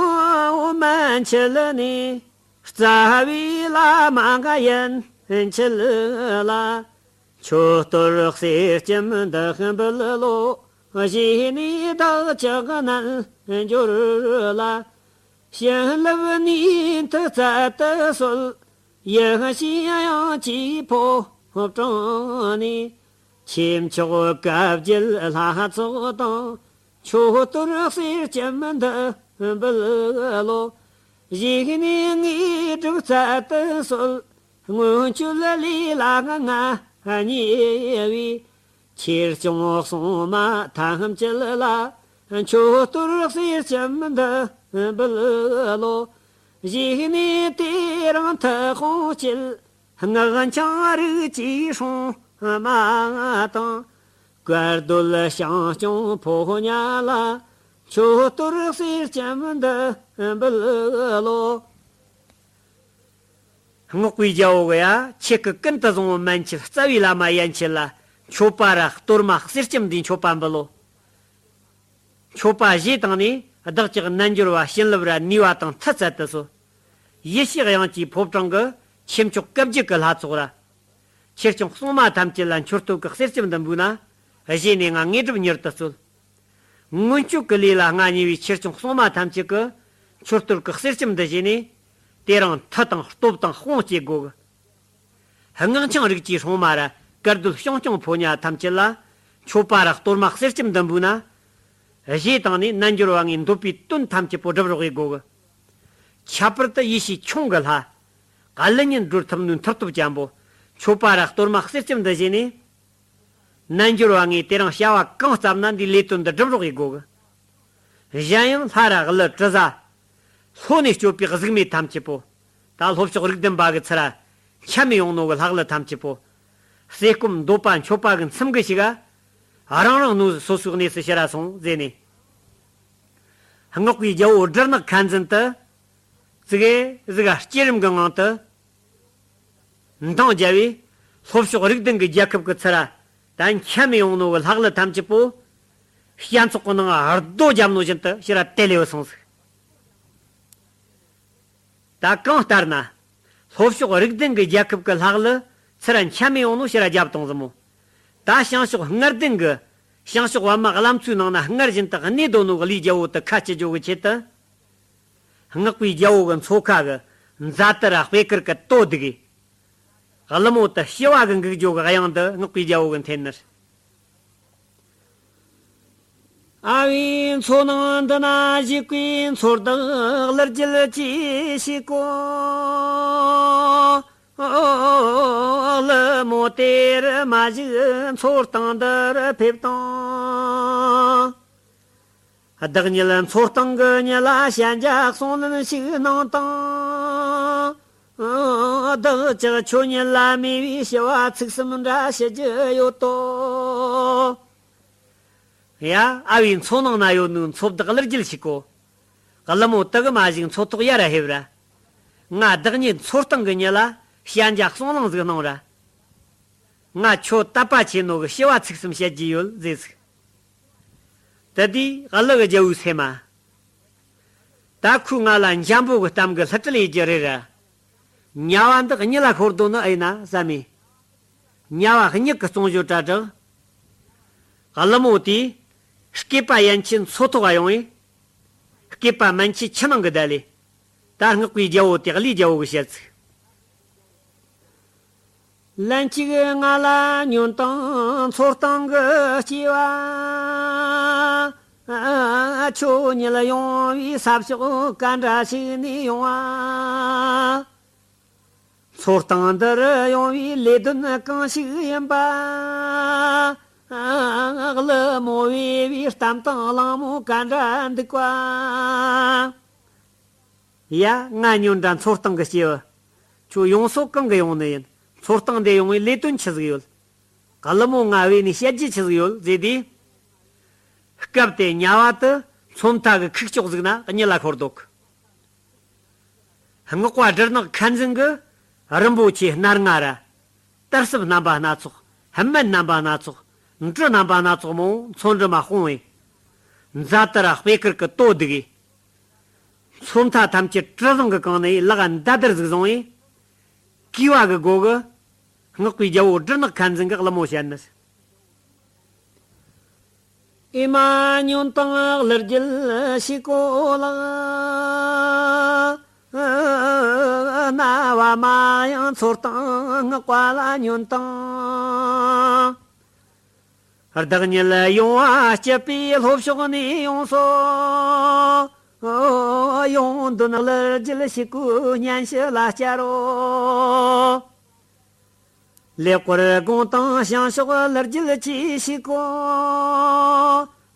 པོ་མན་ཆད་ནས། རྩ་བའི་བླ་མ་ང་ཡན་ཆད་ལ། མཆོད་གཏོར་གསེར་སྐྱེམས་འདི་འབུལ་ལོ། བཞེས་ནས་བདག་ཅག་རྣལ་འབྱོར་ལ། བྱིན་རླབས་ནུས་མཐུ་ཚད་དུ་གསོལ། ཡེ་ཤེས་དབྱངས་ཀྱི་ཕོ་བྲང་ནས། ཆོས་མཆོག་བཀའ་བརྒྱད་ལྷ་ཚོགས་དང་། མཆོད་གཏོར་གསེར་སྐྱེམས་འདི་འབུལ་ལོ། བཞེས་ནས་དངོས་གྲུབ་སྩལ་དུ་གསོལ། མངོན་སྤྱོད་ལས་ལ་ང་ཉེ་བའི། ཆོས་སྐྱོང་སྲུང་མ་ཐམས་ཅད་ལ། མཆོད་གཏོར་གསེར་སྐྱེམས་འདི་འབུལ་ལོ། བཞེས་ནས་དེ་རིང་མཐུ་དཔུང་བསྐྱེད། སྔགས་འཆང་རིགས་ཀྱི་སྲུང་མ་དང་། བཀའ་སྡོད་ཞིང་སྐྱོང་ཕོ་ཉ་ལ། མཆོད་གཏོར་གསེར་སྐྱེམས་འདི་འབུལ་ལོ། སྔགས་པའི་རྒྱལ་པོ་གི་ཡ། ཁྱེད་ཀྱི་ཀུན་ཏུ་བཟང་པོ་མན་ཆད་རྩ་བའི་བླ་མ་ཡན་ཆད་ལ་མཆོད་པ་ར་གཏོར་མ་གསེར་སྐྱེམས་འདིའི་མཆོད་པ་འབུལ་ལོ། མཆོད་པ་བཞེས་བཏང་ནས་བདག་ཅག་རྣལ་འབྱོར་པ་བྱིན་རླབས་ར་ནུས་པ་དང་མཐུ་སྩལ་དུ་གསོལ། ཡེ་ཤེས་དབྱངས་ཀྱི་ཕོ་བྲང་གི་ཆོས་མཆོག་བཀའ་བརྒྱུད་ཀྱི་ལྷ་ཚོགས་ར། ཆོས་སྐྱོང་སྲུང་མ་ཐམས་ཅད་ལ་མཆོད་བསྟོད་ཀྱི་གསེར་སྐྱེམས་འདི་འབུལ་ན། བཞེས་ནས་ང་དངོས་གྲུབ་མྱུར་དུ་སྩོལ། མངོན་སྤྱོད་ཀྱི་ལས་ལ་མངའ་བརྙེས་པའི་ཆོས་སྐྱོང་སྲུང་མ་ཐམས་ཅད་ཀྱིས་མཆོད་བསྟོད་ཀྱི་གསེར་སྐྱེམས་འདི་བཞེས་ནས། དེ་རིང་མཐུ་དང་སྟོབས་དང་དཔུང་སྐྱེད་དགོས་གི། སྔགས་འཆང་རིགས་ཀྱི་སྲུང་མ་ར་བཀའ་སྡོད་ཞང་སྐྱོང་ཕོ་ཉ་ཐམས་ཅད་ལ་མཆོད་པ་ར་གཏོར་མ་གསེར་སྐྱེམས་འདི་འབུལ་ན། བཞེས་བཏང་ནས་རྣལ་འབྱོར་པ་ངའི་འདོད་པའི་དོན་ཐམས་ཅད་པོ་སྒྲུབ་རོགས་ཡེད་དགོས་གི། ཁྱད་པར་དུ་ཡེ་ཤེས་ཁྱུང་གི་ལྷ། ཀ་ལི་ཉན་སྒྲོལ་ཐུབ་ནུས་མཐུ་སྟོབས་ཅན་པོ། མཆོད་པ་ར་གཏོར་མ་གསེར་སྐྱེམས་འདི་བཞེས་ནས། རྣལ་འབྱོར་པ་ངས་དེ་རིང་བྱ་བ་གང་བརྩམས་ན་འདིའི་ལས་དོན་འདི་སྒྲུབ་རོགས་ཡེད་དགོས་གི། གཞན་ཡང་ལྷ་ར་ཀླུ་དྲི་ཟ། ལྷོ་ནས་སྐྱོད་པའི་གཟུགས་མེད་ཐམས་ཅད་པོ། ད་ལྷོ་ཕྱོགས་རིགས་ལྡན་པ་གི་ཚུར་ར་འཁྱམས་ཡོང་ནོ་གི་ལྷ་ཀླུ་ཐམས་ཅད་པོ། ཟས་སྐོམ་འདོད་པ་མཆོད་པ་གི་མཚམས་གི་ཞིག་ག་རང་རང་ནུས་སོ་སོའི་གནས་སུ་ཕྱིར་ར་སོང་ཟེར་ནས། སྔགས་པའི་རྒྱལ་པོ་སྦྲུལ་ནག་ཁ་འཛིན་དུ། ཙི་གེ་ཟིག་ག་བསྐྱེད་རིམ་གི་ངང་དུ། འདང་བརྒྱབ་པས། ལྷོ་ཕྱོགས་རིགས་ལྡན་གྱི་རྒྱལ་ཁབ་ཀྱི་ཚུར་ར། ད་འཁྱམས་ཡོང་ནོ་གི་ལྷ་ཀླུ་ཐམས་ཅད་པོ། ཞྭ་ཚོགས་ཀྱི་ནང་རྡོ་བརྒྱབ་ནོ་བཞིན་དུ་ཕྱིར་ར་དེད་ལེ་བུད་སོང་ཟིག། ད་གང་ལྟར་ན། ལྷོ་ཕྱོགས་རིགས་ལྡན་གྱི་རྒྱལ་ཁབ་ཀྱི་ལྷ་ཀླུ་ཚུར་ར་འཁྱམས་ཡོང་ནོ་ཕྱིར་ར་བརྒྱབ་བཏང་ཟིག་མོ། ད་བྱང་ཕྱོགས་ལྔ་ལྡན་གྱི། བྱང་ཕྱོགས་པདྨ་བླ་མཚོའི་ནང་ན་སྔར་བཞིན་དུ་གནས་སྡོད་ནོ་གི་ལས་རྒྱལ་པོ་དེ་ཁ་བཅད་རྒྱུ་གི་ཆེད་དུ། སྔགས་པའི་རྒྱལ་པོ་གི་མཚོ་ཁ་གི་རྫ་དར་ར་སྤོས་དཀར་གི་སྟོད་དེ་གི། ཀླུ་མོ་དེ་ཞི་བ་གི་འགུག་རྒྱུ་གི་གཡང་དེ་སྔགས་པའི་རྒྱལ་པོ་གི་འཐེན་ནི། ཨ་བའི་མཚོ་ནང་འདི་ན་བཞུགས་པའི་མཚོ་བདག་ཀླུ་རྒྱལ་གྱིས་ཤིག་གོ། ཀླུ་མོ་དེ་རུ་མ་བཞུགས་མཚོ་སྟེང་འདི་རུ་ཕེབས་དང་། བདག་ཉིད་མཚོ་སྟེང་གི་ཉིད་ལ་ཞལ་མཇལ་གསུང་ལན་ཞིག་གནང་དང་། བདག་ཅག་ཁྱོད་ཉིད་ལ་མོས་པའི་ཞུ་བ་ཚིག་གསུམ་འདྲ་ཞུ་རྒྱུ་ཡོད་དོ། ཡ། ཨ་བའི་མཚོ་ནང་ན་ཡོད་ནོ་མཚོ་བདག་ཀླུ་རྒྱལ་ཞིག་གོ། ཀླུ་མོ་དེ་གི་མ་བཞུགས་མཚོ་ཐོག་ཡར་ར་ཕེབས་ར། ང་བདག་ཉིད་མཚོ་སྟེང་གི་ཉིད་ལ་ཞལ་མཇལ་གསུང་ལན་ཟིག་གནང་ར། ང་ཁྱོད་དད་པ་ཆེ་ནོ་གི་ཞུ་བ་ཚིག་གསུམ་བཤད་རྒྱུ་ཡོད་ཟེར་ཟིག། དེ་དུས་ཀླུ་གི་རྒྱལ་པོའི་སེམས་མ། ད་ཁོས་ང་ལ་འཇམ་པོ་གི་གཏམ་གི་ལྷུ་སྤྲུལ་ཡེད་རྒྱུ་རེད་ར། དམྱལ་བ་འདི་གཉིད་ལ་ཤོར་འདུག་ནི་ཨེ་ན་བསམ་མེ། དམྱལ་བ་གཉིད་ཀྱི་གཙང་བཟོ་གྲ་སྒྲིག། ཀླུ་མོ་དེས། སྐེད་པ་ཡན་ཆད་མཚོ་ཐོག་ག་ཡོང་བས། སྐེད་པ་མན་ཆད་ཆུ་ནང་གི་བསྡད་ལས། ད་སྔགས་པའི་རྒྱལ་པོ་དེ་ཀླུའི་རྒྱལ་པོ་གི་ཞལ་ཚིག། ལན་གཅིག་ང་ལ་ཉོན་དང་མཚོ་སྟེང་གི་སྐྱེ་བ། ཁྱོད་ཉིད་ཡོང་བའི་ས་ཕྱོགས་ག་འདྲ་ཞིག་ནས་ཡོང་བ། མཚོ་སྟེང་འདིར་ཡོང་བའི་ལས་དོན་གང་ཞིག་ཡིན་པ། ཀླུ་མོ་བོས་པའི་གཏམ་དང་གླེང་མོ་ག་འདྲ་འདུག་པ། ཡ། ང་ཉོན་དྲ་མཚོ་སྟེང་གི་སྐྱེ་བ། ཁྱོད་ཡོང་སྲོལ་གང་གི་ཡོང་ནི་ཡིན། མཚོ་སྟེང་འདི་ཡོང་བའི་ལས་དོན་ཆི་ཟིག་ཡོད། ཀླུ་མོ་ང་བོས་ནས་བཤད་རྒྱུ་ཆི་ཟིག་ཡོད་ཟེར་དུས། སྐབས་དེ་དམྱལ་བ་དེ་མཚོ་མཐའ་གི་ཁུག་ཀྱོག་ཟིག་ན་གཉིད་ལ་ཤོར་འདུག། སྔགས་པ་སྦྲུལ་ནག་ཁ་འཛིན་གྱིས་རིན་པོ་ཆེ་སྣ་ལྔ་ར། གཏེར་སྲིབ་རྣམ་པ་སྣ་ཚོགས། སྨན་རྣམ་པ་སྣ་ཚོགས། འབྲུ་རྣམ་པ་སྣ་ཚོགས་མང་པོ་མཚོ་འགྲམ་མ་སྤུངས་པས། རྫ་དར་ར་སྤོས་དཀར་གྱི་སྟོད་དེ་གི། མཚོ་མཐའ་ཐམས་ཅད་དྲི་བཟང་གིས་གང་ནས་ལག་མདའ་དར་ཟིག་བཟུང་བས། གུས་པ་གི་སྒོ་གིས། སྔགས་པའི་རྒྱལ་པོ་སྦྲུལ་ནག་ཁ་འཛིན་གྱིས་ཀླུ་མོ་བཤད་ནི། ཨེ་མ་ཉོན་དང་ཀླུ་རྒྱལ་ཞིག་གོ་ལགས། རྣ་བ་མ་ཡང་མཚོ་སྟེང་སྔགས་པ་ལ་ཉོན་དང་། བདག་ཉིད་ཡོང་བ་སྐྱིད་པའི་ལྷོ་ཕྱོགས་ནས་ཡོང་སོ། ཡོང་དོན་ཀླུ་རྒྱལ་ཞིག་གོ་སྙན་ཞུ་ལ་བསྐྱར་རོ། ལེགས་པར་དགོངས་དང་བྱང་ཕྱོགས་ཀླུ་རྒྱལ་གྱིས་ཞིག་གོ།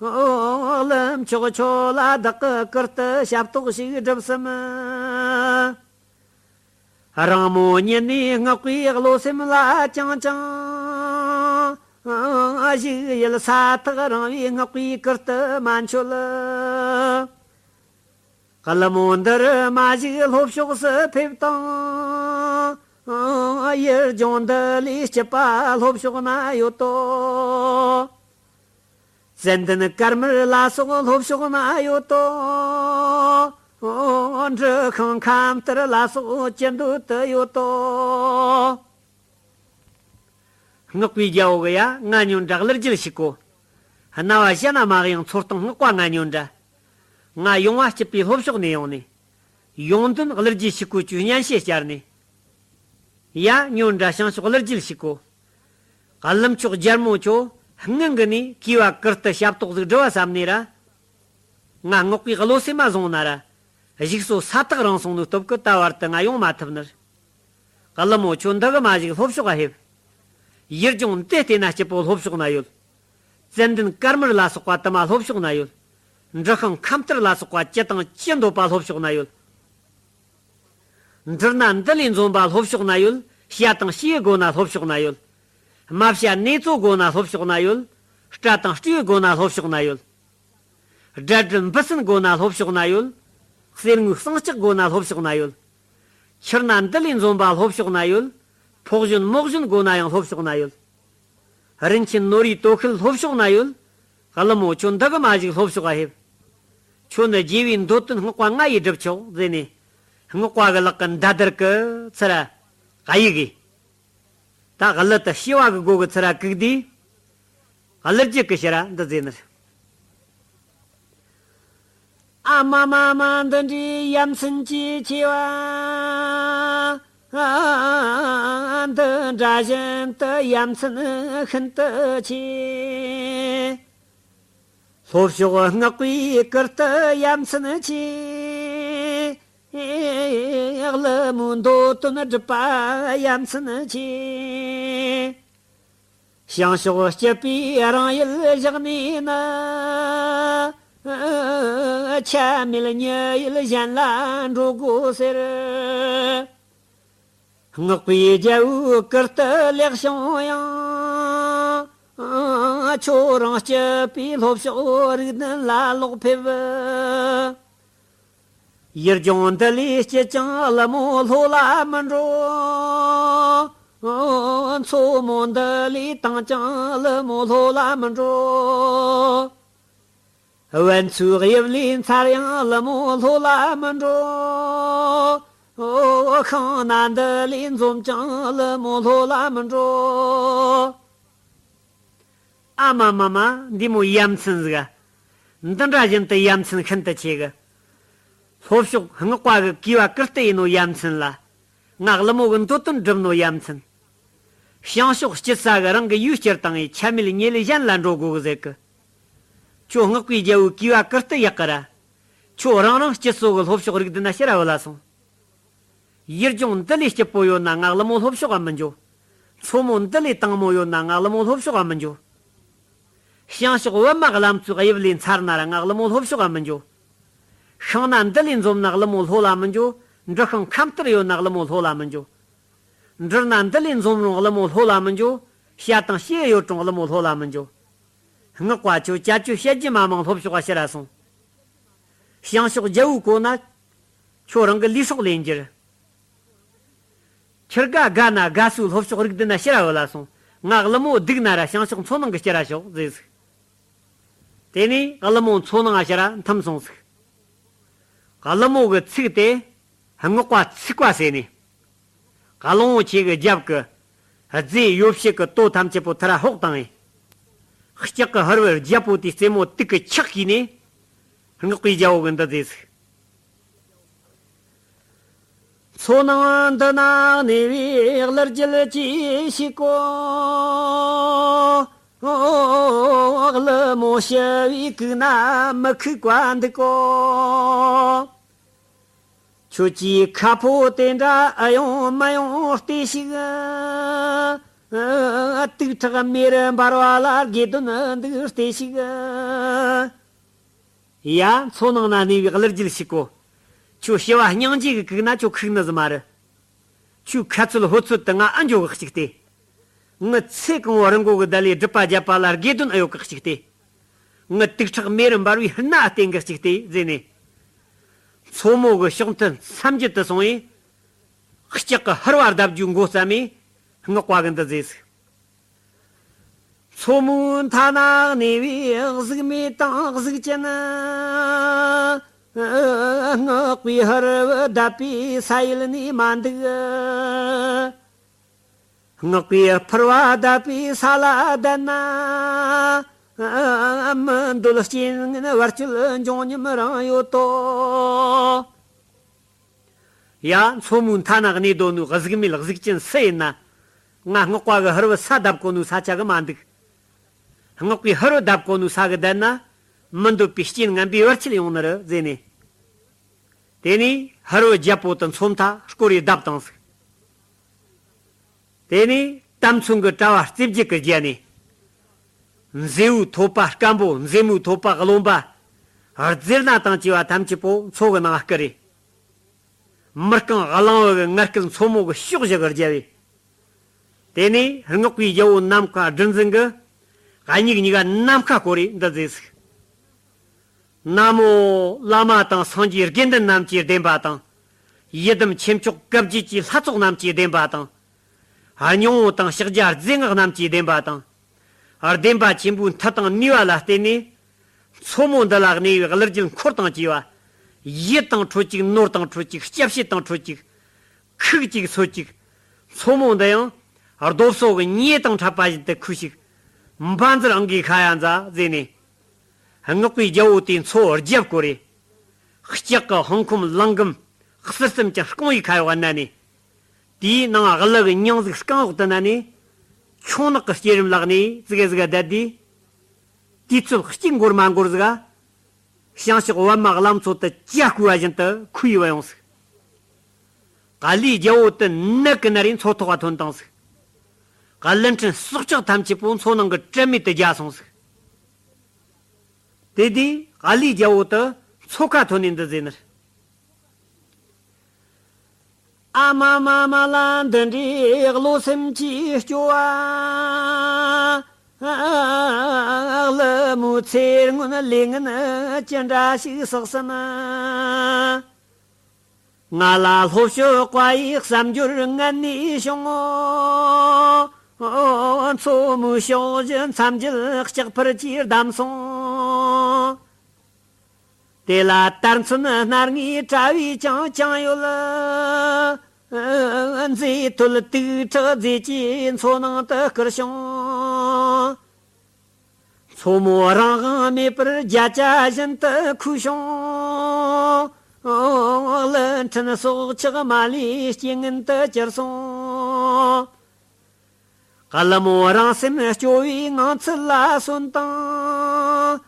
ཀླུ་མཆོག་ཁྱོད་ལ་བདག་གིས་བཀུར་སྟི་ཞབས་ཏོག་ཞིག་སྒྲུབ་སེམས། རིང་མོ་ཉིད་ནས་སྔགས་པའི་བློ་སེམས་ལ་བཅངས་ཀྱང་། གཞུག་ཡུལ་ས་ཐག་རིང་བས་སྔགས་པའི་བཀུར་སྟི་མ་འཆོལ། ཀླུ་མོ་འདིར་མ་བཞུགས་ལྷོ་ཕྱོགས་སུ་ཕེབས་དང་ ཡུལ་ལྗོངས་འདི་ལས་སྐྱིད་པ་ལྷོ་ཕྱོགས་ན་ཡོད་དོ། ཙན་དན་དཀར་དམར་ལ་སོགས་ལྷོ་ཕྱོགས་ན་ཡོད་དོ། འབྲི་ཤིང་ཁམ་གཏེར་ལ་སོགས་ཅི་འདོད་དུ་ཡོད་དོ། སྔགས་པའི་རྒྱལ་པོ་གི་ཡ། ང་ཉོན་དྲ་གླུ་རྒྱལ་ཞིག་གོ། རྣ་བ་གཞན་ན་མ་གཡེང་ཚོར་སྟངས་སྔགས་པ་ང་ཉོན་དྲ། ང་ཡོང་བ་སྐྱིད་པའི་ལྷོ་ཕྱོགས་ནས་ཡོང་ནས། ཡོང་དོན་གླུ་རྒྱལ་ཞིག་གོ་ཅུ་སྙན་ཤལ་བསྐྱར་ནས། ཡ། ཉོན་དྲ་བྱང་ཕྱོགས་གླུ་རྒྱལ་ཞིག་གོ། ཀླུ་མཆོག་རྒྱལ་མོ་ཁྱོད་སྔོན་གི་ནས་གུས་པ་བཀུར་སྟི་ཞབས་ཏོག་ཟིག་སྒྲུབ་བ་བསམ་ནས་ར། ང་སྔགས་པའི་བློ་སེམས་མ་བཟུང་ན་ར། གཞུག་སོ་ས་ཐག་རིང་སོང་ནོའི་སྟོབས་ཀྱིས་ད་བར་དུ་ང་ཡོང་མ་ཐུབ་ནི་རེད། ཀླུ་མོ་ཁྱོད་འདི་གི་མ་གཞུག་ལྷོ་ཕྱོགས་ལ་ཕེབས། ཡུལ་ལྗོངས་འདི་བལྟས་ན་སྐྱིད་པོ་ལྷོ་ཕྱོགས་ན་ཡོད། ཙན་དན་དཀར་དམར་ལ་སོགས་པ་དུ་མ་ལྷོ་ཕྱོགས་ན་ཡོད། འབྲི་ཤིང་ཁམ་གཏེར་ལ་སོགས་པ་ཅི་དང་ཅི་འདོད་པ་ལྷོ་ཕྱོགས་ན་ཡོད། འབྲི་སྣ་འདི་ལས་འཛོམས་པ་ལྷོ་ཕྱོགས་ན་ཡོད། བྱ་དང་བྱིའུའི་སྒོ་ན་ལྷོ་ཕྱོགས་ན་ཡོད། རྨ་བྱ་ནེ་ཙོའི་སྒོ་ན་ལྷོ་ཕྱོགས་ན་ཡོད། སྤྲ་དང་སྤྲེའུའི་སྒོ་ན་ལྷོ་ཕྱོགས་ན་ཡོད། དགྲ་སྦྲུལ་འབུ་སྲིན་སྒོ་ན་ལྷོ་ཕྱོགས་ན་ཡོད། གསེར་དངུལ་ཟངས་ལྕགས་སྒོ་ན་ལྷོ་ཕྱོགས་ན་ཡོད། ཁྱི་སྣ་འདི་ལས་འཛོམས་པ་ལྷོ་ཕྱོགས་ན་ཡོད། ཕོག་གཞོན་མོག་གཞོན་སྒོ་ན་ཡང་ལྷོ་ཕྱོགས་ན་ཡོད། རིན་ཆེན་ནོར་བུའི་དོ་ཤལ་ལྷོ་ཕྱོགས་ན་ཡོད། ཀླུ་མོ་ཁྱོད་འདི་གི་མ་གཞུག་ལྷོ་ཕྱོགས་ལ་ཕེབས། ཁྱོད་ནི་རྒྱལ་བའི་འདོད་དོན་སྔགས་པ་ང་ཡིས་སྒྲུབ་ཆོག་ཟེར་ནས། སྔགས་པ་གི་ལག་གི་མདའ་དར་གྱི་ཚུར་གཡུགས་གི། ད་གླུ་དེ་བྱེ་བ་གི་སྒོ་གི་ཚུར་བཀུག་དུས། གླུ་རྒྱལ་གྱི་ཕྱིར་འདི་ཟེར་ནི་རེད། ཨ་མ་མ་མ་འདི་འདྲའི་ཡ་མཚན་ཅིག་ཆེ་བ། འདི་འདྲ་བཞིན་དུ་ཡ་མཚན་ཤིན་ཏུ་ཆེ། ལྷོ་ཕྱོགས་སྔགས་པའི་བཀུར་སྟི་ཡ་མཚན་ཆེ། ཀླུ་མོའི་འདོད་དོན་སྒྲུབ་པ་ཡ་མཚན་ཆེ། བྱང་ཕྱོགས་སྐྱིད་པའི་རང་ཡུལ་བཞག་ནས་ན། ཆ་མེད་མྱི་ཡུལ་གཞན་ལ་འགྲོ་དགོས་ཟེར། སྔགས་པའི་རྒྱལ་པོའི་བཀུར་སྟི་ལེགས་བྱུང་ཡང་། ཁྱོད་རང་སྐྱིད་པའི་ལྷོ་ཕྱོགས་རིགས་ལྡན་ལ་ལོག་ཕེབས། ཡུལ་ལྗོངས་འདི་ལས་སྐྱིད་ཀྱང་ཀླུ་མོ་ལྷོ་ལ་མི་འགྲོ། མཚོ་མོ་འདི་ལས་དྭངས་ཀྱང་ཀླུ་མོ་ལྷོ་ལ་མི་འགྲོ། བན་ཚོའི་དབྱིབས་ལས་མཚར་ཡང་ཀླུ་མོ་ལྷོ་ལ་མི་འགྲོ། ཤིང་སྣ་འདི་ལས་འཛོམས་ཀྱང་ཀླུ་མོ་ལྷོ་ལ་མི་འགྲོ། ཨ་མ་མ་མ། འདི་མོ་ཡ་མཚན་ཟིག་ག། འདི་འདྲ་བཞིན་དུ་ཡ་མཚན་ཤིན་ཏུ་ཆེ་གི། ལྷོ་ཕྱོགས་སྔགས་པ་གི་གུས་པ་བཀུར་སྟི་ཡིན་ནོ་ཡ་མཚན་ལ། ང་ཀླུ་མོ་གི་འདོད་དོན་སྒྲུབ་ནོ་ཡ་མཚན། བྱང་ཕྱོགས་སྐྱིད་ས་གི་རང་གི་ཡུལ་སྐྱུར་བཏང་ངས་ཆ་མེད་ཉེ་ལས་གཞན་ལ་འགྲོ་དགོས་གི་ཟེར་གི། ཁྱོད་སྔགས་པའི་རྒྱལ་པོའི་གུས་པ་བཀུར་སྟི་ཡག་གི་ར། ཁྱོད་རང་རང་སྐྱིད་སོ་གི་ལྷོ་ཕྱོགས་རིགས་ལྡན་ན་ཕྱིར་ར་བུད་ལ་སོང་། ཡུལ་ལྗོངས་འདི་ལས་སྐྱིད་པོ་ཡོད་ན་ང་ཀླུ་མོ་ལྷོ་ཕྱོགས་ལ་མི་འགྱོ། མཚོ་མོ་འདི་ལས་དྭངས་མོ་ཡོད་ན་ང་ཀླུ་མོ་ལྷོ་ཕྱོགས་ལ་མི་འགྱོ། བྱང་ཕྱོགས་པདྨ་བླ་མཚོའི་དབྱིབས་ལས་མཚར་ན་ར་ང་ཀླུ་མོ་ལྷོ་ཕྱོགས་ལ་མི་འགྱོ། ཤིང་སྣ་འདི་ལས་འཛོམས་ན་ཀླུ་མོ་ལྷོ་ལ་མི་འགྱོ། འབྲི་ཤིང་ཁམ་གཏེར་ཡོད་ན་ཀླུ་མོ་ལྷོ་ལ་མི་འགྱོ། འབྲི་སྣ་འདི་ལས་འཛོམས་རུང་ཀླུ་མོ་ལྷོ་ལ་མི་འགྱོ། བྱ་དང་བྱིའུ་ཡོད་རུང་ཀླུ་མོ་ལྷོ་ལ་མི་འགྱོ། སྔགས་པ་ཁྱོད་ཅ་ཅོ་བཤད་རྒྱུ་མ་མང་ལྷོ་ཕྱོགས་ལ་ཕྱིར་ར་སོང་། བྱང་ཕྱོགས་རྒྱལ་པོའི་གོ་ན། ཁྱོད་རང་གི་ལུས་སྲོག་ལེན་རྒྱུར། ཁྱི་དགའ་དགའ་ན་དགའ་སོའི་ལྷོ་ཕྱོགས་རིགས་ལྡན་ན་ཕྱིར་ར་བུད་ལ་སོང་། ང་ཀླུ་མོ་སྡུག་ན་ར་བྱང་ཕྱོགས་མཚོ་ནང་གི་ཕྱིར་ར་ཤོག་ཟེར་ཟིག། དེ་ནས་ཀླུ་མོ་མཚོ་ནང་ང་ཕྱིར་ར་འཐིམ་སོང་ཟིག། ཀླུ་མོ་གི་ཚིག་དེ་སྔགས་པ་ཚིག་པ་ཟེར་ནས། ཀླུ་མོ་ཆེ་གི་རྒྱབ་ཀྱི་རྫས་ཡོ་བྱད་ཀྱི་དོ་ཐམས་ཅད་པོ་ཐར་ཧོག་བཏང་ངས། ལྕགས་ཀྱི་ཧར་བའི་རྒྱལ་པོ་དེའི་རྩེ་མོ་དུག་གི་ཆག་གིས་ནས། སྔགས་པའི་རྒྱལ་པོ་གི་འདི་ཟེར་ཟིག། མཚོ་ནང་འདི་ན་གནས་པའི་གླུ་རྒྱལ་གྱིས་ཤིག་གོ། ཀླུ་མོ་ཞི་བའི་གུག་ན་མི་ཁུག་པ་འདུག་གོ། ཁྱོད་ཀྱིས་ཁ་ཕོ་དེ་འདྲ་ཨེ་ཡོང་མི་ཡོང་བལྟས་ཤིག། དུག་ཁྲག་མེར་འབར་བ་ལ་དགེ་འདུན་འདུག་བལྟས་ཤིག། ཡ། མཚོ་ནང་ན་གནས་པའི་གླུ་རྒྱལ་ཞིག་གོ། ཁྱོད་ཞི་བ་སྙིང་རྗེ་གི་གུག་ན་ཁྱོད་ཁུག་ནི་ཟིག་མ་རེད། ཁྱོད་ཁ་ཚོད་ལྷོད་ཚོད་དུ་ང་ཨེ་འགྱོ་གི་གཅིག་སྟེ། ངི་ཚེ་གང་བོ་རི་མགོ་གི་བརྡ་ལས་སྒྲུབ་པ་བརྒྱབ་པ་ལ་དགེ་འདུན་ཨེ་ཡོད་གི་གཅིག་སྟེ། ངི་དུག་ཁྲག་མེ་རུ་འབར་བའི་སྣ་བསྟན་གི་གཅིག་སྟེ་ཟེར་ནས། མཚོ་མོ་གི་ཕྱོགས་མཐུན་མཚམས་བརྒྱུད་དུ་སོང་བས། ལྕགས་ཀྱི་ཕུར་བ་བརྡབ་རྒྱུའི་མགོ་བརྩམས་ནས་སྔགས་པ་གིས་འདི་མཛད་ཟིག་མཚོ་མོའི་མཐའ་ན་གནས་པའི་གཟུགས་མེད་དང་གཟུགས་ཅན། སྔགས་པའི་ཕུར་བུ་བརྡབས་པས་ས་ཡལ་ནས་མ་འདུག་སྔགས་པའི་ཕུར་བུ་བརྡབས་པས་ས་ལ་བརྡབས་ན། མི་འདོད་རྐྱེན་ངན་བར་ཆད་འབྱུང་སྙམ་རང་ཡོད་དོ། ཡ། མཚོ་མོའི་མཐའ་ན་གནས་སྡོད་ནོ་གཟུགས་མེད་གཟུགས་ཅན་སུ་ཡིན་ན། ང་སྔགས་པ་གི་ཕུར་བུ་ས་བརྡབ་གོ་ནོ་ས་ཆ་གི་མ་འདུག་སྔགས་པའི་ཕུར་བུ་བརྡབ་གོ་ནོ་ས་གི་བརྡབས་ན། མི་འདོད་པའི་རྐྱེན་ངན་པའི་བར་ཆད་ཡོང་ནི་རེད་ཟེར་ནས། དེ་ནས་ཕུར་བུ་རྒྱལ་པོ་དེ་མཚོ་མཐའ་སྐོར་རེ་བརྡབས་བཏང་ཟིག་དེ་ནས་དམ་ཚོན་གྱི་དྲ་བ་རྩིབས་བརྒྱད་ཀྱི་རྒྱན་ནས། མཛེ་བོའི་ཐོད་པ་སྐམ་པོ། མཛེ་མོའི་ཐོད་པ་རློན་པ། རྫས་སྣ་དང་བཅས་པ་ཐམས་ཅད་པོ་མཚོ་གི་ནང་བསྐུར་རེ། མི་རྐང་གླང་བུ་གི་ངར་སྐད་མཚོ་མོ་གི་ཕྱོགས་བཞི་གི་རྒྱབ་བས། དེ་ནས་སྔགས་པའི་རྒྱལ་པོ་ནམ་མཁའ་སྒྲུབ་འཛིན་གྱིས་མིག་གཉིས་ཀ་ནམ་མཁའ་བསྐོར་རེ་འདི་མཛད་ཟིག་ན་མོ། བླ་མ་དང་སངས་རྒྱས་དགེ་འདུན་རྣམས་ཀྱི་བདེན་པ་དང་། ཡི་དམ་ཆོས་མཆོག་བཀའ་བརྒྱད་ཀྱི་ལྷ་ཚོགས་རྣམས་ཀྱི་བདེན་པ་དང་། སྙིང་པོ་དང་ཕྱག་རྒྱ་རྫས་སྔགས་རྣམས་ཀྱི་བདེན་པ་དང་། བདེན་པ་ཆེན་པོའི་མཐུ་དང་ནུས་པ་ལ་བརྟེན་ནས། མཚོ་མོ་འདི་ལ་གནས་པའི་གླུ་རྒྱུད་འཁོར་དང་བཅས་པ། ཡིད་དང་འཕྲོད་ཅིག་ནོར་དང་འཕྲོད་ཅིག་སྐྱབས་བྱེད་དང་འཕྲོད་ཅིག་ཁུག་ཅིག་སོད་ཅིག་མཚོ་མོ་འདི་ཡང་རྡོ་སོལ་གྱི་མྱེ་དང་འཕྲད་པ་བཞིན་དུ་ཁུག་ཅིག་འབའ་འཛུལ་ཨང་གིས་ཤ་ཡ་མཛའ་ཟེར་ནས། སྔགས་པའི་རྒྱལ་པོ་དེས་མཚོ་རྒྱབ་བསྐོར་རེ། ལྕགས་ཀྱི་ཧང་ཁོམ་ལང་གམ་གསེར་གསུམ་གྱི་རྐང་བའི་ཁ་གཡོག་བ་མནན་ནས། དེའི་ནང་ཀླུ་གི་མྱིང་གཟུགས་རྐང་འོག་ཏུ་མནན་ནས། ཁྱུང་ནག་གི་སྐྱེ་རིམ་ལག་ནས་ཙི་གེ་ཙི་གེ་བསྡད་དུས། དུས་ཚོད་གཅིག་འགོར་མ་འགོར་ཟིག་བྱང་ཕྱོགས་པདྨ་བླ་མཚོ་དེ་ཇ་བསྐོལ་བ་བཞིན་དུ་ཁུག་ཡི་བ་ཡོང་ཟིག་ཀ་ལིའི་རྒྱལ་པོ་དེ་ནད་ཀྱིས་ན་རེ་མཚོ་ཐོག་ག་ཐོན་བཏང་ཟིག་ཀླུ་ཕྲན་སྲོག་ཆགས་ཐམས་ཅད་པོ་མཚོ་ནང་གི་དྲི་མེད་དུ་རྒྱ་སོང་ཟིག་དེ་དུས་ཀ་ལིའི་རྒྱལ་པོ་དེ་མཚོ་ཁ་ཐོན་ནས་འདི་ཟེར་ནི་རེད། ཨ་མ་མ་མ་ལ་འདི་འདྲའི་བློ་སེམས་ཀྱིས་སྐྱོ་བ། ཀླུ་མོའི་ཚེ་སྔོན་ལས་ངན་ཅི་འདྲ་ཞིག་བསགས་སམ། ང་ལ་ལྷོ་ཕྱོགས་པ་ཡི་བསམ་སྦྱོར་ངན་ནས་བྱུང་། མཚོ་མོའི་ཕྱོགས་བཞི་མཚམས་བརྒྱད་ལྕགས་ཕུར་གྱིས་བསྡམས་སོང་། དེ་ལ་དར་ཚོན་སྣ་ལྔའི་དྲ་བས་བཅིངས་བཅིངས་ཡོད། མཛེས་ཐོད་དུག་ཁྲག་རྫས་ཀྱིས་མཚོ་ནང་དུ་བསྐུར་བྱུང་། མཚོ་མོ་རང་དབང་མེད་པར་བརྒྱ་ཆ་བཞིན་དུ་ཁུག་བྱུང་། ཀླུ་ཕྲན་སྲོག་ཆགས་མ་ལུས་རྐྱེན་ངན་དུ་གྱུར་སོང་། ཀླུ་མོ་རང་སེམས་སྐྱོ་བའི་ངང་ཚུལ་ལ་གསོན་དང་།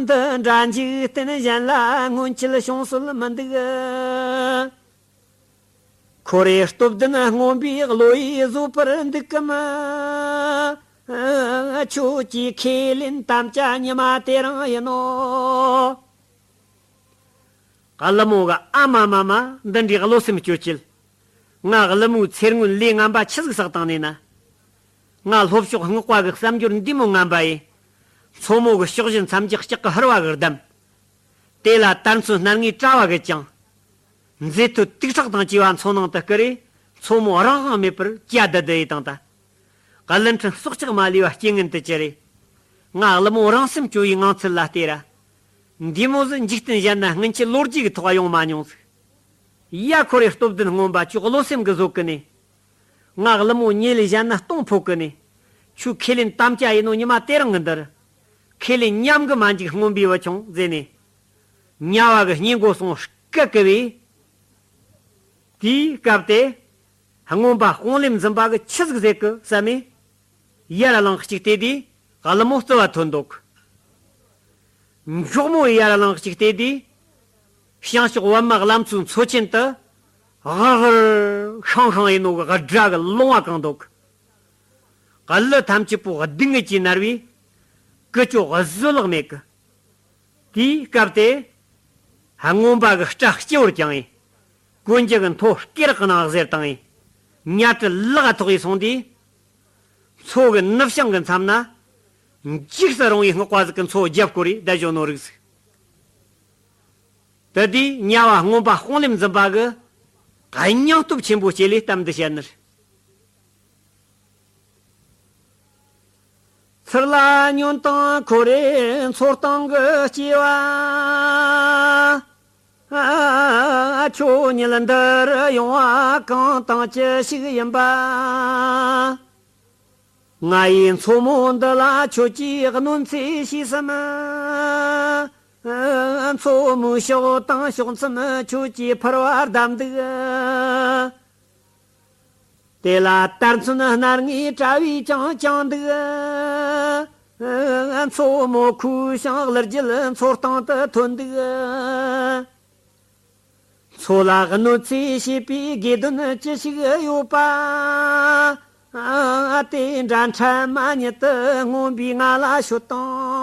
འདི་འདྲ་འཇིག་རྟེན་གཞན་ལ་སྔོན་ཆད་བྱུང་སྲོལ་མི་འདུག་ཁོ་རེ་སྟོབས་ལྡན་རྔོན་པའི་བློ་ཡིས་བཟོད་པར་འདུག་གམ། ཁྱོད་ཀྱི་ཁས་ལེན་དམ་བཅའ་ཉི་མ་དེ་རིང་ཡིན་ནོ། ཀླུ་མོ་གིས་ཨ་མ་མ་མ་འདི་འདྲའི་བློ་སེམས་སྐྱོ་ཁྱེད། ང་ཀླུ་མོའི་ཚེ་སྔོན་ལས་ངན་པ་ཆི་ཟིག་བསགས་བཏང་ནས་ན། ང་ལྷོ་ཕྱོགས་སྔགས་པ་གི་བསམ་སྦྱོར་འདི་མོ་ངན་པ་ཡིན། མཚོ་མོ་གི་ཕྱོགས་བཞི་མཚམས་ཀྱི་ལྕགས་ཀྱི་ཕུར་བ་གིས་བསྡམས། དེ་ལ་དར་ཚོན་སྣ་ལྔའི་དྲ་བ་གིས་བཅིངས། མཛེས་ཐོད་དུག་ཁྲག་དང་བཅས་པ་མཚོ་ནང་དུ་བསྐུར་རེ། མཚོ་མོ་རང་དབང་མེད་པར་གྱ་བདུད་བདུད་ཡི་བཏང་ད། ཀླུ་ཕྲན་སྲོག་ཆགས་མ་ལུས་པ་རྐྱེན་ངན་དུ་གྱུར་རེ། ང་ཀླུ་མོ་རང་སེམས་སྐྱོ་བའི་ངང་ཚུལ་ལ་བལྟས་ར། འདི་མོ་ཟིག་འཇིག་རྟེན་གཞན་ན་སྔོན་ཆད་ལོ་རྒྱུས་ཀྱི་ཐོག་ཡོང་མ་མྱོང་ཟིག་ཡ། ཁོ་རེ་སྟོབས་ལྡན་རྔོན་པ་ཁྱོད་བློ་སེམས་གི་བཟོད་གི་ནས། ང་ཀླུ་མོ་ཉེ་ལས་གཞན་ན་གཏོང་ཕོད་གི་ནས། ཁྱོད་ཁས་ལེན་དམ་བཅའ་ཡིན་ནོ་ཉི་མ་དེ་རིང་གི་འདིར། ཁས་ལེན་ཉམས་གི་མ་འཇུག་རྔོན་པའི་བུ་ཆུང་ཟེར་ནས། དམྱལ་བ་གི་སྙིང་མགོ་སོང་སྐད་གི་བས། དེའི་སྐབས་དེ། རྔོན་པ་དཔུང་ལེབ་འཛིན་པ་གི་ཆི་ཟིག་ཟེར་གི་བསམ་མེ། ཡར་ལངས་གཅིག་བལྟས་དུས་ཀླུ་མོ་རྩི་བ་ཐོན་འདུག་མགྱོགས་མོ་ཡར་ལངས་གཅིག་བལྟས་དུས། བྱང་ཕྱོགས་པདྨ་བླ་མཚོའི་མཚོ་ཆེན་དུ། གར་གར་ཤང་ཤང་ཡིན་ནོ་གི་སྒྲ་གི་ལུང་བ་གང་འདུག་ཀླུ་ཐམས་ཅད་པོ་སྡུག་བསྔལ་གྱིས་མནར་བས། ཀུ་ཅོ་བཟོད་གླགས་མེད་གི་དེའི་སྐབས་དེ། རྔོན་པ་གི་སྐྲ་སྐྱེ་བོར་བརྐྱངས་ཡིན། གོན་རྒྱུ་གི་མཐོ་སྐེ་རགས་ནང་གཟེར་བཏང་ཡིན། ཉལ་ཁྲི་ལག་ཐོག་ཡིས་སོང་དུས། མཚོ་གི་ནུབ་བྱང་གི་མཚམས་ན། འཇིགས་སུ་རུང་བའི་སྔགས་པ་ཟིག་གི་མཚོ་རྒྱབ་བསྐོར་རེ་བསྡད་བཞོ་ནོ་རིགས་ཟིག་དེ་དུས་དམྱལ་བ་རྔོན་པ་དཔུང་ལེབ་འཛིན་པ་གི། སྙིང་སྟོབས་ཆེན་པོ་སྐྱེས་ལས་གཏམ་འདི་བཤད་ནི་རེད། ཚུར་ལ་ཉོན་དང་ཁོ་རེ་འཚོ་སྟངས་ཀྱི་སྐྱེ་བ། ཁྱོད་ཉིད་འདིར་ཡོང་བ་གང་དང་ཅི་ཞིག་ཡིན་པ། ང་ཡི་མཚོ་མོ་འདི་ལ་ཁྱོད་ཀྱིས་གནོད་འཚེ་བྱས་སམ། མཚོ་མོའི་ཕྱོགས་དང་ཕྱོགས་མཚམས་ཁྱོད་ཀྱིས་ཕུར་བ་བརྡབས་འདུག། དེ་ལ་དར་ཚོན་སྣར་ངའི་དྲ་བས་ཀྱང་བཅིངས་འདུག། མཚོ་མོ་ཁོའི་ཞིང་གླུ་རྒྱུད་མཚོ་སྟེང་དུ་ཐོན་འདུག། མཚོ་ལ་གནོད་འཚེ་བྱེད་པའི་དགེ་འདུན་ཅི་ཞིག་ཡོད་པ། དེ་འདྲ་འཕྲལ་མ་ཉིད་དུ་མངོན་པའི་ང་ལ་ཤོད་དང་།